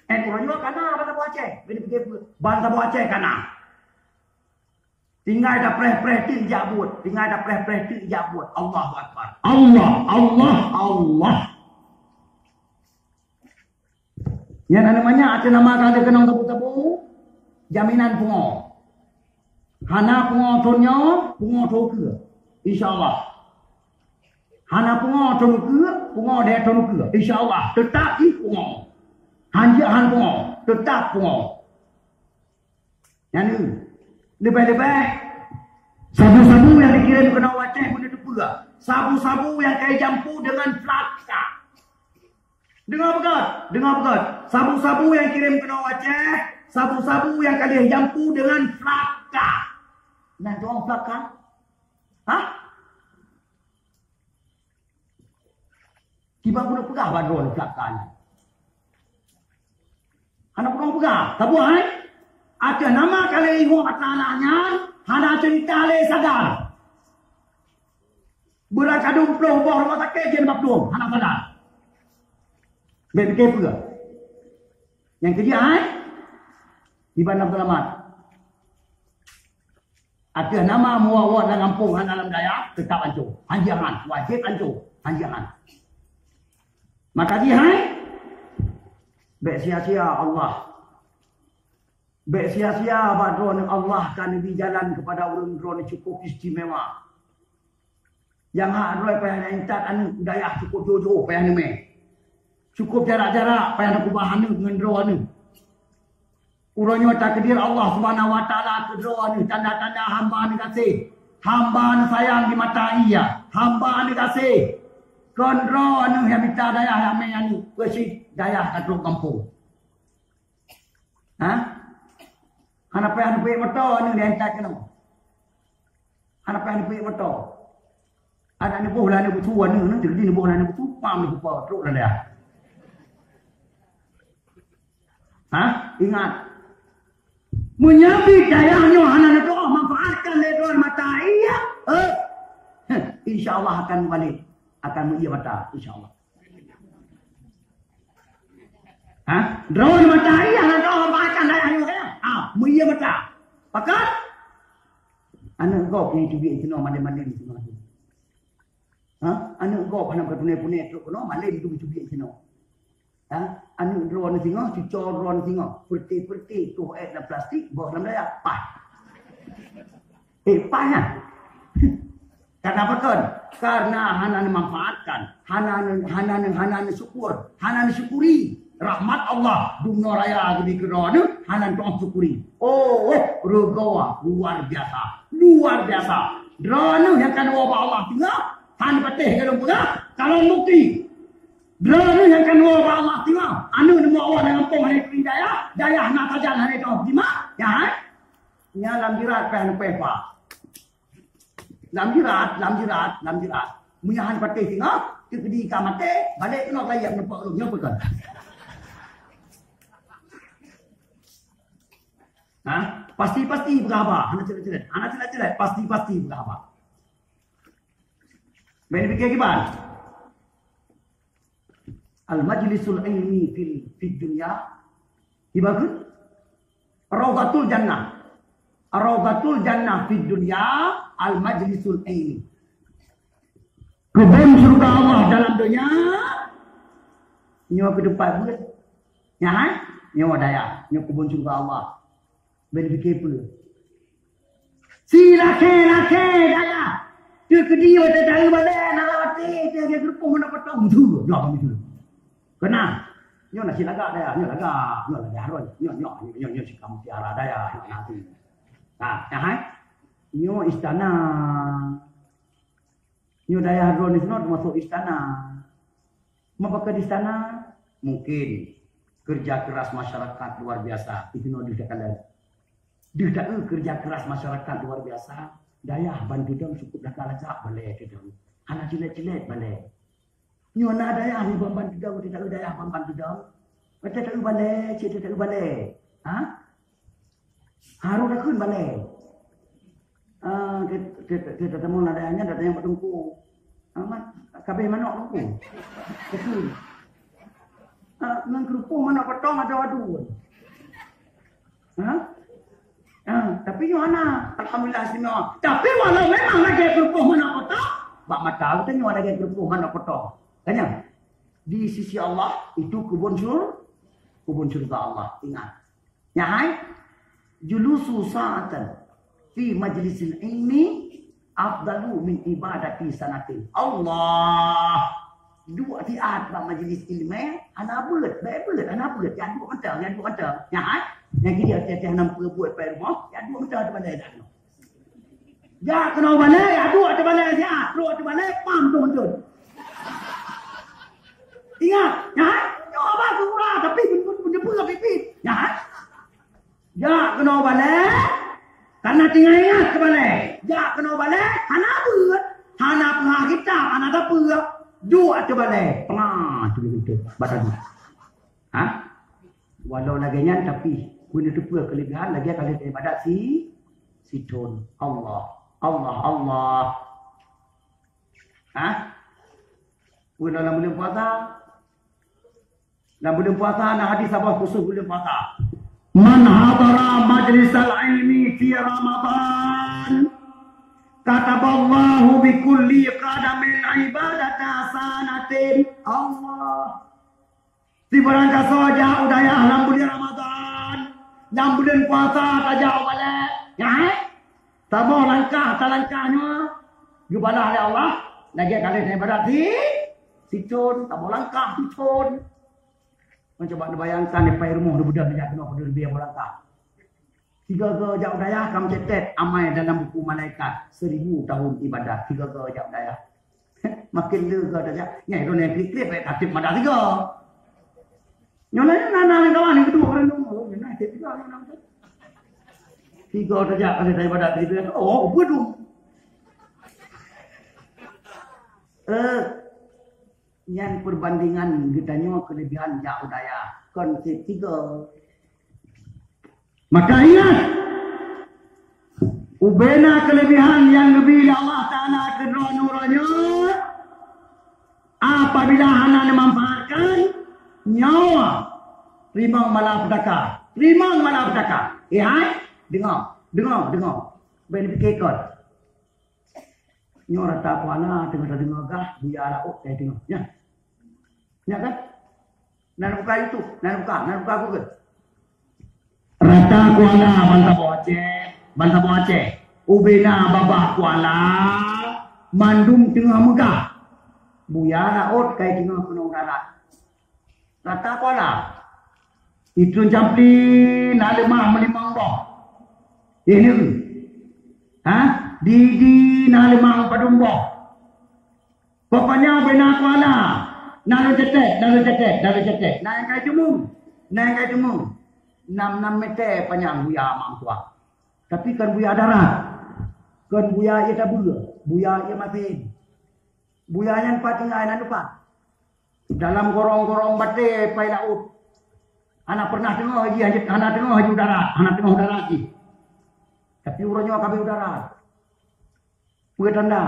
Eh, uroe nyoe kana ban saboh Aceh, bini pike peuet. Ban saboh Aceh kana. Tinggai tapreh-preh teuk jak buet, tinggai tapreh-preh teuk jak buet. Allahu Akbar. Allah, Allah, Allah. Nyan aneuk manyak ateueh nama ka lheueh keunong sabu-sabu, jaminan pungo. Hana pungo thon nyoe, pungo thon keue. Insya Allah. Hana pungo thon keue, pungo deh thon keue. Insya Allah, teutap jih pungo. Han jeuet han pungo, teutap pungo. Nyan, leubeh-leubeh sabu-sabu nyang dikirém keunoe u Aceh beuneuteupeu. Sabu-sabu nyang ka jijampu deungon plaka. Deungoe beugöt, deungoe beugöt. Sabu-sabu nyang kirém keunoe u Aceh, sabu-sabu nyang ka lheueh jampu deungon plaka. Nan tu'oh plaka? Hah? Kiban bunoe peugah bak droeneuh plaka nyan. Hana peudong peugah, saboh hai. Ateueh nama kali ihoe ata alah nyan, hana cerita lé sagai. Beurangkadum ploh boh rumoh sakét jeuet bak plueng, hana sagai. Bèk pike peue. Nyang keujeuet hai, iban lam seulamat. Ateueh nama muwat-wat lam gampông hana lam dayah, teutap ancô. Hanjeuet han, wajéb ancô. Anjaan. Maka jih hai, bèk sia-sia Allah. Bèk sia-sia bak droeneuh Allah ka neubri jalan keupada ureueng droeneuh cukup istimewa. Nyang hak droe payah intat aneuk dayah cukup jôh-jôh payah neumè. Cukup jarak-jarak payah neukeubah aneuk ngon droeneuh. Uroe nyoe takdir Allah Subhanahu wa Taala keu droeneuh tanda-tanda hamba neugaséh, hamba neusayang di mata Ia, hamba neugaséh. Kon droeneuh nyang mita dayah nyang mè aneuk, peue cit dayah ka trok gampông. Ha? Hana payah neupeuék moto aneuk neuintat keunoe. Hana payah neupeuék moto. Adak neuboh lah aneuk beusu aneuk nyoe, teujadi neuboh lah aneuk beusu, pam neupupa trok lam dayah. Ha? Ingat. Meunyo dayah nyoe hana neutoh manfaatkan lé droe mata Ia, eh, insya Allah akan mubalek, akan meuié mata, insya Allah. Ha? Droe mata Ia hana neutoh manfaatkan dayah nyoe, kan? Ha, meuié mata. Pakat? Aneuk gob nyang teubiet sinoe malém-malém sinoe. Ha? Aneuk gob hana meukapuné-puné trok keunoe, malém teubiet sinoe. Ha? Aneuk droeneuh singoh, cuco droeneuh singoh, peureté-peureté toh èk lam plastik, boh lam dayah, paih. Eh, paih nyan. Karena apa kon? Karena hana neumanfaatkan, hana neu-, hana neu-, hana neusyukur, hana neusyukuri rahmat Allah dunia raya geubri keu droeneuh, hana neusyukuri. Oh, reugoe luar biasa, luar biasa. Droeneuh nyang ka neuwoe bak Allah singoh, hana patéh golom peugah, kalon bukti. Droeneuh nyang ka neuwoe bak Allah singoh, aneuk neumeuwoe lam gampông hana turi dayah, dayah na sajan hana turi jima, nyan hai. Nyan lam jeurat payah neupeuék. Lam jeurat, lam jeurat, lam jeurat. Meunyo hana patéh singoh, teukeudi ka maté, balek keunoe layek neupok lôn, nyoe peue kon? Ha? Pasti-pasti peugah haba, hana cret-cret, hana cret-cret, pasti-pasti peugah haba. Bèk neupike kiban. Al-majlisul ilmi fil, fid dunya. Ibarat Raudhatul Jannah. Raudhatul Jannah fid dunya, al-majlisul ilmi. Keubon syurga Allah dalam dunia, nyoe keu teumpat buet. Nyan, nyoe dayah, nyoe keubon syurga Allah. Bèk neupike peue. Si lakèe-lakèe dayah. Teukeudi watèe taeu balèe, na lam até, teuh lagèe keureupôh meunan potong. Beutôi, nyoe apa beutôi. Keunan. Nyoe na cit lagak dayah, nyoe lagak, nyoe lagak harôn. Nyoe, nyoe, nyoe, nyoe, nyoe cit ka mutiara dayah, nyoe na tu. Nah, nyan hai. Nyoe istana. Nyoe dayah droeneuh sinoe teumasok istana. Meupakon istana? Mungkin kerja keras masyarakat luar biasa. Itu nyoe deuh takalon. Deuh taeu kerja keras masyarakat luar biasa. Dayah Ban Tudong cukup lagak-lagak balèe teuh. Hana cilet-cilet balèe. Nyoe na dayah di Ban, Ban Tudong, teuh taeu dayah Ban, Ban Tudong. Teuh taeu balèe, cit teuh taeu balèe. Ha? Harôh takheun balèe. Ah, ke, ke, ke, ke, tatamong ladai nyan, datang bak teungku. Amat, kabeh manok teungku. Takheun. Ah, ngon keureupôh manok potong adoe-adoe. Ha? Ah, tapi nyoe hana. Alhamdulillah, istimewa. Tapi walau memang lagèe keureupôh manok potong, bak mata geutanyoe lagèe keureupôh manok potong. Kan nyan? Di sisi Allah, itu keubon syur-, keubon syurga Allah. Ingat. Nyan hai, julusu sa'atan fi majlisil ilmi afdalu min ibadati sanatin. Allah. Duek siat bak majlis ilmu, hana beuet, bèk beuet, hana beuet. Jak duek mantong, jak duek mantong. Nyan hai, nyang keu jih tiep-tiep hana peue buet bak rumoh, jak duek mantong di balèe dak. Jak keunoe balèe, jak duek ateueh balèe siat, duek ateueh balèe, pam tu mantong. Ingat, nyan hai, nyoe haba surah, tapi beutôi-beutôi pipit. Nyan hai. Jak keunoe balèe, kareuna tinggai ingat keu balèe. Jak keunoe balèe, hana beuet, hana peugah kitab, hana sapeue. Duek ateueh balèe, peunah tu beutôi, baca duek. Ha? Walau lagèe nyan, tapi, beuneuteupeu keulebihan lagèe ka lheueh ibadat si, sithon. Allah, Allah, Allah. Ha? Peue lam buleuen puasa? Lam buleuen puasa na hadis saboh khusus buleuen puasa. Man hadara majlisal ilmi fi Ramadan, Kataballahu bi kulli qadamin ibadata sanatin. Allah. Sibarangkasoe jak u dayah lam buleuen Ramadhan, lam buleuen puasa tajak u balek, nyan, eh? Saboh langkah talangkah nyoe geubalah lé Allah lagèe ka lheueh ibadat si sithon, saboh langkah sithon. Cuba neubayangkan, di pai rumoh neubeudôh jak keunoe padum ribèe boh langkah. Sigoe-goe jak u dayah ka meucatet amai dalam buku malaikat seribu tahun ibadat. Sigoe-goe jak u dayah. Makin le goe tajak. Nyan droeneuh klik-klik bèk ka trép madah sigoe. Nyoe na, na, na, na kawan nyang keudua, orang tu. Oh, na, trép sigoe, na, na, na. Sigoe tajak, ada daripada trép sigoe. Oh, beudôh. Eh, nyan perbandingan geutanyoe keulebihan jak u dayah. Kon trép sigoe. Maka ingat, ubena keulebihan nyang geubri lé Allah Taala keu droeneuh uroe nyoe, apabila hana neumanfaatkan, nyoe teurimong malapetaka. Teurimong malapetaka. Eh, hai, deungoe, deungoe, deungoe. Bèk neupike kon. Nyoe Rata Kuala teungoh tadeungoe gah, Buya Laôt ka teungoh. Nyan. Nyan kan? Na neubuka YouTube, na neubuka, na neubuka Google. Rata Kuala bansaboh Aceh, bansaboh Aceh. Ubena babah Kuala, mandum teungoh meugah. Buya Laôt ka teungoh keunoe u darat. Rata Kuala. Itreun Campli na leumah meulimong boh. Ineuk. Ha? Didi na leumah padum boh. Pokoknya ubena Kuala. Na lôn catet, na lôn catet, na lôn catet. Na nyang ka teumong. Na nyang ka teumong. Nam-nam meter panyang buya Mak Meutuah. Tapi kon buya darat. Kon buya ié tabeue, buya ié masin. Buya nyan pat tinggai na lupa. Dalam gorong-gorong batée pai laôt. Hana pernah teungoh jih, hana teungoh jih u darat, hana teungoh u darat jih. Tapi uroe nyoe ka abéh u darat. Peue tanda?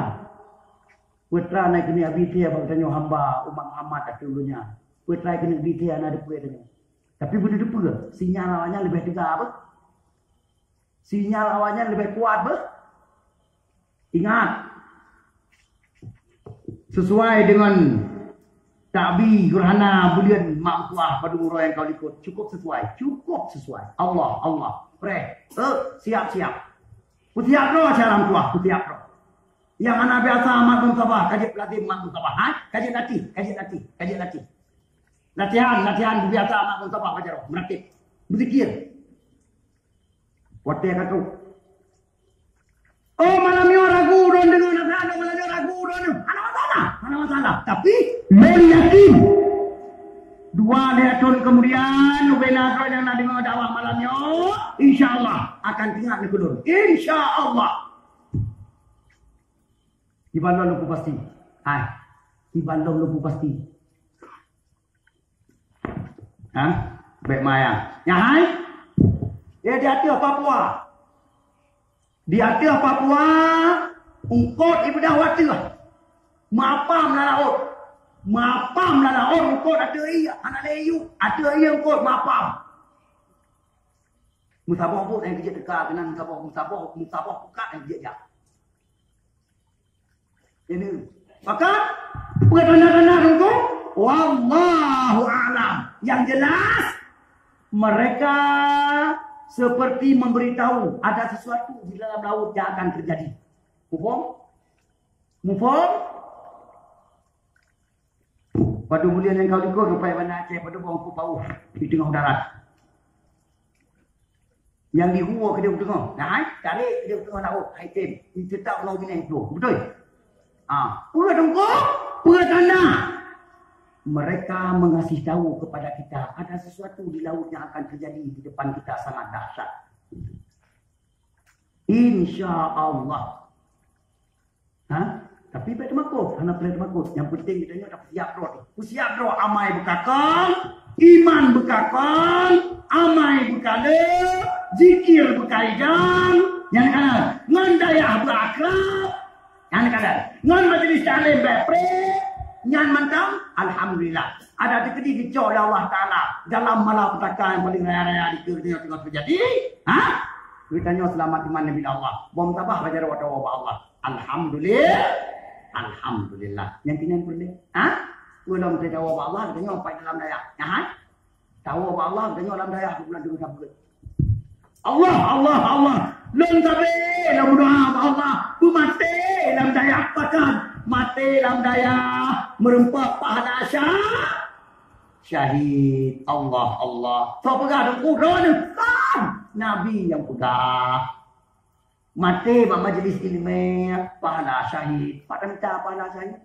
Peue tanda keuneuk abéh thée bak tanyoe hamba umat Muhammad ateueh donya. Peue tanda keuneuk abéh thée hana teupeue tanyoe. Tapi beuteupeue, sinyal awaknyan leubeh teuga beuh. Sinyal awaknyan leubeh kuat beuh. Ingat, sesuai dengan takbir gerhana buleuen Mak Meutuah padum uroe nyang ka likot, cukup sesuai, cukup sesuai. Allah, Allah, preh, eh, siap-siap. Peusiap droe sialam tuah, peusiap droe. Nyang hana biasa mat meutabah, ka jeuet peulazim mat meutabah, ha? Ka jeuet latih, ka jeuet latih, ka jeuet latih. Latihan, latihan, biasa mat meutabah baca roh, meuratéb, beuzikir. Watée ka trok. Oh, malam nyoe ragu droe deungoe nasihat, malam nyoe ragu droe deungoe. Hana masalah, hana masalah. Tapi, lôn yakin, dua lhée thon keumudian, ubena droe nyang na deungoe dakwah malam nyoe, insya Allah akan teuingat neukeulon. Insya Allah. Kiban lom lôn pasti. Hai. Kiban lom lôn pasti. Ha? Bèk maya. Nyan hai? Eh, di ateueh Papua. Di ateueh Papua, eungkôt ibeudôh u ateueh. Mapam lam laôt. Mapam lam laôt, eungkôt ateueh ié. Hana lé yub. Ateueh ié eungkôt mapam. Meusaboh buet nyang geujak teuka keunan, meusaboh, meusaboh, meusaboh pukat nyang geujak jak. Ini. Maka, peue tanda-tanda teungku? Wallahu a'lam. Yang jelas, mereka seperti memberitahu ada sesuatu di dalam laut yang akan terjadi. Muphom? Muphom? Padum buleuen nyang ka likot, rupai Banda Aceh, padum boh eungkôt paôh di teungoh darat. Nyang di hu keudéh teungoh, nah, hai, tarék keudéh teungoh laôt, hai tem, di teutap lam binéh tu. Beutôi? Ah, peue teungku? Peue tanda? Mereka mengasih tahu kepada kita ada sesuatu di laut yang akan terjadi di depan kita sangat dahsyat. Insya Allah. Ha? Tapi bèk teumakot, hana peureulee teumakot. Nyang penting geutanyoe tapeusiap droe. Peusiap droe amai beukakon, iman beukakon, amai beukalon, zikir beukaidang, nyan kan? Ngon dayah beuakrab, nyan kan? Ngon majlis taklim bèk preh, nyan mantong, alhamdulillah. Ada teukeudi geucok lé Allah Taala dalam malapetaka nyang paleng raya-raya di keue teungoh teujadi, ha? Geutanyoe seulamat iman nibak Allah. Bom tabah bak jaroe atawa bak Allah. Alhamdulillah. Alhamdulillah. Nyang keunan peureulée. Ha? Ulôn teudawa bak Allah, geutanyoe pai dalam dayah. Nyan, ha? Dawa bak Allah, geutanyoe lam dayah, bulan dua sapeue. Allah, Allah, Allah. Lôn sabe lôn meudoa bak Allah, beumaté lam dayah pakan. Maté lam dayah, meureumpok pahala syah-, syahid. Allah, Allah. Soe peugah, Teungku? Droeneuh. Kan Nabi nyang peugah. Maté bak majlis ileumé, pahala syahid. Pat tamita pahala syahid?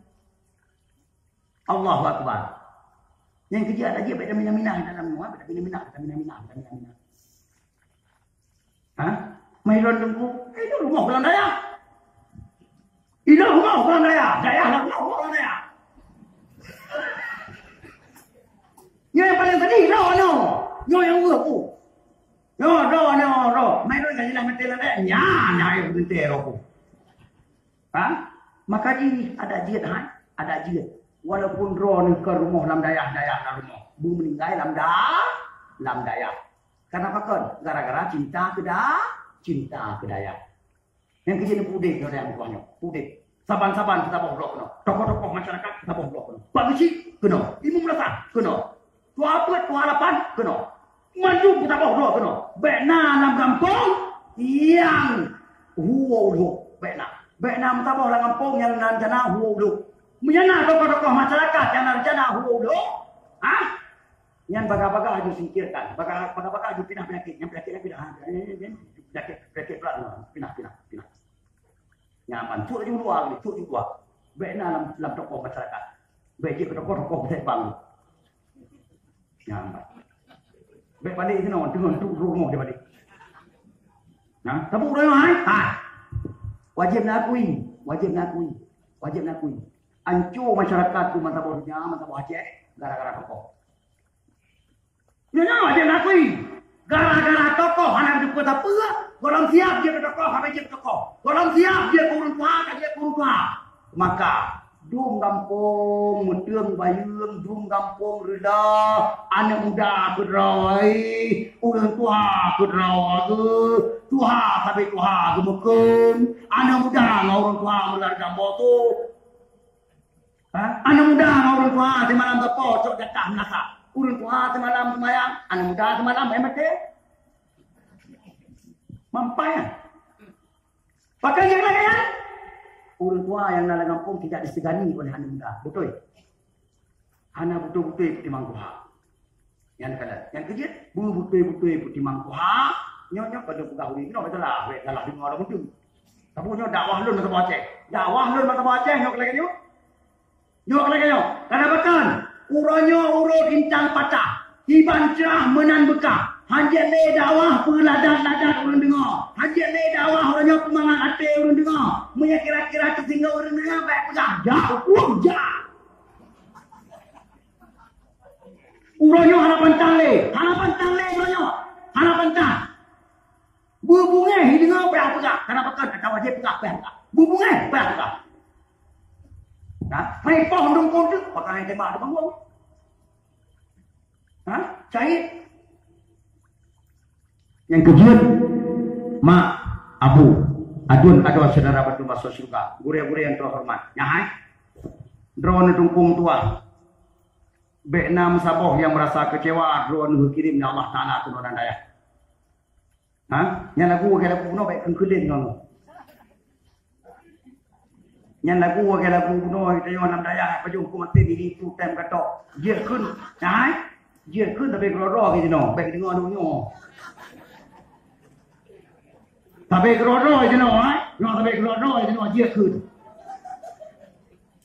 Allahu Akbar. Nyang keujeuet adak jeuet bèk taminah-minah dalam nyoe, bèk taminah-minah, bèk taminah-minah, bèk taminah-minah. Ha? Mai lôn Teungku, eh, lôn rumoh bak lam dayah. Ilôn rumoh bak lam dayah, dayah lam rumoh bak lam dayah. Nyoe nyang paleng sedih, droeneuh. Nyoe nyang weueh ku. Nyoe, droeneuh, droe. Mai lôn ka jeulaih maté lam dayah. Nyan, nyan nyang beutôi droe ku. Ha? Maka jih adak jeuet, hai, adak jeuet. Walaupun droeneuh ka rumoh lam dayah, dayah lam rumoh. Beumeuninggai lam da-, lam dayah. Kenapa kon? Gara-gara cinta keu da-, cinta keu dayah. Nyang keujeuet neupeuudép nyoe dayah meutuah nyoe. Peuudép. Saban-saban teusaboh droe keunoe. Tokoh-tokoh masyarakat teusaboh droe keunoe. Pak Geuchik keunoe. Imum Meurasah keunoe. Tuha peuet, tuha lapan keunoe. Mandum teusaboh droe keunoe. Bèk na lam gampông nyang huwo ulok. Bèk na. Bèk na meusaboh lam gampông nyang na rencana huwo ulok. Meunyo na tokoh-tokoh masyarakat nyang na rencana huwo ulok, ha? Nyan bagah-bagah aju singkirkan. Bagah-bagah aju pinah penyakit. Nyang penyakit nyan pinah. Ha, nyan, nyan, nyan. Penyakit, penyakit berat nyan. Pinah, pinah, pinah. Nyan ban. Cok aju luwa, cok aju luwa. Bèk na lam, lam tokoh masyarakat. Bèk jeuet keu tokoh-tokoh beusèt bang. Nyan ban. Bèk balek sinoe, teungoh tu rumoh dia balek. Nah, saboh ureueng hai. Ha. Wajéb na akui, wajéb na akui, wajéb na akui. Anco masyarakat tu masa boh donya, masa boh Aceh, gara-gara tokoh. Nyoe nyoe wajéb na akui. Gara-gara tokoh hana teupeue sapeue, gohlom siab jeuet keu tokoh, hana jeuet keu tokoh. Gohlom siab jeuet keu ureueng tuha, ka jeuet keu ureueng tuha. Maka, dum gampông, meuteung bayeueng, dum gampông reudah, aneuk muda keudroe, ureueng tuha keudroe geuh, tuha sabe tuha geumeukeun, aneuk muda ngon ureueng tuha meularga boh tu. Ha? Aneuk muda ngon ureueng tuha simalam sapo cok jatah meunasah. Ureueng tuha simalam seumayang, aneuk muda simalam main batèe. Mampai, ha? Pakon nyang lagèe nyan? Ureueng tuha nyang na lam gampông tidak disegani oleh aneuk muda. Beutôi? Hana beutôi-beutôi peutimang tuha. Nyan keunan. Nyang keujeuet, beubeutôi-beutôi peutimang tuha. Nyoe, nyoe ka lôn peugah uroe nyoe, salah, wèh, salah deungoe lam meuteung. Tapi nyoe dakwah lôn masa Aceh. Dakwah lôn masa Aceh nyoe lagèe nyoe. Nyoe lagèe nyoe. Kenapa kan? Uroe nyoe uroe bintang patah. Kiban cerah meunan beukah. Hanjeuet lé dakwah peuladat-ladat ureueng deungoe. Hanjeuet lé dakwah uroe nyoe peumangat até ureueng deungoe. Meunyoe kira-kira teusinggung ureueng deungoe, bèk peugah, "Jak, ueh, jak." Uroe nyoe hana pantang lé, hana pantang lé uroe nyoe. Hana pantang. Beubungéh i deungoe payah peugah, karena pakon atawa jih peugah payah peugah. Beubungéh payah peugah. Nah, hai poh dum pun tu, pakai tembak di panggung. Ha? Syahid. Nyang keujeuet, mak, abu, aduen adoe syedara bantu masuk syeuruga, gurèe-gurèe nyang terhormat. Nyan hai. Droeneuh teungku meutuah. Bèk na meusaboh nyang meurasa keucewa droeneuh geukirém lé Allah Taala keunoe lam dayah. Ha? Nyan lagu, lagèe lagu bunoe bèk keukeulén ngon. Nyan lagu lagèe lagu bunoe, tanyoe lam dayah, pajoh huköm maté diri tu tem katok. Jeuet kheun, hai? Jeuet kheun tapi keudroe-droe jinoe, bèk deungoe nyoe. Tapi keudroe-droe jinoe, hai? Nyoe tapi keudroe-droe jinoe, jeuet kheun.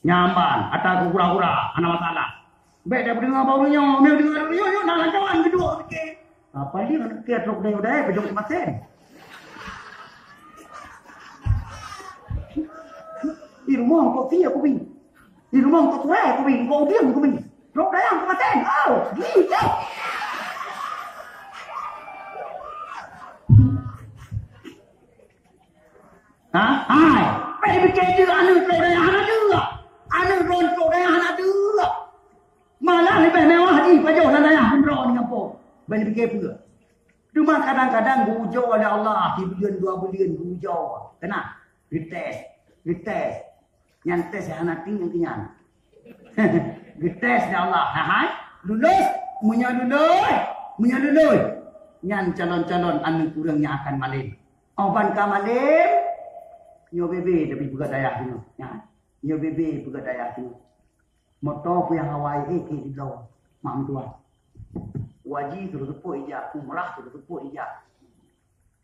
Nyan ban, ata keu hura-hura, hana masalah. Bèk dak peudeungoe bak ureueng nyoe, meu deungoe ureueng nyoe, nyoe na lam cawan geuduek pike. Apa dia nak pike trok dai-dai pajok masen. Di rumoh kok sia kubi. Di rumoh kok kuai kubi, kok udieng kubi. Trok dayang keu masen. Oh, gitu. Ha? Hai. Bèk pike jeuet aneuk trok dayang hana deuek. Aneuk droen trok dayang hana deuek. Malah leubeh mewah jih pajoh lam dayah meunroe nibak gampông. Ban pike peue? Teuma kadang-kadang geuujoe lé Allah, sibuleuen dua buleuen geuujoe. Keunan, geutés. Geutes. Nyan tes hana ting nyan. Geutes di Allah. Hai, lulus, meunyoe lulus, meunyoe lulus. Nyan calon-calon aneuk ureueng nyang akan malem. Óh ban ka malem, nyoe bebe tapi peugah dayah nyoe. Nyan, nyoe bebe peugah dayah nyoe. Moto peue nyang awai ék di bloe, mak meutuah. Haji sudah seupôt ija, umrah sudah seupôt ija.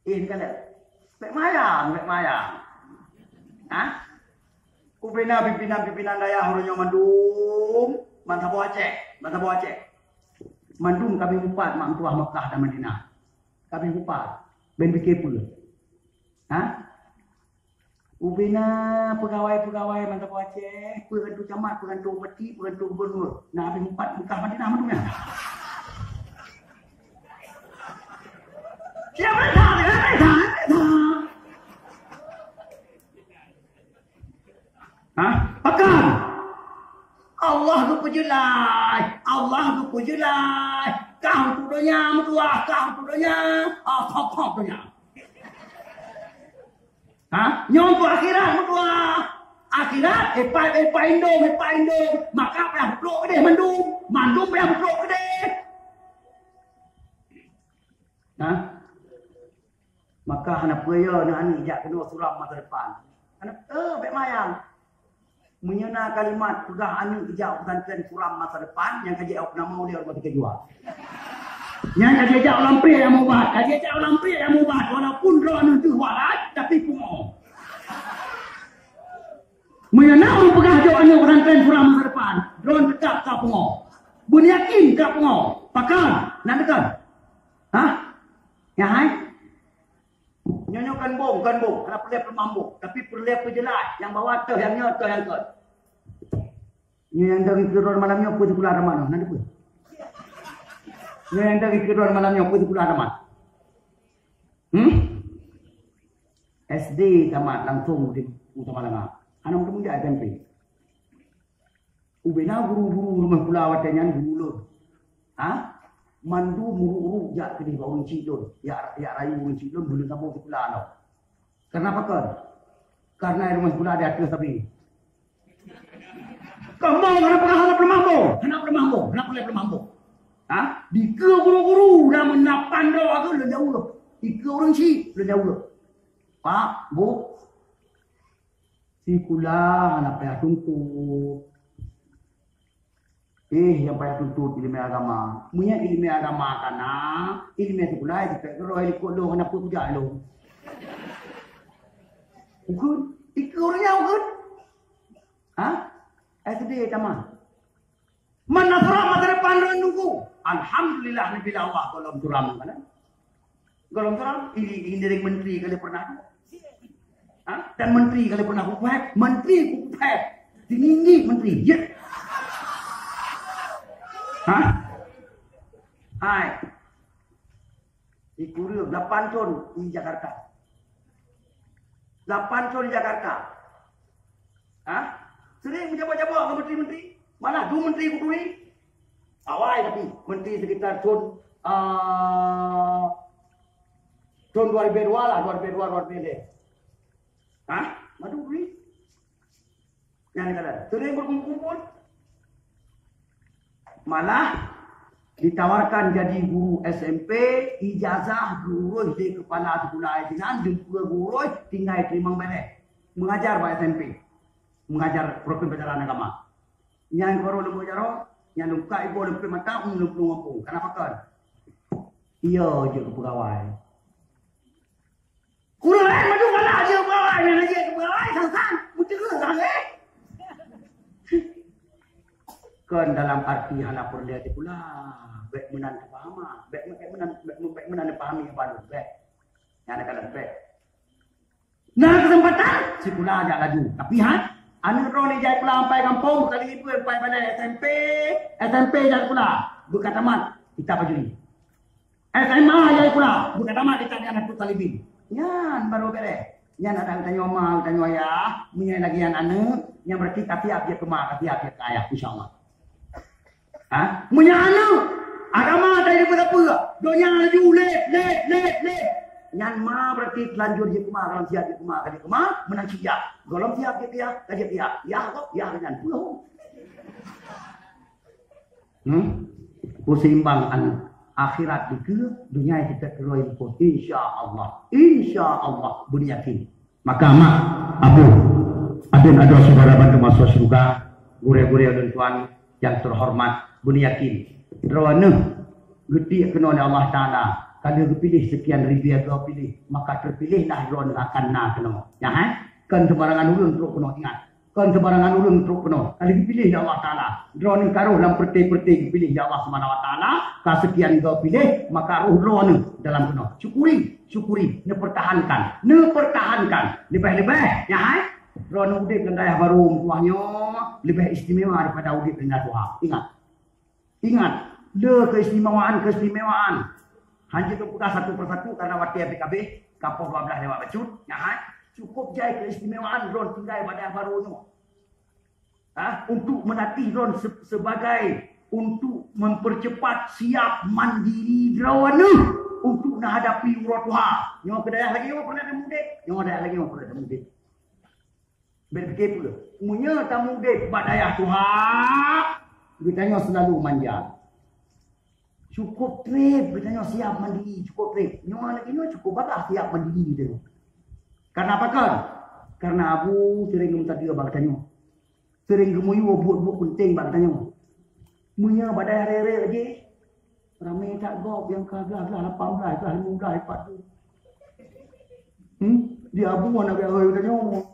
Eh, ni kala. Bèk mayang, bèk mayang. Ha? Ubena pimpinan-pimpinan dayah uroe nyoe mandum, ban saboh Aceh, ban saboh Aceh. Mandum kami mupat mak meutuah Mekah dan Madinah. Kami mupat. Ben pike peue? Ha? Ubena peugawai-peugawai ban saboh Aceh, peugantung camat, peugantung bupati, peugantung gubernur. Nah, habéh mupat Mekah Madinah mandum nyan. Siapa dah? Siapa dah? Siapa dah? Ha? Pakon? Allah geupeujeulaih, Allah geupeujeulaih. Kah untuk donya meutuah, kah untuk donya. Ah, khok-khok donya. Ha? Nyoe keu akhirat meutuah. Akhirat, eh, pai, eh, pai indong, eh, pai indong. Maka payah peuplôk keudeh mandum. Mandum payah peuplôk keudeh. Ha? Maka hana peue yo aneuk-aneuk jak keunoe suram masa depan. Hana, eh, bèk mayang. Meunyoe na kalimat peugah aneuk ijak u pesantren suram masa depan, nyang ka jijak nama ulèe ureueng tika jua. Nyang ka jijak u lampreh nyang mubat, ka jijak u lampreh nyang mubat, walaupun droeneuh deuh walai, tapi pungo. Meunyoe na ureueng peugah jok aneuk pesantren suram masa depan, droeneuh teutap ka pungo. Beuneuyakin ka pungo. Pakon? Na deungon? Hah? Nyan hai? Nyoe, nyoe kon bông, kon bông. Hana peureulèe peuleumah bông. Tapi peureulèe peujeulaih. Nyang bahwa toh nyang nyoe, toh nyang kon. Nyoe nyang dong ikeue droen malam nyoe, peue sikula tamat nyoe? Na peue? Nyoe nyang dong ikeue droen malam nyoe, peue sikula tamat? Hmm? S D tamat langsung di Utama Langa. Hana meuteumèe jak S M P. Ubena guru-guru rumoh sikula watèe nyan guru lôn. Ha? Mandum ureueng-ureueng jak keudeh bak ureueng chik lôn, jak, jak rayu ureueng chik lôn, buleuen saboh sikula lom. Karena pakon? Karena rumoh sikula di ateueh sabe. Kamoe hana peugah hana peuleumah bông, hana peuleumah bông, hana peuleumah bông. Ha? Dikeue guru-guru na meunapan droe lôn jaweueb. Dikeue ureueng chik lôn jaweueb. Pak, Bu, sikula hana payah tuntut. Eh, nyang payah tuntut ileumèe agama. Meunyo ileumèe agama ka na, ileumèe sikula jipèk keudroe likot lôn hana peue kujak lôn. Ukeuen, dikeue ureueng nyan ukeuen. Ha? S D tamat. Mana suram masa depan droen nunggu? Alhamdulillah, neubila Allah gohlom suram kan? Gohlom suram, ini, ini dari menteri kali pernah tu. Ha? Dan menteri kali pernah kukuhai, menteri kukuhai. Tinggi menteri, ya. Ha? Hai. Di Korea, lapan thon di Jakarta. Lapan thon di Jakarta. Ha? Sering meujabok-jabok ngon menteri-menteri. Malah dua menteri kuturi. Awai tapi menteri sekitar thon, ah, thon dua ribu dua lah, dua ribu dua, dua ribu lima. Ha? Madu kuturi. Nyan kata, sering berkumpul-kumpul. Malah ditawarkan jadi guru S M P, ijazah geureuh di kepala sekolah sinan, jumpa gurui tinggai teurimong beres. Mengajar bak S M P. Mengajar program pelajaran agama. Nyan baru leumbut jaroe, nyan lungkak iboh leumpet mata, um leumpet ngampung. Kenapa kan? Iya je kepegawai. Kurang laén mandum galak jeuet beurawai, nyang jeuet beurawai sang-sang, beuteuka sang, eh. Kon dalam arti hana peureulèe sikula, bèk meunan teupahaman, bèk, bèk meunan, bèk, bèk meunan neupahami baru, bèk. Nyang na kalon bèk. Na keuseumpatan, sikula jak laju. Tapi han, aneuk droeneuh jai sikula ampai gampông, kali ibu ampai balai S M P, S M P jak sikula, beuka tamat, kita pajuri. S M A jai sikula, beuka tamat kitab nyan Nahdlatul Thalibin. Nyan baru beres. Nyan adak geutanyoe ma, geutanyoe ayah, meunyoe lagèe nyan aneuk, nyan berarti ka siap jeuet keu ma, ka siap jeuet keu ayah, insya Allah. Ha? Meunyoe aneuk, agama tadi dipeue-peue, donya laju lét, lét, lét, lét. Nyan ma berarti telanjur jeuet keu ma, gohlom siap jeuet keu ma, ka jeuet keu ma, meunan cit jak. Gohlom siap jeuet keu yah, ka jeuet keu yah. Yah kok, yah nyan peue hom. Hmm? Peuseimbang aneuk. Akhirat dikeue, dunia kita keurôi likot. Insya Allah. Insya Allah. Beuna yakin. Maka mak, abu, aden adoe syedara bandum mahasiswa syeuruga, gurée-gurée ulôn tuan nyang teuhoreumat, beuna yakin, droeneuh geutiek keunoe lé Allah Taala, ka lheueh geupiléh seukian ribée goe piléh, maka teupiléhlah droeneuh akan na keunoe. Nyan hai, kon seubarangan ureuëng trok keunoe, ingat. Kon seubarangan ureuëng trok keunoe, ka lheueh geupiléh lé Allah Taala. Droeneuh ka rhoh lam peureute-peureute geupiléh lé Allah Subhanahu Wa Taala, ka seukian goe piléh, maka rhoh droeneuh dalam keunoe. Syukuri, syukuri, neupeurtahankan, neupeurtahankan. Leubeh-leubeh, nyan hai, droeneuh udeb lam dayah barô meutuwah nyoe leubeh istimewa daripada udeb lam dayah tuha. Ingat. Ingat, le keistimewaan-keistimewaan. Hanjeuet tapeugah satu persatu karena watée habéh-habéh, ka poh dua belas lewat bacut, nyan hai. Cukup jai keistimewaan droen tinggai bak dayah barô nyoe. Ha? Untuk melatih droen se-, sebagai untuk mempercepat siap mandiri droeneuh untuk menghadapi uroe tuha. Nyoe keu dayah lagée nyoe pernah tamudeb, nyoe dayah lagée nyoe pernah tamudeb. Berpikir pula, meunyoe tamudeb bak dayah tuha, geutanyoe selalu manja. Cukup treb geutanyoe siap mandiri, cukup treb. Nyoe lagée nyoe cukup bagah siap mandiri geutanyoe. Karena apa kon? Karena abu sering geumeusadeue bak geutanyoe. Sering geumuyue buet-buet penting bak geutanyoe. Meunyoe bak dayah rere lagée, ramé that gob nyang ka glah-glah lapan belas, glah limong belas, ipat tu. Hmm? Di abu hana geuhôi geutanyoe.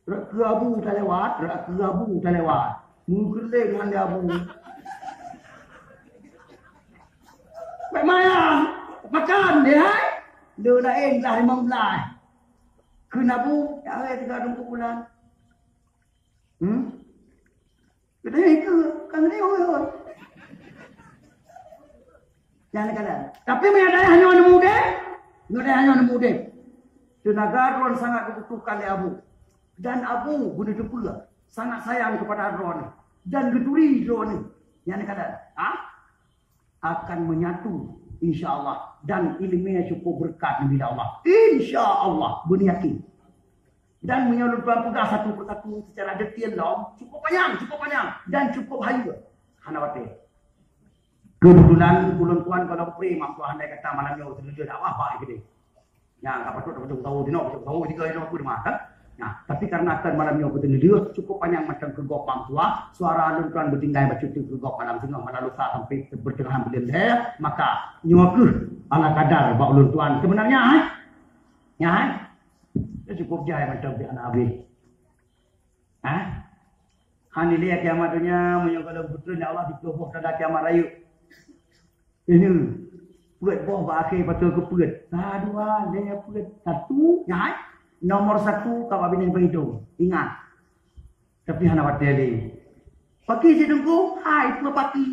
Rot keu abu talewat, rot keu abu talewat. Meukeuleng ngon di abu. Bèk maya, makan deh hai. Lé laén glah limong belas. Keu abu, ya hai tiga puluh bulan. Hmm? Geutanyoe ikeu, kan geutanyoe hôi-hôi. Nyan keunan. Tapi meunyoe dayah nyoe neumudeb, meunyoe dayah nyoe neumudeb, teunaga droen sangat geubutuhkan lé abu. Dan abu beuneuteupeu sangat sayang kepada droen dan geuturi droen. Nyan keunan. Ha? Akan menyatu, insya Allah. Dan ileumèe cukup beureukat neubri lé Allah. Insya Allah, beuna yakin. Dan meunyoe lôn tuan peugah satu persatu secara detail lom, cukup panyang, cukup panyang dan cukup hayeue. Hana watèe. Keubeutulan ulôn tuan kalau pre mak tuan andai kata malam nyoe teuneulheueh dakwah bak keudeh. Nyang ka patut, patut tahu dinoe, patut tahu tiga dinoe pun mah, kan? Nah, tapi karena akan malam nyoe beuteuneulheueh cukup panyang macam keu gob mak tuan, suara ulôn tuan beutinggai bacut keu gob malam singoh malam lusa sampai bertengah bulan lhèe, maka nyoe keuh ala kadar bak ulôn tuan. Sebenarnya, hai? Nya, hai? Dah cukup jai macam di anak habis. Ha? Han ilèe kiamat donya, meunyoe gohlom beutôi lé Allah diploh boh tanda kiamat rayeuk. Ini, peuet boh bak akhé pasoe keu peuet. Sa, dua, lhèe, peuet. Satu, nyan. Nomor satu, ka bak binéh bak idong. Ingat. Tapi hana watèe lé. Paki si Teungku, hai, peue paki?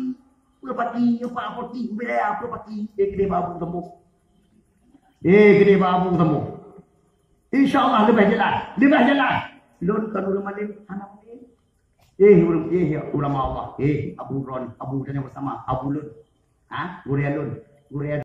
Peue paki? Apa paki? Bila apa paki? Eh, keudéh bak abu sambung. Eh, keudéh bak abu sambung. Insya Allah leubeh jelas, leubeh jelas. Lôn kon ureueng malém, hana malém. Eh, ureueng, eh, ulama Allah. Eh, abu droen, abu tanyoe bersama, abu lôn. Ha? Gurèe lôn, gurèe